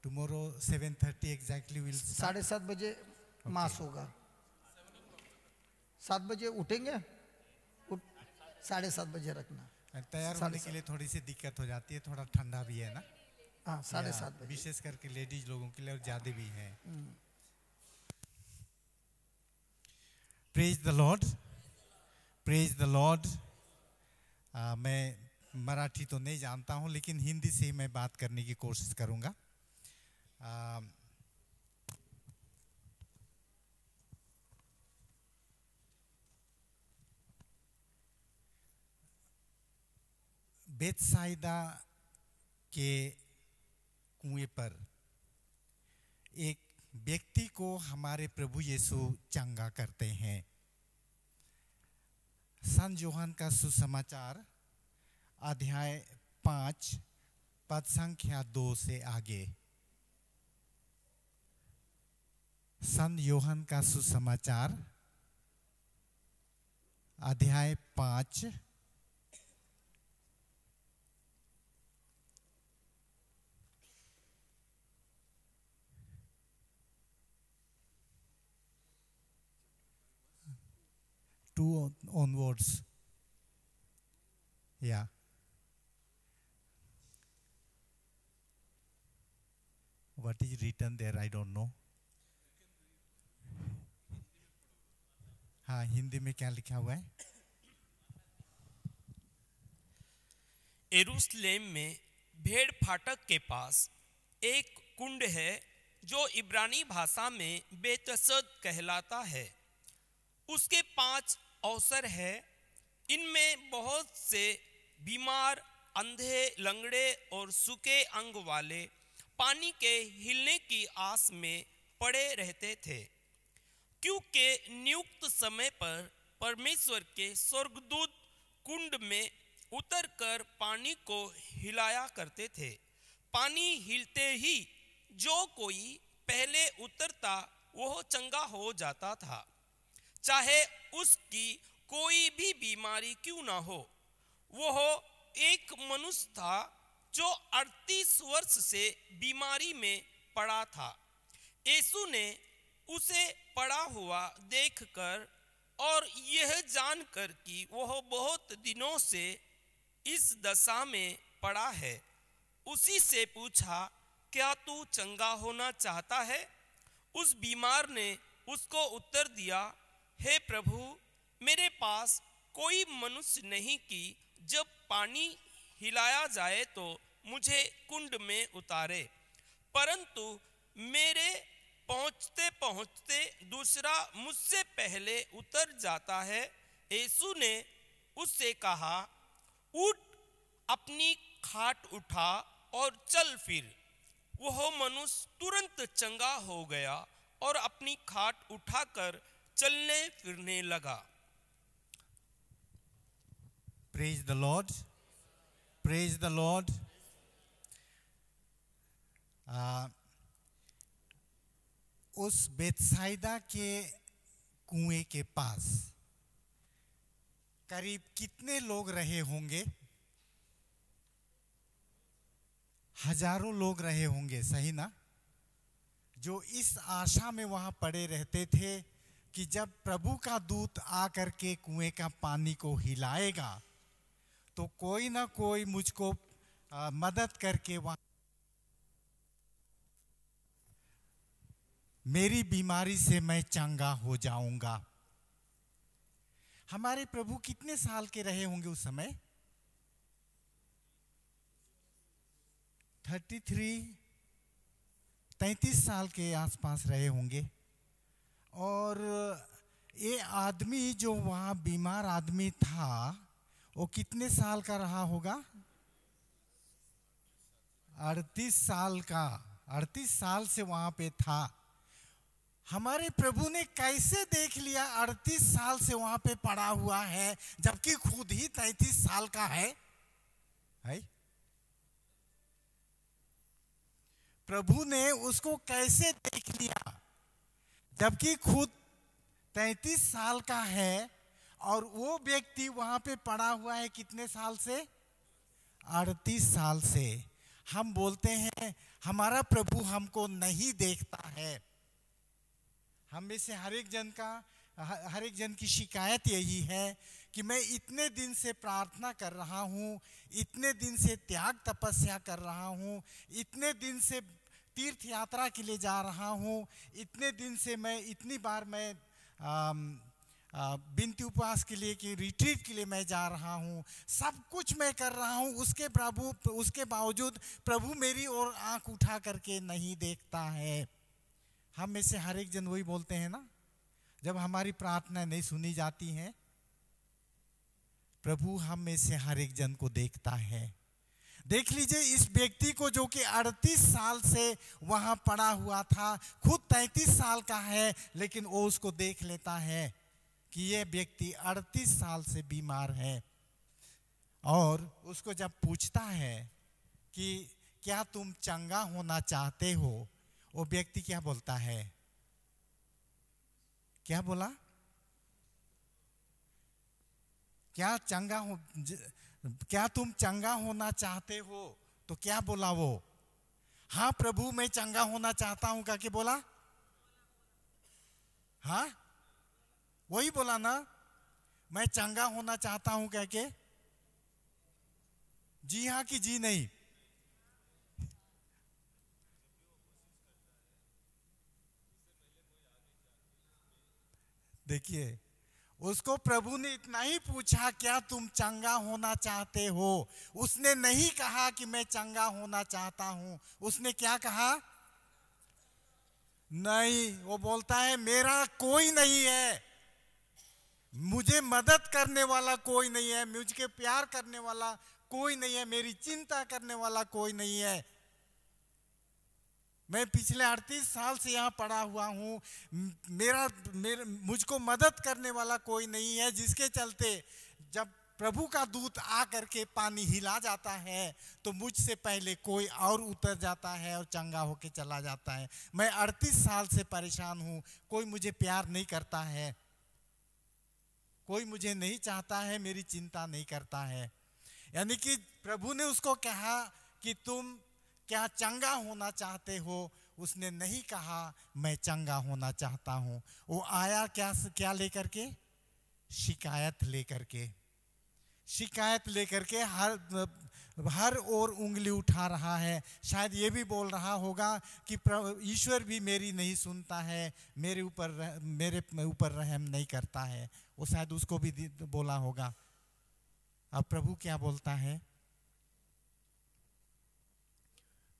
Tomorrow 7:30 exactly we'll start. 7:30 बजे मास होगा। 7 बजे उठेंगे, 7:30 बजे रखना। तैयार होने के लिए थोड़ी सी दिक्कत हो जाती है, थोड़ा ठंडा भी है ना। हाँ, 7:30 बजे। विशेष करके लेडीज लोगों के लिए और ज्यादा भी है। Praise the Lord, praise the Lord. मैं मराठी तो नहीं जानता हूँ, लेकिन हिंदी से ही मैं बात करने की कोशिश करूँगा। बेतसाइदा के कुएं पर एक व्यक्ति को हमारे प्रभु यीशु चंगा करते हैं। संत योहान का सुसमाचार अध्याय 5 पद संख्या 2 से आगे। संत योहन का सुसमाचार अध्याय 5 2 onwards. Yeah. What is written there, I don't know. हाँ, हिंदी में क्या लिखा हुआ है? यरूशलेम में भेड़ फाटक के पास एक कुंड है जो इब्रानी भाषा में बेतसद कहलाता है। उसके 5 अवसर है। इनमें बहुत से बीमार, अंधे, लंगड़े और सूखे अंग वाले पानी के हिलने की आस में पड़े रहते थे, क्योंकि नियुक्त समय पर परमेश्वर के स्वर्गदूत कुंड में उतरकर पानी को हिलाया करते थे। पानी हिलते ही जो कोई पहले उतरता वह चंगा हो जाता था, चाहे उसकी कोई भी बीमारी क्यों ना हो। वह एक मनुष्य था जो 38 वर्ष से बीमारी में पड़ा था। यीशु ने उसे पड़ा हुआ देखकर और यह जानकर कि वह बहुत दिनों से इस दशा में पड़ा है, उसी से पूछा, क्या तू चंगा होना चाहता है? उस बीमार ने उसको उत्तर दिया, हे प्रभु, मेरे पास कोई मनुष्य नहीं कि जब पानी हिलाया जाए तो मुझे कुंड में उतारे, परंतु मेरे पहुँचते पहुँचते दूसरा मुझसे पहले उतर जाता है। यीशु ने उससे कहा, उठ, अपनी खाट उठा और चल फिर। वह मनुष्य तुरंत चंगा हो गया और अपनी खाट उठाकर चलने फिरने लगा। Praise the Lord, praise the Lord. उस बेतसाइदा के कुएं के पास करीब कितने लोग रहे होंगे? हजारों लोग रहे होंगे, सही ना? जो इस आशा में वहां पड़े रहते थे कि जब प्रभु का दूत आकर के कुएं का पानी को हिलाएगा तो कोई ना कोई मुझको मदद करके वहां मेरी बीमारी से मैं चंगा हो जाऊंगा। हमारे प्रभु कितने साल के रहे होंगे उस समय? 33 33 साल के आसपास रहे होंगे। और ये आदमी जो वहाँ बीमार आदमी था वो कितने साल का रहा होगा? 38 साल का। 38 साल से वहाँ पे था। हमारे प्रभु ने कैसे देख लिया 38 साल से वहाँ पे पड़ा हुआ है, जबकि खुद ही 33 साल का है? प्रभु ने उसको कैसे देख लिया जबकि खुद 33 साल का है और वो व्यक्ति वहाँ पे पड़ा हुआ है कितने साल से? 38 साल से। हम बोलते हैं हमारा प्रभु हमको नहीं देखता है। हम में से हर एक जन की शिकायत यही है कि मैं इतने दिन से प्रार्थना कर रहा हूँ, इतने दिन से त्याग तपस्या कर रहा हूँ, इतने दिन से तीर्थ यात्रा के लिए जा रहा हूँ, इतने दिन से मैं इतनी बार मैं बिनती उपवास के लिए कि रिट्रीट के लिए मैं जा रहा हूँ, सब कुछ मैं कर रहा हूँ, उसके बावजूद प्रभु मेरी ओर आँख उठा करके नहीं देखता है। हम में से हर एक जन वही बोलते हैं ना, जब हमारी प्रार्थना नहीं सुनी जाती है। प्रभु हम में से हर एक जन को देखता है। देख लीजिए इस व्यक्ति को जो कि 38 साल से वहां पड़ा हुआ था, खुद 33 साल का है, लेकिन वो उसको देख लेता है कि ये व्यक्ति 38 साल से बीमार है। और उसको जब पूछता है कि क्या तुम चंगा होना चाहते हो, वो व्यक्ति क्या बोलता है? क्या बोला? क्या चंगा हो, क्या तुम चंगा होना चाहते हो? तो क्या बोला वो? हाँ प्रभु मैं चंगा होना चाहता हूं करके बोला। हाँ वही बोला ना, मैं चंगा होना चाहता हूं कह के। जी हाँ कि जी नहीं? देखिए उसको प्रभु ने इतना ही पूछा, क्या तुम चंगा होना चाहते हो? उसने नहीं कहा कि मैं चंगा होना चाहता हूं। उसने क्या कहा? नहीं, वो बोलता है मेरा कोई नहीं है, मुझे मदद करने वाला कोई नहीं है, मुझे प्यार करने वाला कोई नहीं है, मेरी चिंता करने वाला कोई नहीं है। मैं पिछले 38 साल से यहाँ पड़ा हुआ हूँ, मेरा मेरे मुझको मदद करने वाला कोई नहीं है, जिसके चलते जब प्रभु का दूत आ करके पानी हिला जाता है तो मुझसे पहले कोई और उतर जाता है और चंगा होके चला जाता है। मैं 38 साल से परेशान हूँ, कोई मुझे प्यार नहीं करता है, कोई मुझे नहीं चाहता है, मेरी चिंता नहीं करता है। यानी कि प्रभु ने उसको कहा कि तुम क्या चंगा होना चाहते हो? उसने नहीं कहा मैं चंगा होना चाहता हूँ। वो आया क्या क्या लेकर के? शिकायत लेकर के, शिकायत लेकर के हर ओर उंगली उठा रहा है। शायद ये भी बोल रहा होगा कि ईश्वर भी मेरी नहीं सुनता है, मेरे ऊपर रहम नहीं करता है। वो शायद उसको भी बोला होगा। अब प्रभु क्या बोलता है?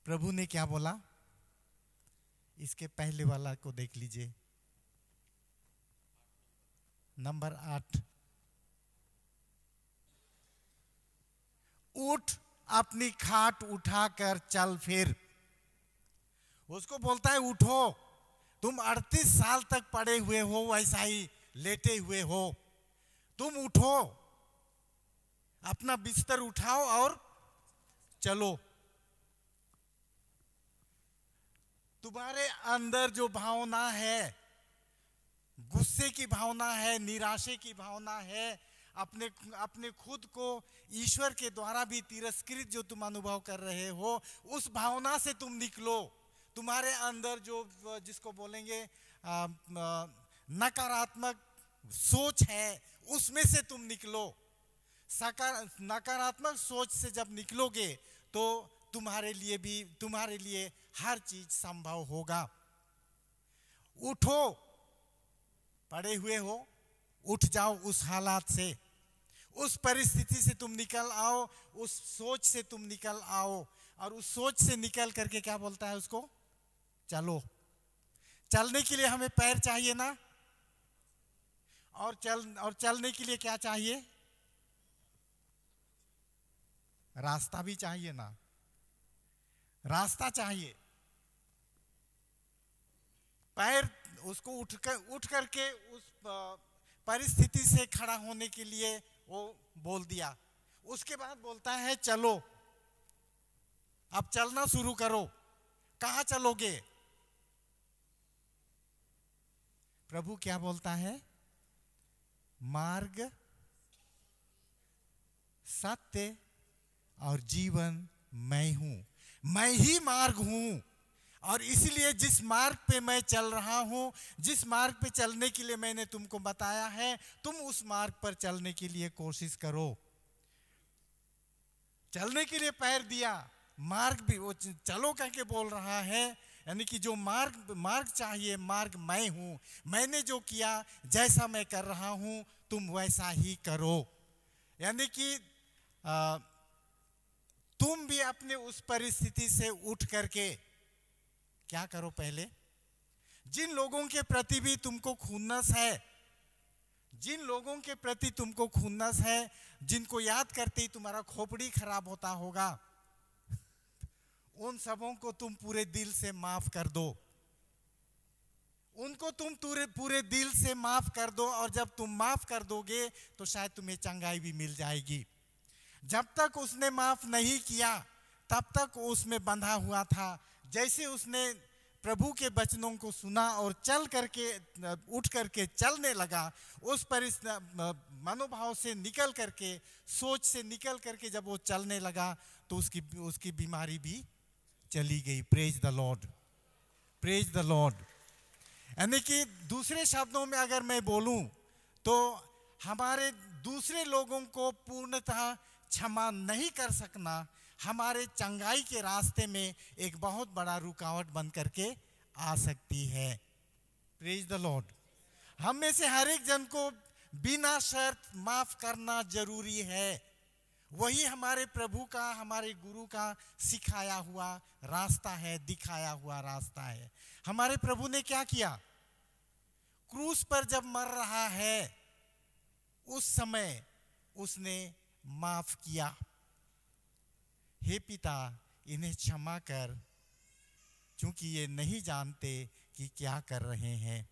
प्रभु ने क्या बोला? इसके पहले वाला को देख लीजिए, नंबर 8। उठ, अपनी खाट उठाकर चल फिर। उसको बोलता है उठो, तुम 38 साल तक पड़े हुए हो, वैसा ही लेटे हुए हो, तुम उठो, अपना बिस्तर उठाओ और चलो। तुम्हारे अंदर जो भावना है, गुस्से की भावना है, निराशे की भावना है, अपने अपने खुद को ईश्वर के द्वारा भी तिरस्कृत जो तुम अनुभव कर रहे हो, उस भावना से तुम निकलो। तुम्हारे अंदर जो जिसको बोलेंगे नकारात्मक सोच है, उसमें से तुम निकलो। नकारात्मक सोच से जब निकलोगे तो तुम्हारे लिए भी, तुम्हारे लिए हर चीज संभव होगा। उठो, पड़े हुए हो, उठ जाओ उस हालात से, उस परिस्थिति से तुम निकल आओ, उस सोच से तुम निकल आओ। और उस सोच से निकल करके क्या बोलता है उसको? चलो। चलने के लिए हमें पैर चाहिए ना, और चलने के लिए क्या चाहिए? रास्ता भी चाहिए ना, रास्ता चाहिए। पैर उसको उठ करके उस परिस्थिति से खड़ा होने के लिए वो बोल दिया। उसके बाद बोलता है चलो, अब चलना शुरू करो। कहाँ चलोगे? प्रभु क्या बोलता है? मार्ग, सत्य और जीवन मैं हूं, मैं ही मार्ग हूं। और इसलिए जिस मार्ग पे मैं चल रहा हूं, जिस मार्ग पे चलने के लिए मैंने तुमको बताया है, तुम उस मार्ग पर चलने के लिए कोशिश करो। चलने के लिए पैर दिया, मार्ग भी वो चलो कह के बोल रहा है। यानी कि जो मार्ग चाहिए, मार्ग मैं हूं। मैंने जो किया, जैसा मैं कर रहा हूं, तुम वैसा ही करो। यानी कि तुम भी अपने उस परिस्थिति से उठ करके क्या करो? पहले जिन लोगों के प्रति भी तुमको खुन्नस है, जिन लोगों के प्रति तुमको खुन्नस है, जिनको याद करते ही तुम्हारा खोपड़ी खराब होता होगा, उन सबों को तुम पूरे दिल से माफ कर दो। उनको तुम पूरे दिल से माफ कर दो। और जब तुम माफ कर दोगे तो शायद तुम्हें चंगाई भी मिल जाएगी। जब तक उसने माफ नहीं किया तब तक उसमें बंधा हुआ था। जैसे उसने प्रभु के वचनों को सुना और चल करके उठ करके चलने लगा, उस पर इस मनोभाव से निकल करके, सोच से निकल करके जब वो चलने लगा तो उसकी उसकी बीमारी भी चली गई। Praise the Lord, praise the Lord. यानी कि दूसरे शब्दों में अगर मैं बोलूं तो हमारे दूसरे लोगों को पूर्णतः क्षमा नहीं कर सकना हमारे चंगाई के रास्ते में एक बहुत बड़ा रुकावट बन करके आ सकती है। Praise the Lord. हम में से हर एक जन को बिना शर्त माफ करना जरूरी है। वही हमारे प्रभु का, हमारे गुरु का सिखाया हुआ रास्ता है, दिखाया हुआ रास्ता है। हमारे प्रभु ने क्या किया? क्रूस पर जब मर रहा है उस समय उसने माफ किया। हे पिता, इन्हें क्षमा कर, क्योंकि ये नहीं जानते कि क्या कर रहे हैं।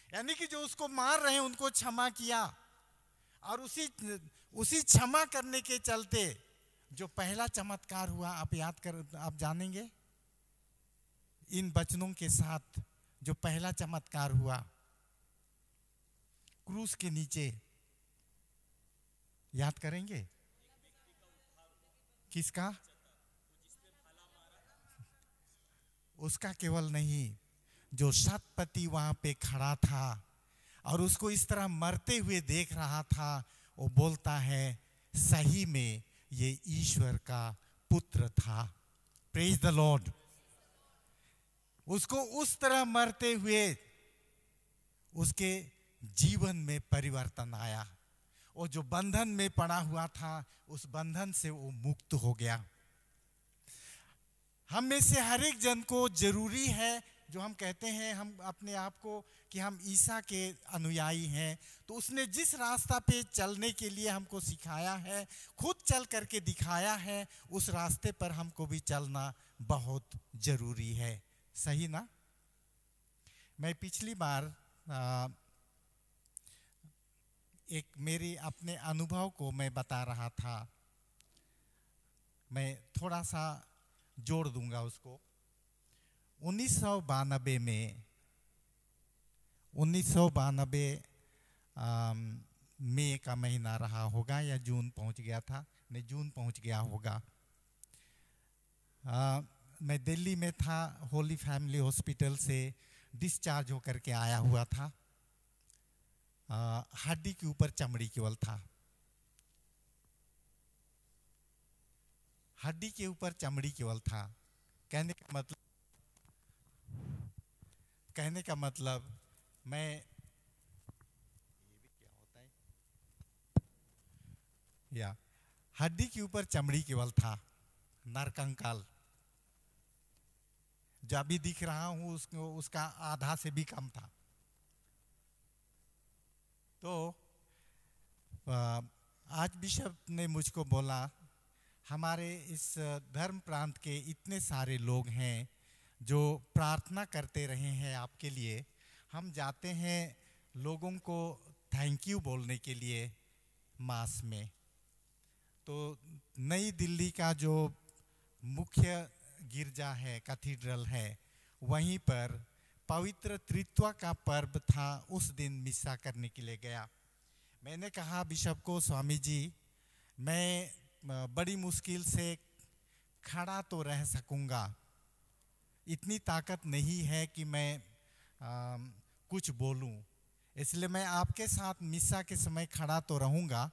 यानी कि जो उसको मार रहे हैं उनको क्षमा किया, और उसी उसी क्षमा करने के चलते जो पहला चमत्कार हुआ, आप याद कर, आप जानेंगे इन वचनों के साथ जो पहला चमत्कार हुआ क्रूस के नीचे, याद करेंगे किसका? उसका केवल नहीं, जो शतपति वहां पे खड़ा था और उसको इस तरह मरते हुए देख रहा था, वो बोलता है सही में ये ईश्वर का पुत्र था। Praise the Lord. उसको उस तरह मरते हुए उसके जीवन में परिवर्तन आया। वो जो बंधन में पड़ा हुआ था उस बंधन से वो मुक्त हो गया। हम में से हर एक जन को जरूरी है, जो हम कहते हैं हम अपने आप को कि हम ईसा के अनुयायी हैं, तो उसने जिस रास्ता पे चलने के लिए हमको सिखाया है, खुद चल करके दिखाया है, उस रास्ते पर हमको भी चलना बहुत जरूरी है। सही ना? मैं पिछली बार एक मेरे अपने अनुभव को मैं बता रहा था, मैं थोड़ा सा जोड़ दूंगा उसको। 1992 में, 1992 मई का महीना रहा होगा या जून पहुंच गया था, नहीं जून पहुंच गया होगा। मैं दिल्ली में था, होली फैमिली हॉस्पिटल से डिस्चार्ज होकर के आया हुआ था। हड्डी के ऊपर चमड़ी केवल था, हड्डी के ऊपर चमड़ी केवल था। कहने का मतलब मैं, ये भी क्या होता है या, हड्डी के ऊपर चमड़ी केवल था, नरकंकाल जो अभी दिख रहा हूं उसको, उसका आधा से भी कम था। तो आज बिशप ने मुझको बोला, हमारे इस धर्म प्रांत के इतने सारे लोग हैं जो प्रार्थना करते रहे हैं आपके लिए, हम जाते हैं लोगों को thank you बोलने के लिए मास में। तो नई दिल्ली का जो मुख्य गिरजा है, कैथीड्रल है, वहीं पर पवित्र त्रित्व का पर्व था, उस दिन मिसा करने के लिए गया। मैंने कहा बिशप को, स्वामी जी मैं बड़ी मुश्किल से खड़ा तो रह सकूँगा, इतनी ताकत नहीं है कि मैं कुछ बोलूं, इसलिए मैं आपके साथ मिसा के समय खड़ा तो रहूँगा,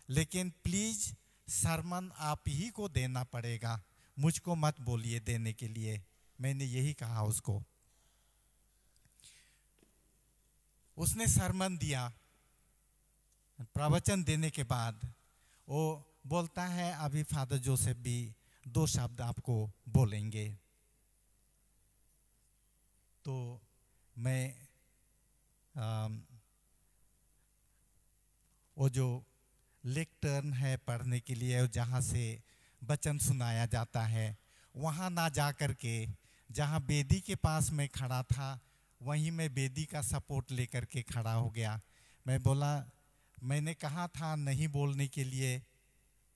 लेकिन प्लीज़ सरमन आप ही को देना पड़ेगा, मुझको मत बोलिए देने के लिए। मैंने यही कहा उसको। उसने सरमन दिया। प्रवचन देने के बाद वो बोलता है, अभी फादर जोसेफ भी दो शब्द आपको बोलेंगे। तो मैं वो जो लेक्टर्न है पढ़ने के लिए, जहाँ से वचन सुनाया जाता है, वहाँ ना जा कर के जहाँ बेदी के पास मैं खड़ा था, वहीं मैं बेदी का सपोर्ट लेकर के खड़ा हो गया। मैं बोला, मैंने कहा था नहीं बोलने के लिए,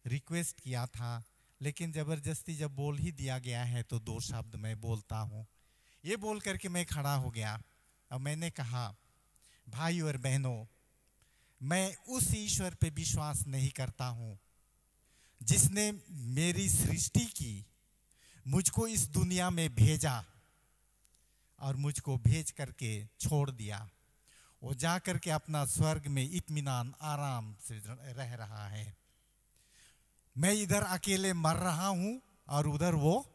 रिक्वेस्ट किया था, लेकिन ज़बरदस्ती जब बोल ही दिया गया है तो दो शब्द मैं बोलता हूँ। ये बोल करके मैं खड़ा हो गया और मैंने कहा, भाई और बहनों, मैं उस ईश्वर पे विश्वास नहीं करता हूँ जिसने मेरी सृष्टि की, मुझको इस दुनिया में भेजा और मुझको भेज करके छोड़ दिया। वो जा करके अपना स्वर्ग में इत्मीनान आराम से रह रहा है। मैं इधर अकेले मर रहा हूँ और उधर वो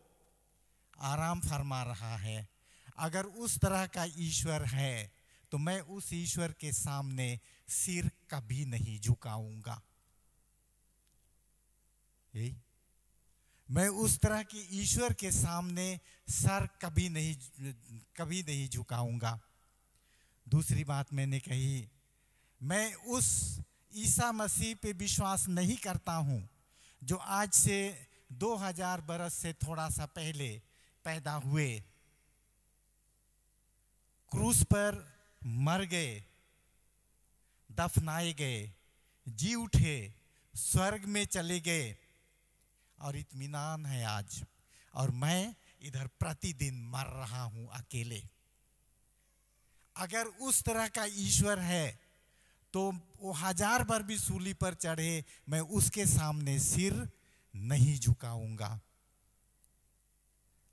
आराम फरमा रहा है। अगर उस तरह का ईश्वर है तो मैं उस ईश्वर के सामने सिर कभी नहीं झुकाऊंगा। मैं उस तरह की ईश्वर के सामने सर कभी नहीं झुकाऊंगा। दूसरी बात मैंने कही, मैं उस ईसा मसीह पे विश्वास नहीं करता हूँ जो आज से 2000 बरस से थोड़ा सा पहले पैदा हुए, क्रूस पर मर गए, दफनाए गए, जी उठे, स्वर्ग में चले गए और इत्मीनान है आज, और मैं इधर प्रतिदिन मर रहा हूं अकेले। अगर उस तरह का ईश्वर है तो वो 1000 बार भी सूली पर चढ़े, मैं उसके सामने सिर नहीं झुकाऊंगा।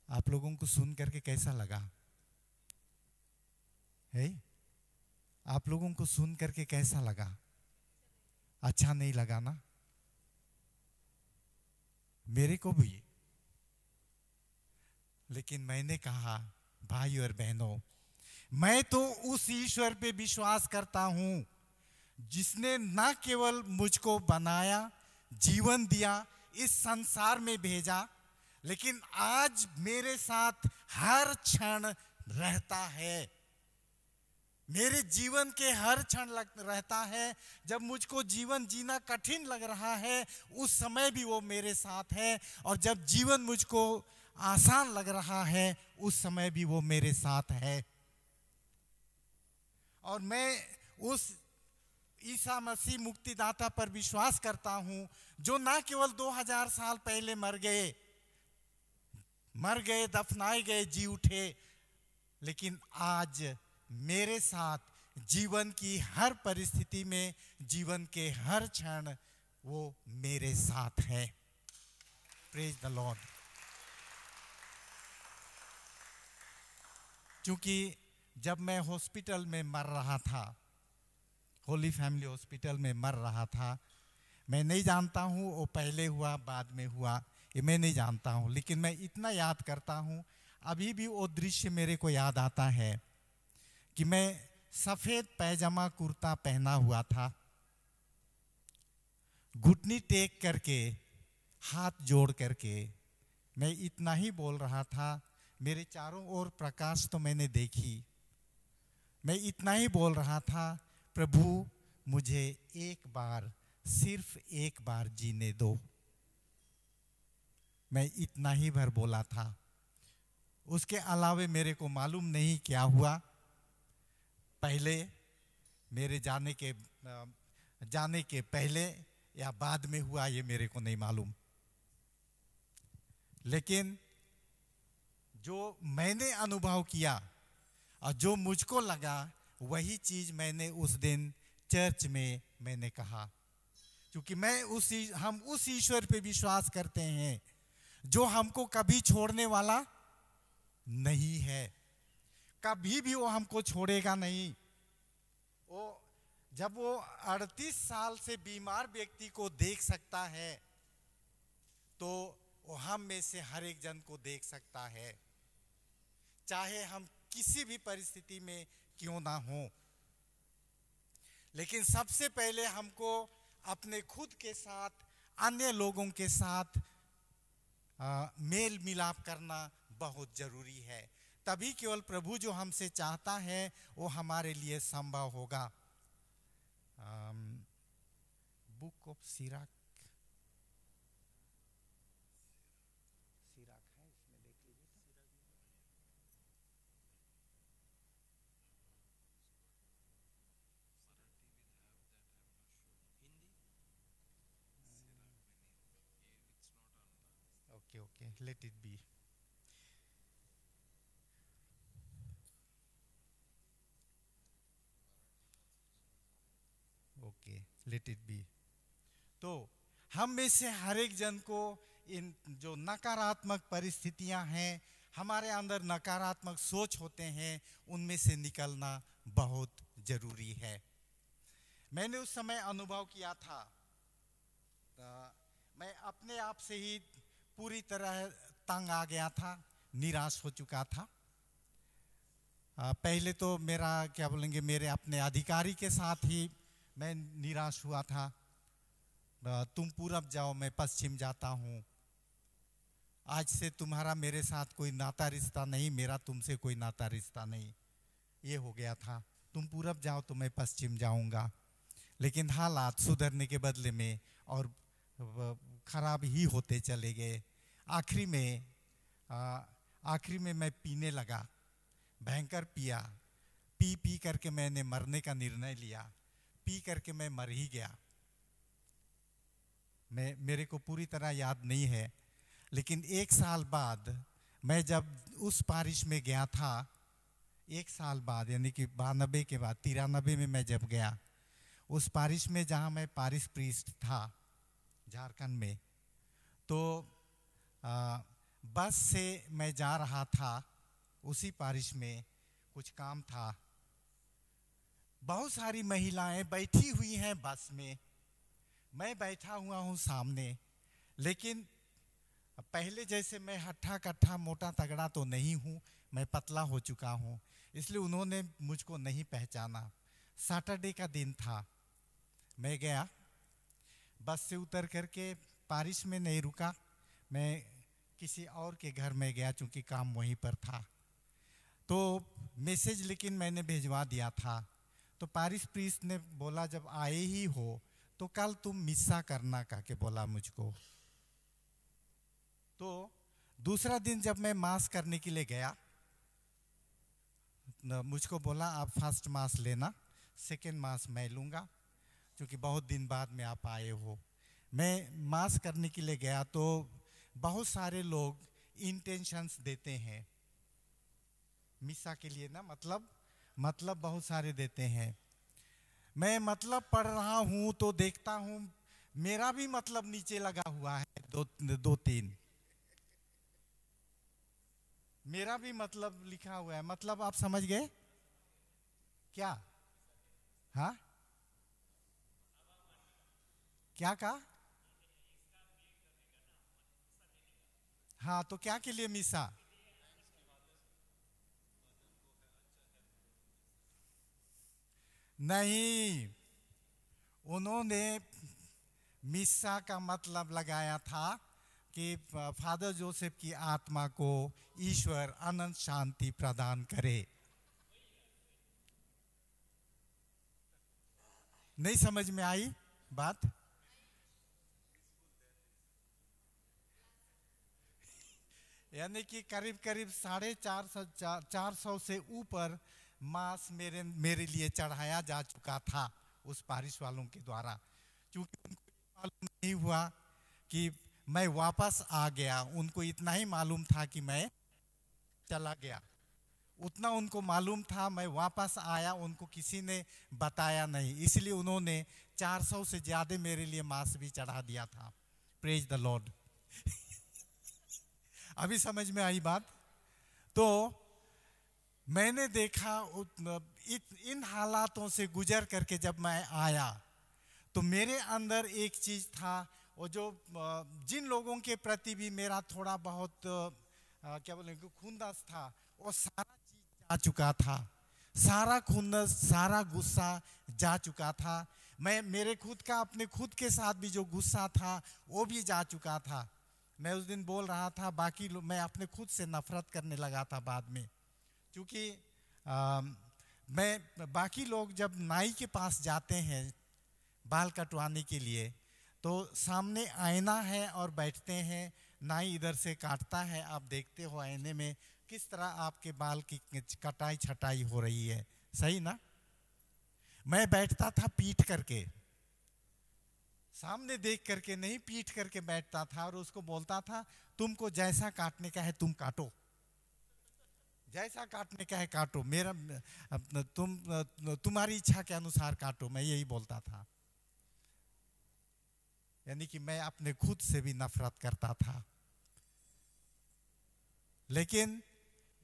आप लोगों को सुन करके कैसा लगा है? आप लोगों को सुन करके कैसा लगा? अच्छा नहीं लगा ना? मेरे को भी। लेकिन मैंने कहा, भाई और बहनों, मैं तो उस ईश्वर पे विश्वास करता हूं जिसने ना केवल मुझको बनाया, जीवन दिया, इस संसार में भेजा, लेकिन आज मेरे साथ हर क्षण रहता है। मेरे जीवन के हर क्षण रहता है। जब मुझको जीवन जीना कठिन लग रहा है उस समय भी वो मेरे साथ है, और जब जीवन मुझको आसान लग रहा है उस समय भी वो मेरे साथ है। और मैं उस ईसा मसीह मुक्तिदाता पर विश्वास करता हूँ जो ना केवल 2000 साल पहले मर गए, दफनाए गए, जी उठे, लेकिन आज मेरे साथ जीवन की हर परिस्थिति में, जीवन के हर क्षण वो मेरे साथ है। Praise the Lord. क्योंकि जब मैं हॉस्पिटल में मर रहा था, होली फैमिली हॉस्पिटल में मर रहा था, मैं नहीं जानता हूँ वो पहले हुआ बाद में हुआ, ये मैं नहीं जानता हूँ, लेकिन मैं इतना याद करता हूँ, अभी भी वो दृश्य मेरे को याद आता है कि मैं सफ़ेद पैजामा कुर्ता पहना हुआ था, घुटनी टेक करके, हाथ जोड़ करके मैं इतना ही बोल रहा था। मेरे चारों ओर प्रकाश तो मैंने देखी, मैं इतना ही बोल रहा था, प्रभु मुझे एक बार, सिर्फ एक बार जीने दो। मैं इतना ही भर बोला था, उसके अलावे मेरे को मालूम नहीं क्या हुआ। पहले मेरे जाने के पहले या बाद में हुआ ये मेरे को नहीं मालूम, लेकिन जो मैंने अनुभव किया और जो मुझको लगा वही चीज़ मैंने उस दिन चर्च में मैंने कहा। क्योंकि हम उस ईश्वर पे विश्वास करते हैं जो हमको कभी छोड़ने वाला नहीं है, कभी भी वो हमको छोड़ेगा नहीं। वो जब वो 38 साल से बीमार व्यक्ति को देख सकता है तो वो हम में से हर एक जन को देख सकता है, चाहे हम किसी भी परिस्थिति में क्यों ना हो। लेकिन सबसे पहले हमको अपने खुद के साथ, अन्य लोगों के साथ मेल मिलाप करना बहुत जरूरी है, तभी केवल प्रभु जो हमसे चाहता है वो हमारे लिए संभव होगा। बुक ऑफ सिराक, सिराक है इसमें, देख लीजिए। Okay okay, let it be. Let it be. तो हम में से हर एक जन को इन जो नकारात्मक परिस्थितियां हैं, हमारे अंदर नकारात्मक सोच होते हैं, उनमें से निकलना बहुत ज़रूरी है। मैंने उस समय अनुभव किया था, मैं अपने आप से ही पूरी तरह तंग आ गया था, निराश हो चुका था। पहले तो मेरा क्या बोलेंगे, मेरे अपने अधिकारी के साथ ही मैं निराश हुआ था। तुम पूरब जाओ, मैं पश्चिम जाता हूँ, आज से तुम्हारा मेरे साथ कोई नाता रिश्ता नहीं, मेरा तुमसे कोई नाता रिश्ता नहीं, ये हो गया था। तुम पूरब जाओ तो मैं पश्चिम जाऊँगा। लेकिन हालात सुधरने के बदले में और खराब ही होते चले गए। आखिरी में मैं पीने लगा, भयंकर पिया। पी पी करके मैंने मरने का निर्णय लिया, पी करके मैं मर ही गया। मैं मेरे को पूरी तरह याद नहीं है, लेकिन 1 साल बाद मैं जब उस बारिश में गया था, 1 साल बाद यानी कि 92 के बाद 93 में मैं जब गया उस बारिश में जहाँ मैं पारिश प्रीस्ट था झारखंड में, तो बस से मैं जा रहा था उसी बारिश में, कुछ काम था। बहुत सारी महिलाएं बैठी हुई हैं बस में, मैं बैठा हुआ हूँ सामने, लेकिन पहले जैसे मैं हट्ठा कट्ठा मोटा तगड़ा तो नहीं हूँ, मैं पतला हो चुका हूँ, इसलिए उन्होंने मुझको नहीं पहचाना। सैटरडे का दिन था, मैं गया, बस से उतर करके बारिश में नहीं रुका, मैं किसी और के घर में गया चूँकि काम वहीं पर था। तो मैसेज लेकिन मैंने भिजवा दिया था। तो पारिश प्रीस्ट ने बोला जब आए ही हो तो कल तुम मिस्सा करना, कह के बोला मुझको। तो दूसरा दिन जब मैं मास करने के लिए गया, मुझको बोला आप फर्स्ट मास लेना, सेकेंड मास मैं लूँगा क्योंकि बहुत दिन बाद में आप आए हो। मैं मास करने के लिए गया तो बहुत सारे लोग इंटेंशंस देते हैं मिसा के लिए ना, मतलब बहुत सारे देते हैं। मैं मतलब पढ़ रहा हूँ तो देखता हूँ मेरा भी मतलब नीचे लगा हुआ है, दो तीन मेरा भी मतलब लिखा हुआ है। मतलब आप समझ गए क्या? हाँ, क्या कहा? हाँ, तो क्या के लिए मिसा? नहीं, उन्होंने मिसा का मतलब लगाया था कि फादर जोसेफ की आत्मा को ईश्वर अनंत शांति प्रदान करे। नहीं समझ में आई बात? यानी कि करीब करीब 450 से ऊपर मांस मेरे लिए चढ़ाया जा चुका था उस बारिश वालों के द्वारा। क्योंकि उनको मालूम नहीं हुआ कि मैं वापस आ गया, उनको इतना ही मालूम था कि मैं चला गया, उतना उनको मालूम था। मैं वापस आया उनको किसी ने बताया नहीं, इसलिए उन्होंने 400 से ज़्यादा मेरे लिए मांस भी चढ़ा दिया था। Praise the Lord. अभी समझ में आई बात? तो मैंने देखा इन हालातों से गुजर करके जब मैं आया तो मेरे अंदर एक चीज़ था, और जो जिन लोगों के प्रति भी मेरा थोड़ा बहुत क्या बोलेंगे खुंदस था, वो सारा चीज़ जा चुका था, सारा खुंदस सारा गुस्सा जा चुका था। मैं मेरे खुद का अपने खुद के साथ भी जो गुस्सा था वो भी जा चुका था। मैं उस दिन बोल रहा था, बाकी मैं अपने खुद से नफरत करने लगा था बाद में, क्योंकि मैं बाकी लोग जब नाई के पास जाते हैं बाल कटवाने के लिए तो सामने आईना है और बैठते हैं, नाई इधर से काटता है, आप देखते हो आईने में किस तरह आपके बाल की कटाई छटाई हो रही है, सही ना? मैं बैठता था पीठ करके, सामने देख करके नहीं, पीठ करके बैठता था और उसको बोलता था तुमको जैसा काटने का है तुम काटो, जैसा काटने का है काटो, मेरा तुम्हारी इच्छा के अनुसार काटो, मैं यही बोलता था। यानी कि मैं अपने खुद से भी नफरत करता था। लेकिन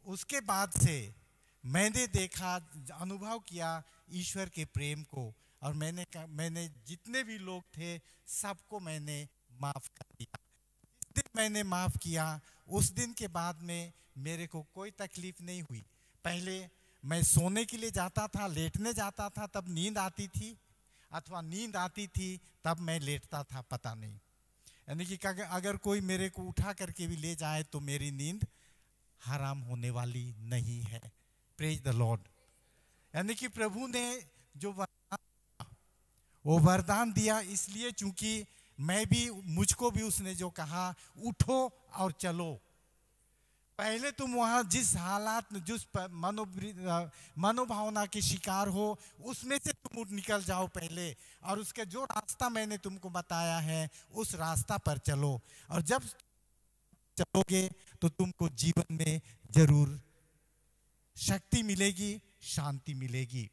उसके बाद से मैंने देखा, अनुभव किया ईश्वर के प्रेम को, और मैंने जितने भी लोग थे सबको मैंने माफ़ कर दिया। जिस दिन मैंने माफ़ किया उस दिन के बाद में मेरे को कोई तकलीफ नहीं हुई। पहले मैं सोने के लिए जाता था, लेटने जाता था, तब नींद आती थी, अथवा नींद आती थी तब मैं लेटता था, पता नहीं। यानी कि अगर कोई मेरे को उठा करके भी ले जाए तो मेरी नींद हराम होने वाली नहीं है। Praise the Lord. यानी कि प्रभु ने जो वरदान, वो वरदान दिया, इसलिए चूंकि मैं भी, मुझको भी उसने जो कहा उठो और चलो। पहले तुम वहाँ जिस हालात, जिस मनोभावना के शिकार हो, उसमें से तुम उठ निकल जाओ पहले, और उसके जो रास्ता मैंने तुमको बताया है उस रास्ता पर चलो, और जब चलोगे तो तुमको जीवन में जरूर शक्ति मिलेगी, शांति मिलेगी।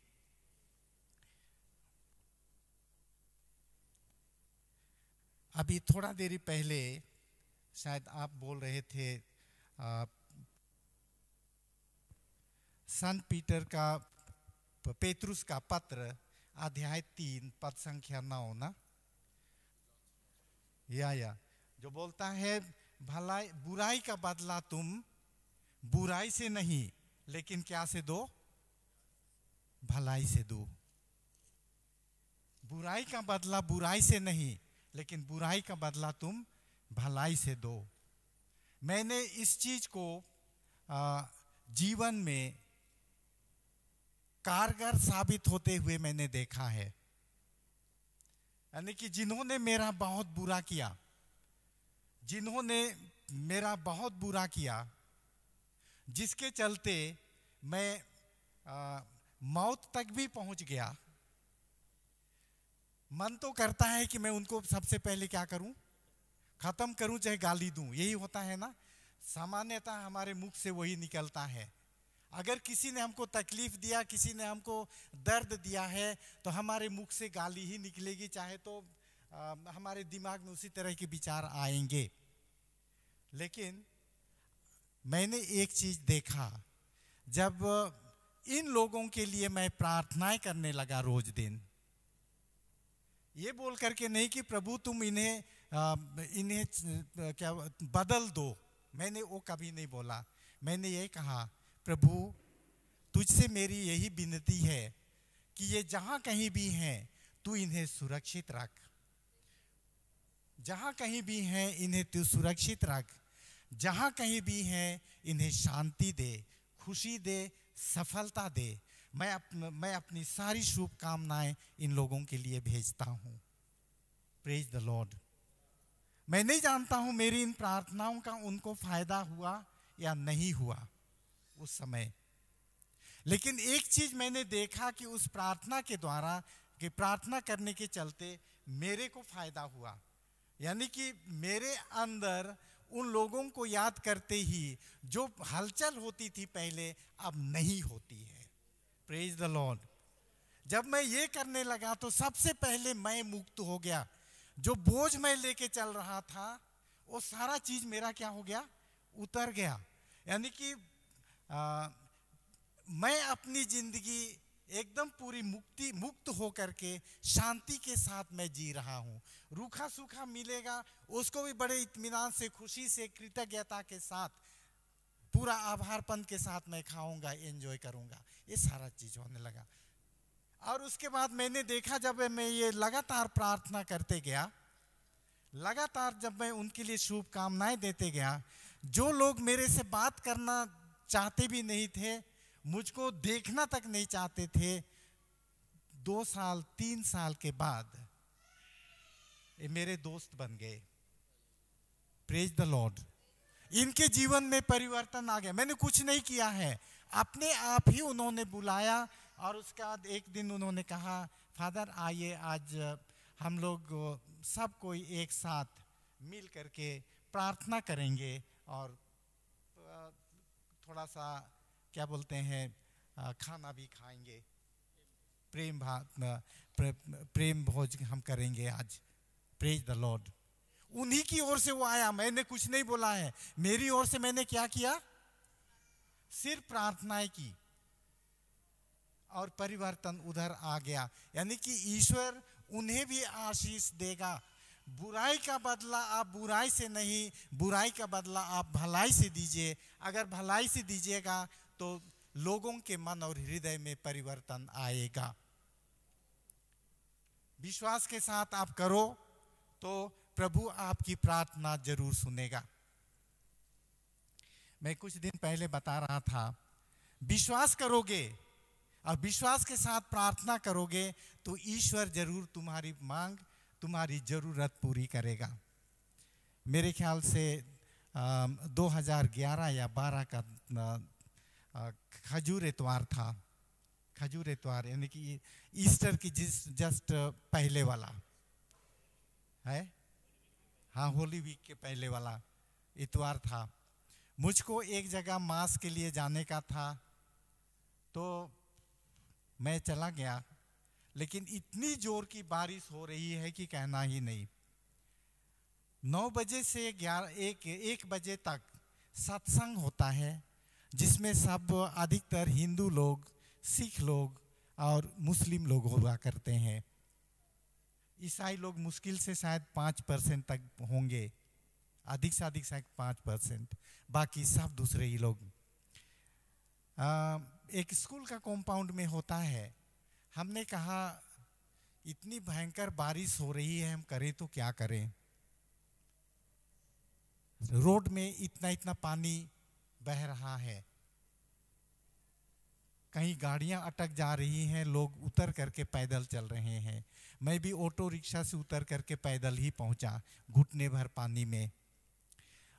अभी थोड़ा देरी पहले शायद आप बोल रहे थे संत पीटर का, पेत्रुस का पत्र अध्याय 3 पद संख्या 9 ना, या जो बोलता है भलाई बुराई का बदला तुम बुराई से नहीं, लेकिन क्या से दो? भलाई से दो। बुराई का बदला बुराई से नहीं, लेकिन बुराई का बदला तुम भलाई से दो। मैंने इस चीज को जीवन में कारगर साबित होते हुए मैंने देखा है। यानी कि जिन्होंने मेरा बहुत बुरा किया, जिन्होंने मेरा बहुत बुरा किया, जिसके चलते मैं मौत तक भी पहुंच गया, मन तो करता है कि मैं उनको सबसे पहले क्या करूं, खत्म करूं, चाहे गाली दूं। यही होता है ना, सामान्यतः हमारे मुख से वही निकलता है। अगर किसी ने हमको तकलीफ दिया, किसी ने हमको दर्द दिया है, तो हमारे मुख से गाली ही निकलेगी, चाहे तो हमारे दिमाग में उसी तरह के विचार आएंगे। लेकिन मैंने एक चीज़ देखा, जब इन लोगों के लिए मैं प्रार्थनाएं करने लगा रोज दिन, ये बोल करके नहीं कि प्रभु तुम इन्हें इन्हें क्या बदल दो, मैंने वो कभी नहीं बोला। मैंने ये कहा, प्रभु तुझसे मेरी यही विनती है कि ये जहाँ कहीं भी हैं तू इन्हें सुरक्षित रख, जहाँ कहीं भी हैं इन्हें तू सुरक्षित रख, जहाँ कहीं भी हैं इन्हें शांति दे, खुशी दे, सफलता दे। मैं अपनी सारी शुभकामनाएं इन लोगों के लिए भेजता हूँ। Praise the Lord. मैं नहीं जानता हूँ मेरी इन प्रार्थनाओं का उनको फायदा हुआ या नहीं हुआ उस समय, लेकिन एक चीज मैंने देखा कि उस प्रार्थना के द्वारा, कि प्रार्थना करने के चलते मेरे को फायदा हुआ। यानी कि मेरे अंदर उन लोगों को याद करते ही जो हलचल होती थी पहले, अब नहीं होती है। Praise the Lord. जब मैं ये करने लगा तो सबसे पहले मैं मुक्त हो गया। जो बोझ मैं लेके चल रहा था वो सारा चीज मेरा क्या हो गया, उतर गया। यानी कि मैं अपनी जिंदगी एकदम पूरी मुक्त हो करके शांति के साथ मैं जी रहा हूँ। रूखा सूखा मिलेगा उसको भी बड़े इत्मीनान से, खुशी से, कृतज्ञता के साथ, पूरा आभारपन के साथ मैं खाऊंगा, एंजॉय करूंगा। ये सारा चीज़ होने लगा। और उसके बाद मैंने देखा, जब मैं ये लगातार प्रार्थना करते गया, लगातार जब मैं उनके लिए शुभकामनाएं देते गया, जो लोग मेरे से बात करना चाहते भी नहीं थे, मुझको देखना तक नहीं चाहते थे, 2 साल 3 साल के बाद ये मेरे दोस्त बन गए। Praise the Lord. इनके जीवन में परिवर्तन आ गया। मैंने कुछ नहीं किया है, अपने आप ही उन्होंने बुलाया। और उसके बाद एक दिन उन्होंने कहा, फादर आइए आज हम लोग सब कोई एक साथ मिल करके प्रार्थना करेंगे और थोड़ा सा क्या बोलते हैं खाना भी खाएंगे, प्रेम भोज हम करेंगे आज। Praise the Lord. उन्हीं की ओर से वो आया, मैंने कुछ नहीं बोला है। मेरी ओर से मैंने क्या किया? सिर्फ प्रार्थनाएं की और परिवर्तन उधर आ गया। यानी कि ईश्वर उन्हें भी आशीष देगा। बुराई का बदला आप बुराई से नहीं, बुराई का बदला आप भलाई से दीजिए। अगर भलाई से दीजिएगा तो लोगों के मन और हृदय में परिवर्तन आएगा। विश्वास के साथ आप करो तो प्रभु आपकी प्रार्थना जरूर सुनेगा। मैं कुछ दिन पहले बता रहा था, विश्वास करोगे और विश्वास के साथ प्रार्थना करोगे तो ईश्वर जरूर तुम्हारी मांग, तुम्हारी ज़रूरत पूरी करेगा। मेरे ख्याल से 2011 या 12 का खजूर एतवार था। खजूर एतवार यानी कि ईस्टर की जिस जस्ट पहले वाला है, हाँ, होली वीक के पहले वाला इतवार था। मुझको एक जगह मास के लिए जाने का था तो मैं चला गया, लेकिन इतनी जोर की बारिश हो रही है कि कहना ही नहीं। 9 बजे से 1 बजे तक सत्संग होता है, जिसमें सब अधिकतर हिंदू लोग, सिख लोग और मुस्लिम लोग हुआ करते हैं। ईसाई लोग मुश्किल से शायद 5% तक होंगे, अधिक से अधिक शायद 5%, बाकी सब दूसरे ही लोग। एक स्कूल का कॉम्पाउंड में होता है। हमने कहा इतनी भयंकर बारिश हो रही है, हम करें तो क्या करें। रोड में इतना इतना पानी बह रहा है, कहीं गाड़ियां अटक जा रही हैं, लोग उतर करके पैदल चल रहे हैं। मैं भी ऑटो रिक्शा से उतर करके पैदल ही पहुंचा, घुटने भर पानी में।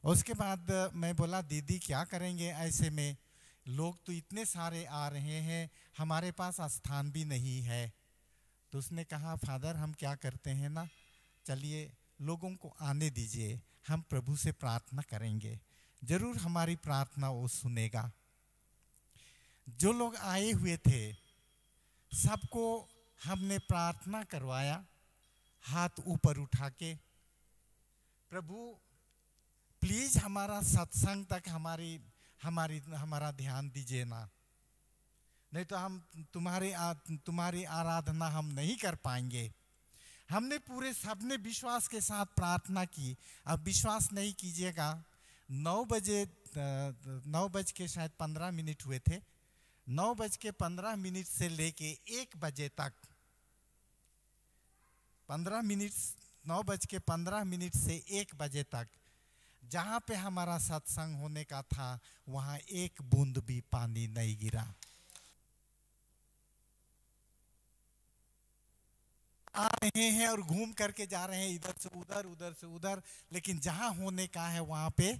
उसके बाद मैं बोला दीदी क्या करेंगे ऐसे में, लोग तो इतने सारे आ रहे हैं, हमारे पास स्थान भी नहीं है। तो उसने कहा फादर हम क्या करते हैं ना, चलिए लोगों को आने दीजिए, हम प्रभु से प्रार्थना करेंगे, ज़रूर हमारी प्रार्थना वो सुनेगा। जो लोग आए हुए थे सबको हमने प्रार्थना करवाया, हाथ ऊपर उठा के, प्रभु प्लीज़ हमारा सत्संग तक हमारी हमारी हमारा ध्यान दीजिए ना, नहीं तो हम तुम्हारी आराधना हम नहीं कर पाएंगे। हमने पूरे सबने विश्वास के साथ प्रार्थना की। अब विश्वास नहीं कीजिएगा, 9 बज के शायद 15 मिनट हुए थे, 9:15 से लेके 1 बजे तक, 15 मिनट, 9:15 से 1 बजे तक जहाँ पे हमारा सत्संग होने का था वहाँ एक बूंद भी पानी नहीं गिरा। आ रहे हैं और घूम करके जा रहे हैं, इधर से उधर, उधर से उधर, लेकिन जहाँ होने का है वहाँ पे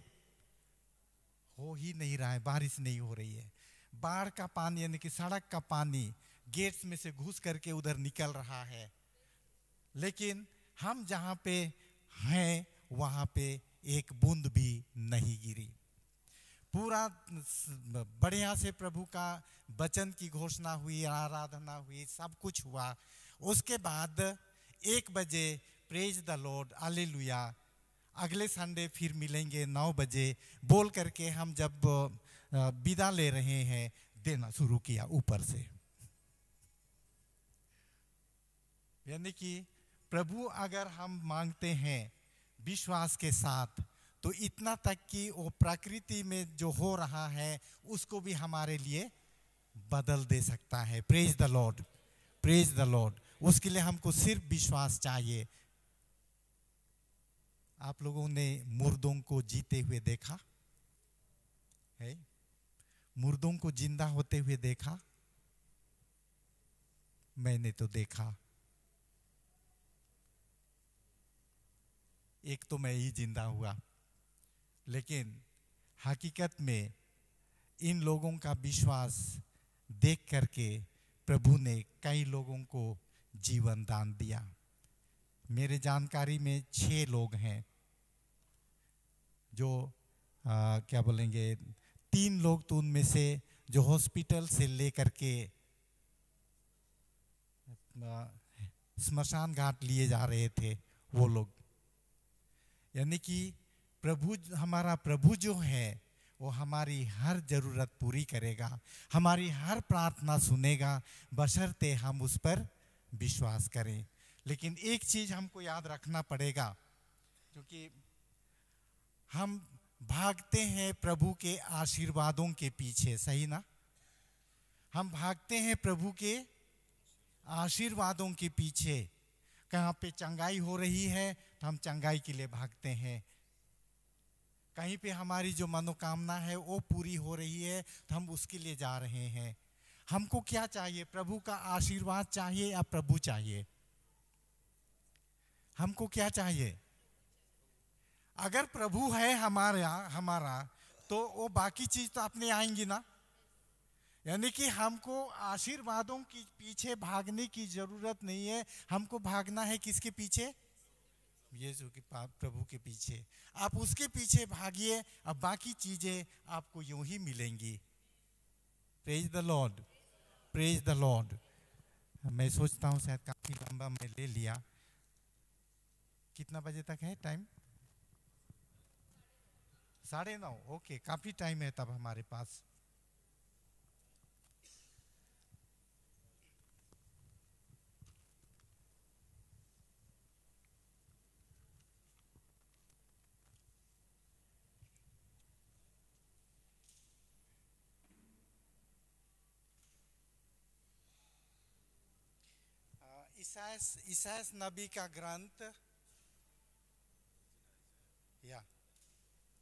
हो ही नहीं रहा है, बारिश नहीं हो रही है। बाढ़ का पानी यानी कि सड़क का पानी गेट्स में से घुस करके उधर निकल रहा है, लेकिन हम जहाँ पे हैं वहाँ पे एक बूंद भी नहीं गिरी। पूरा बढ़िया से प्रभु का वचन की घोषणा हुई, आराधना हुई, सब कुछ हुआ। उसके बाद 1 बजे प्रेज the Lord, hallelujah, अगले संडे फिर मिलेंगे 9 बजे बोल करके हम जब विदा ले रहे हैं, देना शुरू किया ऊपर से। यानी कि प्रभु अगर हम मांगते हैं विश्वास के साथ तो इतना तक कि वो प्रकृति में जो हो रहा है उसको भी हमारे लिए बदल दे सकता है। Praise the Lord, praise the Lord. उसके लिए हमको सिर्फ विश्वास चाहिए। आप लोगों ने मुर्दों को जीते हुए देखा है? मुर्दों को जिंदा होते हुए देखा? मैंने तो देखा। एक तो मैं ही जिंदा हुआ, लेकिन हकीकत में इन लोगों का विश्वास देख करके प्रभु ने कई लोगों को जीवन दान दिया। मेरे जानकारी में 6 लोग हैं जो क्या बोलेंगे, 3 लोग तो उनमें से जो हॉस्पिटल से लेकर के स्मशान घाट लिए जा रहे थे, वो लोग। यानी कि प्रभु, हमारा प्रभु जो है वो हमारी हर ज़रूरत पूरी करेगा, हमारी हर प्रार्थना सुनेगा, बशर्ते हम उस पर विश्वास करें। लेकिन एक चीज़ हमको याद रखना पड़ेगा, क्योंकि हम भागते हैं प्रभु के आशीर्वादों के पीछे, सही ना? हम भागते हैं प्रभु के आशीर्वादों के पीछे। कहाँ पे चंगाई हो रही है तो हम चंगाई के लिए भागते हैं, कहीं पे हमारी जो मनोकामना है वो पूरी हो रही है तो हम उसके लिए जा रहे हैं। हमको क्या चाहिए? प्रभु का आशीर्वाद चाहिए या प्रभु चाहिए? हमको क्या चाहिए? अगर प्रभु है हमारा तो वो बाकी चीज़ तो अपने आएंगी ना। यानी कि हमको आशीर्वादों के पीछे भागने की ज़रूरत नहीं है, हमको भागना है किसके पीछे? यीशु के, प्रभु के पीछे। आप उसके पीछे भागिए, अब बाकी चीज़ें आपको यूं ही मिलेंगी। Praise the Lord, praise the Lord. मैं सोचता हूँ शायद काफ़ी लंबा मैं ले लिया। कितना बजे तक है टाइम? 9:30। ओके, काफ़ी टाइम है तब हमारे पास। ईसाईस नबी का ग्रंथ या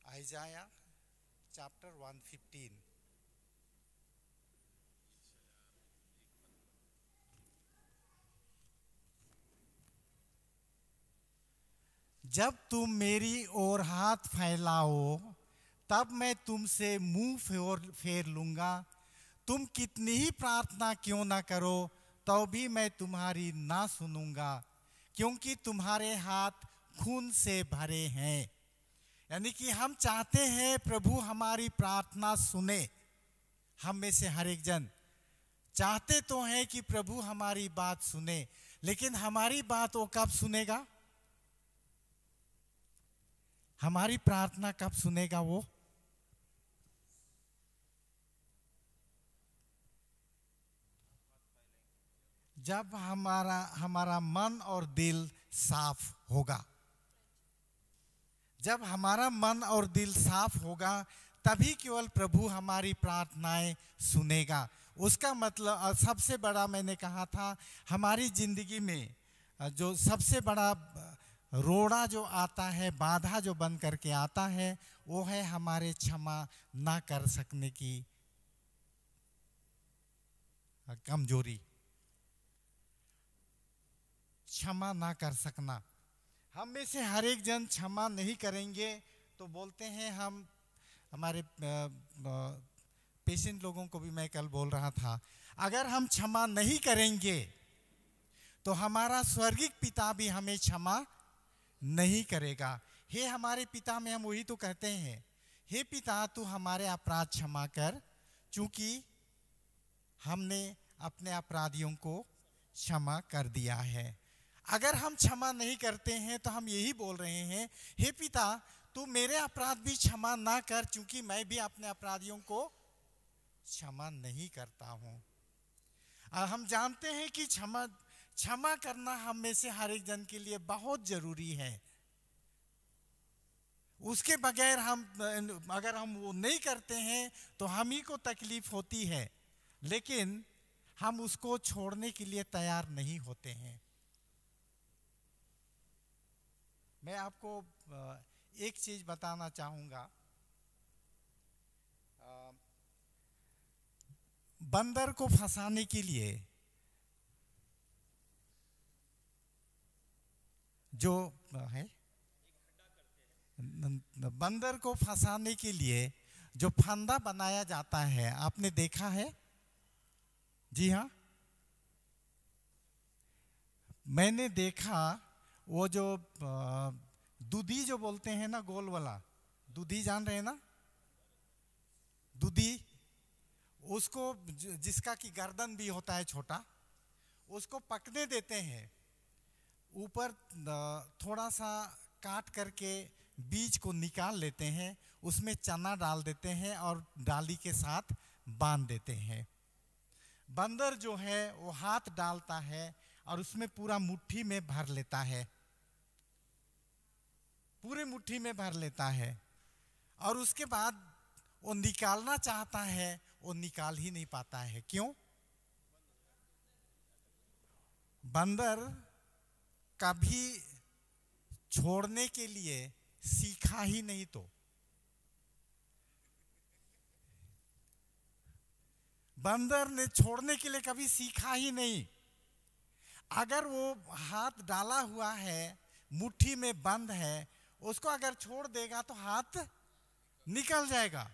आइजाया चैप्टर 115। जब तुम मेरी ओर हाथ फैलाओ तब मैं तुमसे मुंह फेर लूंगा, तुम कितनी ही प्रार्थना क्यों ना करो तो भी मैं तुम्हारी ना सुनूंगा, क्योंकि तुम्हारे हाथ खून से भरे हैं। यानी कि हम चाहते हैं प्रभु हमारी प्रार्थना सुने। हम में से हर एक जन चाहते तो हैं कि प्रभु हमारी बात सुने, लेकिन हमारी बात वो कब सुनेगा? हमारी प्रार्थना कब सुनेगा वो? जब हमारा मन और दिल साफ होगा। जब हमारा मन और दिल साफ होगा तभी केवल प्रभु हमारी प्रार्थनाएं सुनेगा। उसका मतलब सबसे बड़ा, मैंने कहा था, हमारी ज़िंदगी में जो सबसे बड़ा रोड़ा जो आता है, बाधा जो बन करके आता है, वो है हमारे क्षमा ना कर सकने की कमजोरी, क्षमा ना कर सकना। हम में से हर एक जन क्षमा नहीं करेंगे तो बोलते हैं हम, हमारे पेशेंट लोगों को भी मैं कल बोल रहा था, अगर हम क्षमा नहीं करेंगे तो हमारा स्वर्गिक पिता भी हमें क्षमा नहीं करेगा। हे हमारे पिता, में हम वही तो कहते हैं, हे पिता तू हमारे अपराध क्षमा कर, चूँकि हमने अपने अपराधियों को क्षमा कर दिया है। अगर हम क्षमा नहीं करते हैं तो हम यही बोल रहे हैं, हे पिता तू मेरे अपराध भी क्षमा ना कर, क्योंकि मैं भी अपने अपराधियों को क्षमा नहीं करता हूँ। हम जानते हैं कि क्षमा करना हम में से हर एक जन के लिए बहुत ज़रूरी है। उसके बगैर हम, अगर हम वो नहीं करते हैं तो हम ही को तकलीफ होती है, लेकिन हम उसको छोड़ने के लिए तैयार नहीं होते हैं। मैं आपको एक चीज़ बताना चाहूँगा। बंदर को फंसाने के लिए जो है, बंदर को फंसाने के लिए जो फंदा बनाया जाता है, आपने देखा है? जी हाँ, मैंने देखा। वो जो दूधी जो बोलते हैं ना, गोल वाला दूधी, जान रहे हैं ना दूधी, उसको जिसका कि गर्दन भी होता है छोटा, उसको पकने देते हैं। ऊपर थोड़ा सा काट करके बीज को निकाल लेते हैं, उसमें चना डाल देते हैं और डाली के साथ बांध देते हैं। बंदर जो है वो हाथ डालता है और उसमें पूरा मुट्ठी में भर लेता है, पूरे मुट्ठी में भर लेता है और उसके बाद वो निकालना चाहता है, वो निकाल ही नहीं पाता है। क्यों? बंदर कभी छोड़ने के लिए सीखा ही नहीं। तो बंदर ने छोड़ने के लिए कभी सीखा ही नहीं। अगर वो हाथ डाला हुआ है, मुट्ठी में बंद है, उसको अगर छोड़ देगा तो हाथ निकल जाएगा,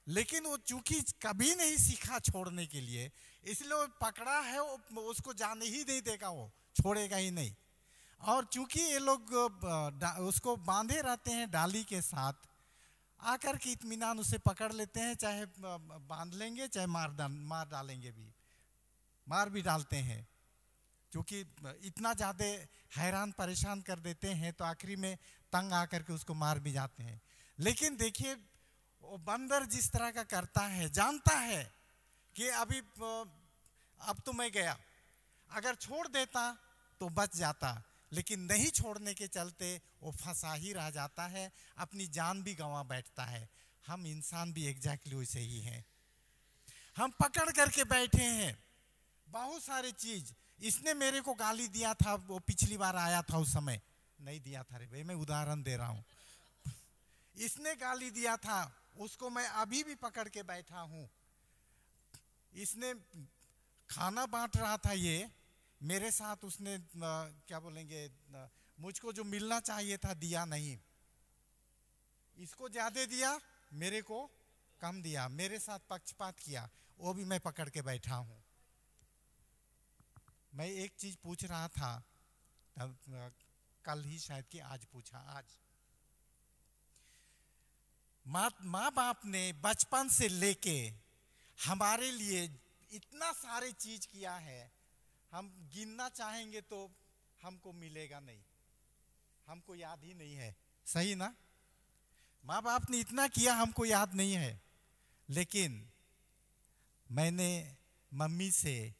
लेकिन वो चूंकि कभी नहीं सीखा छोड़ने के लिए, इसलिए वो पकड़ा है, वो उसको जाने ही नहीं देगा, वो छोड़ेगा ही नहीं। और चूंकि ये लोग उसको बांधे रहते हैं डाली के साथ, आकर के इत्मीनान उसे पकड़ लेते हैं, चाहे बांध लेंगे चाहे मार डालेंगे भी, मार भी डालते हैं। क्योंकि इतना ज़्यादा हैरान परेशान कर देते हैं तो आखिरी में तंग आकर के उसको मार भी जाते हैं। लेकिन देखिए वो बंदर जिस तरह का करता है, जानता है कि अभी अब तो मैं गया, अगर छोड़ देता तो बच जाता, लेकिन नहीं छोड़ने के चलते वो फंसा ही रह जाता है, अपनी जान भी गंवा बैठता है। हम इंसान भी एग्जैक्टली वैसे ही हैं, हम पकड़ करके बैठे हैं बहुत सारे चीज़। इसने मेरे को गाली दिया था, वो पिछली बार आया था उस समय नहीं दिया था रे भाई, मैं उदाहरण दे रहा हूँ। इसने गाली दिया था, उसको मैं अभी भी पकड़ के बैठा हूँ। इसने खाना बांट रहा था, ये मेरे साथ उसने क्या बोलेंगे, मुझको जो मिलना चाहिए था दिया नहीं, इसको ज़्यादा दिया मेरे को कम दिया, मेरे साथ पक्षपात किया, वो भी मैं पकड़ के बैठा हूँ। मैं एक चीज़ पूछ रहा था कल ही शायद कि आज पूछा, आज माँ बाप ने बचपन से लेके हमारे लिए इतना सारे चीज़ किया है, हम गिनना चाहेंगे तो हमको मिलेगा नहीं, हमको याद ही नहीं है। सही ना? माँ बाप ने इतना किया हमको याद नहीं है, लेकिन मैंने मम्मी से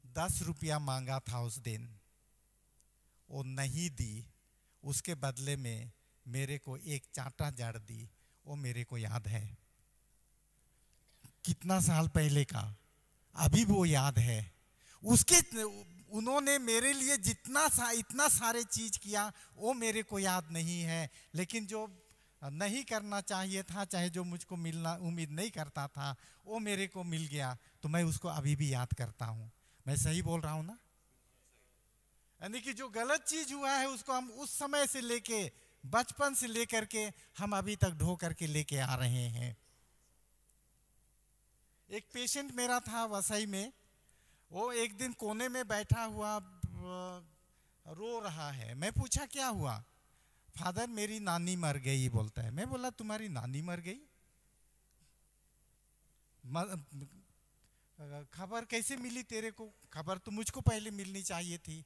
10 रुपया मांगा था उस दिन, वो नहीं दी, उसके बदले में मेरे को एक चांटा जड़ दी, वो मेरे को याद है। कितना साल पहले का, अभी वो याद है। उसके उन्होंने मेरे लिए जितना सा इतना सारे चीज़ किया वो मेरे को याद नहीं है, लेकिन जो नहीं करना चाहिए था, चाहे जो मुझको मिलना उम्मीद नहीं करता था, वो मेरे को मिल गया, तो मैं उसको अभी भी याद करता हूँ। मैं सही बोल रहा हूँ ना? यानी कि जो गलत चीज़ हुआ है उसको हम उस समय से लेके, बचपन से लेकर के हम अभी तक ढो करके लेके आ रहे हैं। एक पेशेंट मेरा था वसई में, वो एक दिन कोने में बैठा हुआ रो रहा है। मैं पूछा क्या हुआ? फादर मेरी नानी मर गई बोलता है। मैं बोला तुम्हारी नानी मर गई, खबर कैसे मिली तेरे को? खबर तो मुझको पहले मिलनी चाहिए थी।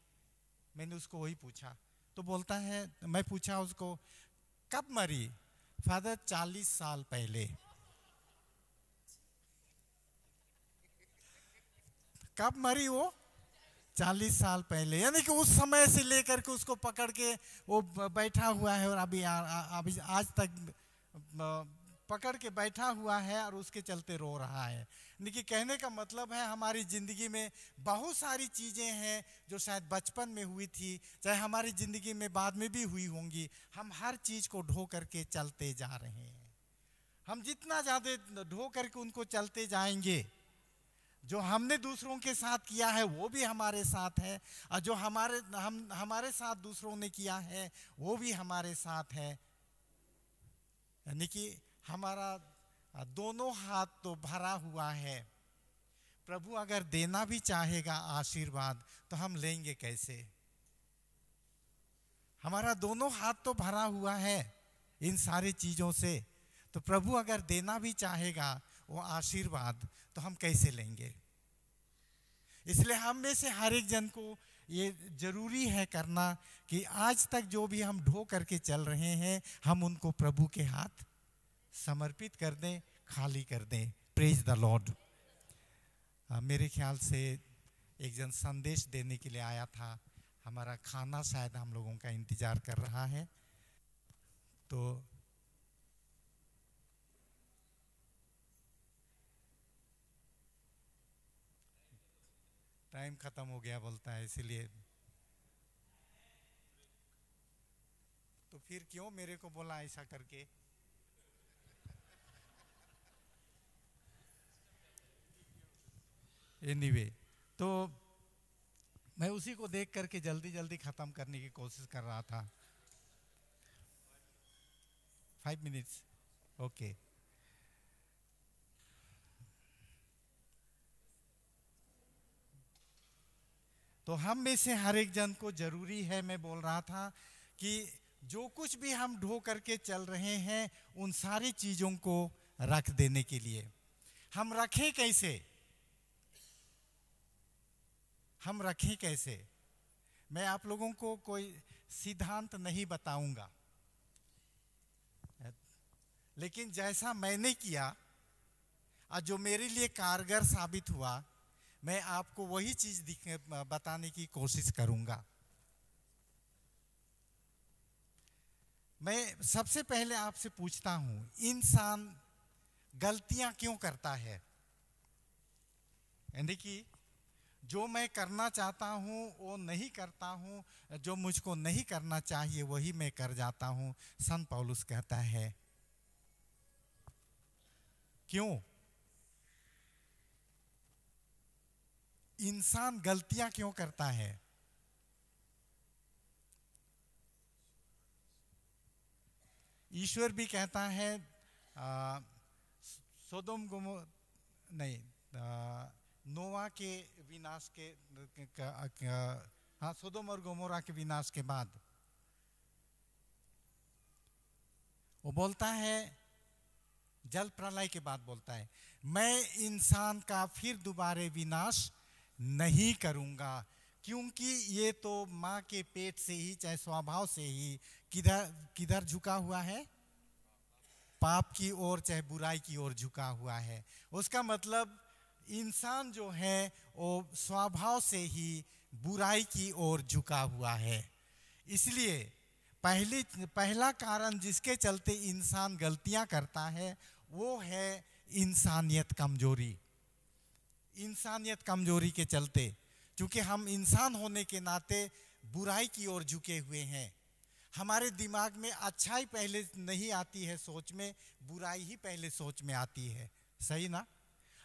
मैंने उसको वही पूछा, तो बोलता है, मैं पूछा उसको कब मरी? फादर 40 साल पहले। कब मरी वो? 40 साल पहले। यानी कि उस समय से लेकर के उसको पकड़ के वो बैठा हुआ है और अभी अभी आज तक पकड़ के बैठा हुआ है और उसके चलते रो रहा है। यानी कि कहने का मतलब है हमारी ज़िंदगी में बहुत सारी चीज़ें हैं जो शायद बचपन में हुई थी, चाहे हमारी ज़िंदगी में बाद में भी हुई होंगी, हम हर चीज़ को ढो करके चलते जा रहे हैं। हम जितना ज़्यादा ढो करके उनको चलते जाएंगे, जो हमने दूसरों के साथ किया है वो भी हमारे साथ है, और जो हमारे साथ दूसरों ने किया है वो भी हमारे साथ है। यानी कि हमारा दोनों हाथ तो भरा हुआ है। प्रभु अगर देना भी चाहेगा आशीर्वाद तो हम लेंगे कैसे? हमारा दोनों हाथ तो भरा हुआ है इन सारी चीज़ों से, तो प्रभु अगर देना भी चाहेगा वो आशीर्वाद तो हम कैसे लेंगे? इसलिए हम में से हर एक जन को ये ज़रूरी है करना कि आज तक जो भी हम ढो करके चल रहे हैं हम उनको प्रभु के हाथ समर्पित कर दें, खाली कर दें। Praise the Lord. मेरे ख्याल से एक जन संदेश देने के लिए आया था, हमारा खाना शायद हम लोगों का इंतज़ार कर रहा है। तो टाइम ख़त्म हो गया बोलता है, इसीलिए तो फिर क्यों मेरे को बोला ऐसा करके। एनीवे, तो मैं उसी को देख करके जल्दी जल्दी ख़त्म करने की कोशिश कर रहा था। 5 मिनट्स, ओके। तो हम में से हर एक जन को जरूरी है, मैं बोल रहा था कि जो कुछ भी हम ढो करके चल रहे हैं उन सारी चीज़ों को रख देने के लिए। हम रखें कैसे? हम रखें कैसे? मैं आप लोगों को कोई सिद्धांत नहीं बताऊंगा, लेकिन जैसा मैंने किया और जो मेरे लिए कारगर साबित हुआ, मैं आपको वही चीज़ बताने की कोशिश करूंगा। मैं सबसे पहले आपसे पूछता हूं, इंसान गलतियां क्यों करता है? यानी कि जो मैं करना चाहता हूं वो नहीं करता हूं, जो मुझको नहीं करना चाहिए वही मैं कर जाता हूं, संत पौलुस कहता है। क्यों इंसान गलतियां क्यों करता है? ईश्वर भी कहता है सोदोम गोमोरा नहीं, नोआ के विनाश के, हाँ, सोदोम और गोमोरा के विनाश के बाद वो बोलता है, जल प्रलय के बाद बोलता है, मैं इंसान का फिर दोबारे विनाश नहीं करूँगा, क्योंकि ये तो माँ के पेट से ही, चाहे स्वभाव से ही किधर किधर झुका हुआ है, पाप की ओर चाहे बुराई की ओर झुका हुआ है। उसका मतलब इंसान जो है वो स्वभाव से ही बुराई की ओर झुका हुआ है। इसलिए पहला कारण जिसके चलते इंसान गलतियां करता है वो है इंसानियत कमजोरी। इंसानियत कमजोरी के चलते, क्योंकि हम इंसान होने के नाते बुराई की ओर झुके हुए हैं, हमारे दिमाग में अच्छाई पहले नहीं आती है, सोच में बुराई ही पहले सोच में आती है। सही ना?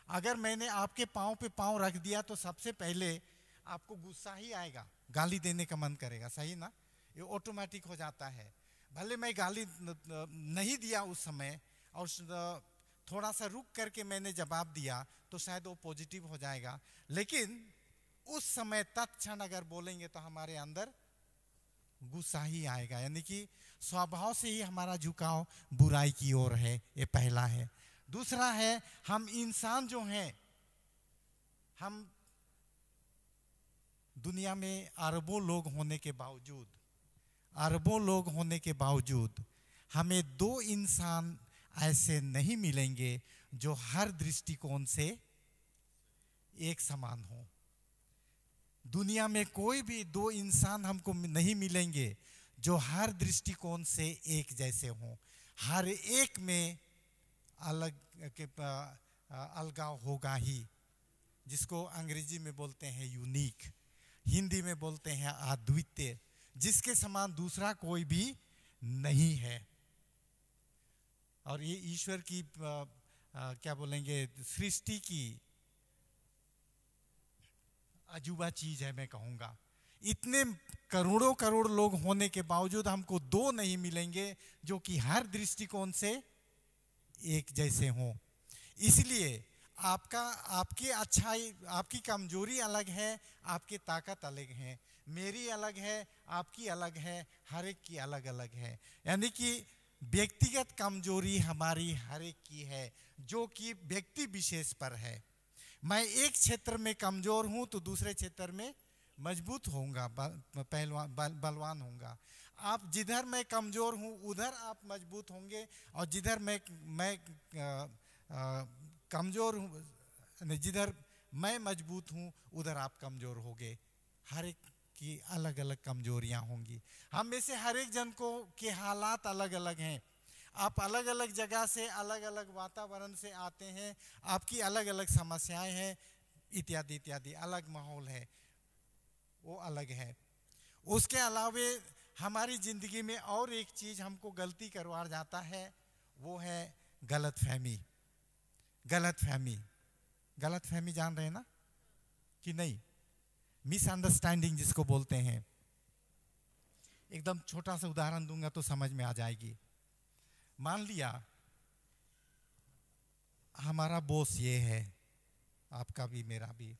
अगर मैंने आपके पाँव पे पाँव रख दिया तो सबसे पहले आपको गुस्सा ही आएगा, गाली देने का मन करेगा। सही ना? ये ऑटोमेटिक हो जाता है। भले मैं गाली नहीं दिया उस समय और थोड़ा सा रुक करके मैंने जवाब दिया तो शायद वो पॉजिटिव हो जाएगा, लेकिन उस समय तत्क्षण अगर बोलेंगे तो हमारे अंदर गुस्सा ही आएगा। यानी कि स्वभाव से ही हमारा झुकाव बुराई की ओर है। ये पहला है। दूसरा है, हम इंसान जो हैं, हम दुनिया में अरबों लोग होने के बावजूद, अरबों लोग होने के बावजूद हमें दो इंसान ऐसे नहीं मिलेंगे जो हर दृष्टिकोण से एक समान हो। दुनिया में कोई भी दो इंसान हमको नहीं मिलेंगे जो हर दृष्टिकोण से एक जैसे हों। हर एक में अलग के अलगाव होगा ही, जिसको अंग्रेजी में बोलते हैं यूनिक, हिंदी में बोलते हैं अद्वितीय, जिसके समान दूसरा कोई भी नहीं है। और ये ईश्वर की क्या बोलेंगे, सृष्टि की अजूबा चीज है। मैं कहूँगा इतने करोड़ों करोड़ लोग होने के बावजूद हमको दो नहीं मिलेंगे जो कि हर दृष्टिकोण से एक जैसे हों। इसलिए आपका, आपकी अच्छाई, आपकी कमजोरी अलग है, आपकी ताकत अलग है, मेरी अलग है, आपकी अलग है, हर एक की अलग अलग है। यानी कि व्यक्तिगत कमजोरी हमारी हर एक की है जो कि व्यक्ति विशेष पर है। मैं एक क्षेत्र में कमजोर हूँ तो दूसरे क्षेत्र में मजबूत होऊंगा, पहलवान बलवान होऊंगा। आप जिधर मैं कमज़ोर हूँ उधर आप मजबूत होंगे, और जिधर मैं कमज़ोर हूँ, जिधर मैं मजबूत हूँ उधर आप कमज़ोर होगे। हर एक की अलग अलग कमजोरियाँ होंगी। हम में से हर एक जन को के हालात अलग अलग हैं। आप अलग अलग जगह से, अलग अलग वातावरण से आते हैं, आपकी अलग अलग समस्याएं हैं, इत्यादि इत्यादि, अलग माहौल है, वो अलग है। उसके अलावे हमारी ज़िंदगी में और एक चीज़ हमको गलती करवा जाता है, वो है गलतफहमी। गलतफहमी, गलतफहमी जान रहे हैं ना कि नहीं? मिसअंडरस्टैंडिंग जिसको बोलते हैं। एकदम छोटा सा उदाहरण दूंगा तो समझ में आ जाएगी। मान लिया हमारा बॉस ये है, आपका भी मेरा भी,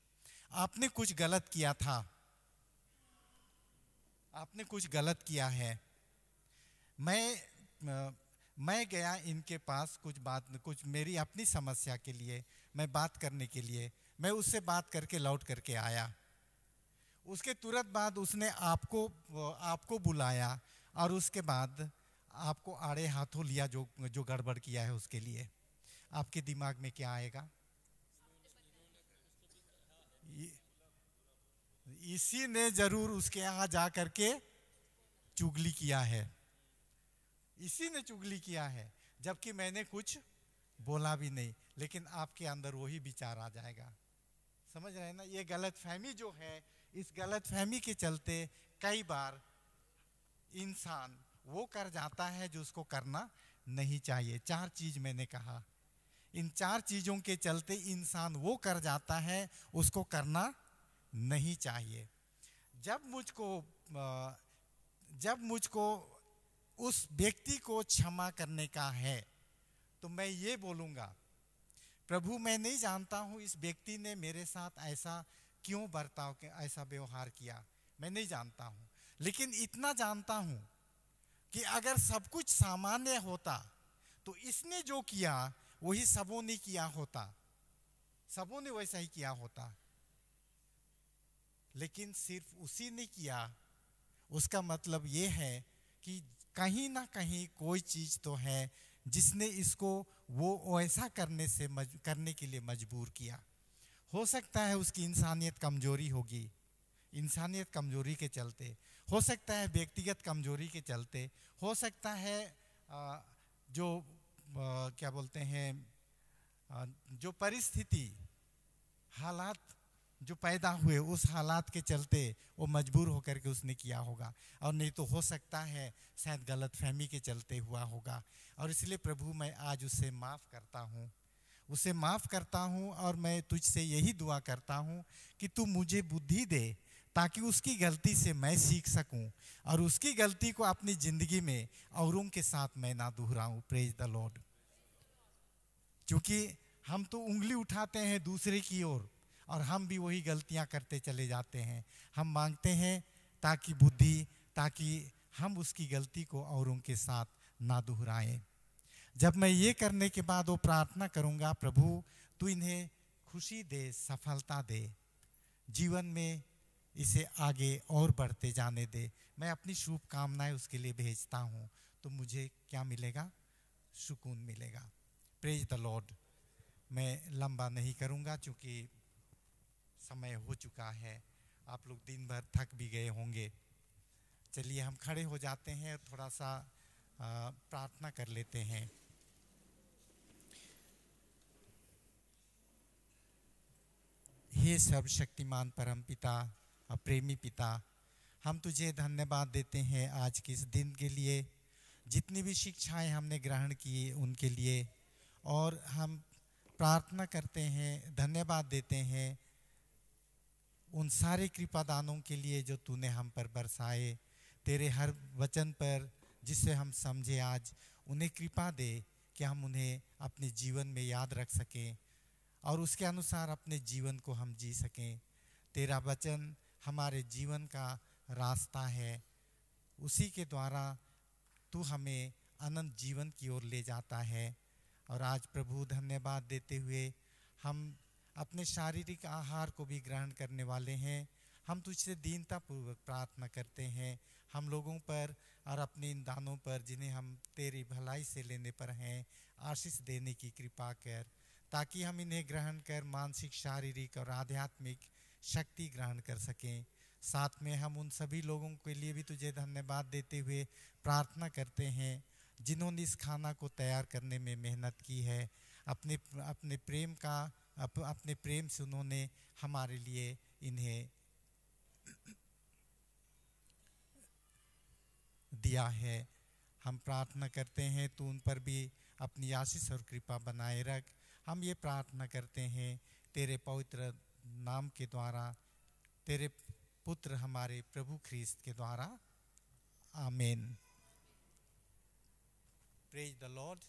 आपने कुछ गलत किया था, आपने कुछ गलत किया है, मैं गया इनके पास कुछ बात, कुछ मेरी अपनी समस्या के लिए, मैं बात करने के लिए, मैं उससे बात करके लौट करके आया। उसके तुरंत बाद उसने आपको आपको बुलाया और उसके बाद आपको आड़े हाथों लिया जो जो गड़बड़ किया है उसके लिए। आपके दिमाग में क्या आएगा? इसी ने जरूर उसके यहाँ जा करके चुगली किया है, इसी ने चुगली किया है, जबकि मैंने कुछ बोला भी नहीं, लेकिन आपके अंदर वही विचार आ जाएगा। समझ रहे हैं ना? ये गलतफहमी जो है, इस गलतफहमी के चलते कई बार इंसान वो कर जाता है जो उसको करना नहीं चाहिए। चार चीज़ मैंने कहा, इन चार चीज़ों के चलते इंसान वो कर जाता है उसको करना नहीं चाहिए। जब मुझको उस व्यक्ति को क्षमा करने का है तो मैं ये बोलूँगा, प्रभु मैं नहीं जानता हूँ इस व्यक्ति ने मेरे साथ ऐसा क्यों बर्ताव, ऐसा व्यवहार किया, मैं नहीं जानता हूँ, लेकिन इतना जानता हूँ कि अगर सब कुछ सामान्य होता तो इसने जो किया वही सबों ने किया होता, सबों ने वैसा ही किया होता, लेकिन सिर्फ उसी ने किया। उसका मतलब ये है कि कहीं ना कहीं कोई चीज़ तो है जिसने इसको वो ऐसा करने से करने के लिए मजबूर किया। हो सकता है उसकी इंसानियत कमजोरी होगी, इंसानियत कमजोरी के चलते, हो सकता है व्यक्तिगत कमजोरी के चलते, हो सकता है जो क्या बोलते हैं, जो परिस्थिति हालात जो पैदा हुए उस हालात के चलते वो मजबूर होकर के उसने किया होगा, और नहीं तो हो सकता है शायद गलतफहमी के चलते हुआ होगा। और इसलिए प्रभु मैं आज उसे माफ़ करता हूँ, उसे माफ़ करता हूँ, और मैं तुझसे यही दुआ करता हूँ कि तू मुझे बुद्धि दे ताकि उसकी गलती से मैं सीख सकूँ और उसकी गलती को अपनी ज़िंदगी में औरों के साथ मैं ना दोहराऊँ। Praise the Lord. क्योंकि हम तो उंगली उठाते हैं दूसरे की ओर और हम भी वही गलतियां करते चले जाते हैं। हम मांगते हैं ताकि बुद्धि, ताकि हम उसकी गलती को औरों के साथ ना दोहराएं। जब मैं ये करने के बाद वो प्रार्थना करूंगा, प्रभु तू इन्हें खुशी दे, सफलता दे, जीवन में इसे आगे और बढ़ते जाने दे, मैं अपनी शुभकामनाएं उसके लिए भेजता हूँ, तो मुझे क्या मिलेगा? सुकून मिलेगा। Praise the Lord. मैं लंबा नहीं करूँगा क्योंकि समय हो चुका है, आप लोग दिन भर थक भी गए होंगे। चलिए हम खड़े हो जाते हैं और थोड़ा सा प्रार्थना कर लेते हैं। हे सर्वशक्तिमान परम पिता और प्रेमी पिता, हम तुझे धन्यवाद देते हैं आज के इस दिन के लिए, जितनी भी शिक्षाएं हमने ग्रहण की उनके लिए, और हम प्रार्थना करते हैं, धन्यवाद देते हैं उन सारे कृपादानों के लिए जो तूने हम पर बरसाए, तेरे हर वचन पर जिसे हम समझे आज, उन्हें कृपा दे कि हम उन्हें अपने जीवन में याद रख सकें और उसके अनुसार अपने जीवन को हम जी सकें। तेरा वचन हमारे जीवन का रास्ता है, उसी के द्वारा तू हमें अनंत जीवन की ओर ले जाता है। और आज प्रभु धन्यवाद देते हुए हम अपने शारीरिक आहार को भी ग्रहण करने वाले हैं। हम तुझसे दीनतापूर्वक प्रार्थना करते हैं, हम लोगों पर और अपने इन दानों पर जिन्हें हम तेरी भलाई से लेने पर हैं, आशीष देने की कृपा कर, ताकि हम इन्हें ग्रहण कर मानसिक, शारीरिक और आध्यात्मिक शक्ति ग्रहण कर सकें। साथ में हम उन सभी लोगों के लिए भी तुझे धन्यवाद देते हुए प्रार्थना करते हैं जिन्होंने इस खाना को तैयार करने में मेहनत की है। अपने अपने प्रेम का अपने प्रेम से उन्होंने हमारे लिए इन्हें दिया है। हम प्रार्थना करते हैं तू उन पर भी अपनी आशीष और कृपा बनाए रख। हम ये प्रार्थना करते हैं तेरे पवित्र नाम के द्वारा, तेरे पुत्र हमारे प्रभु ख्रीस्त के द्वारा, आमीन। Praise the Lord.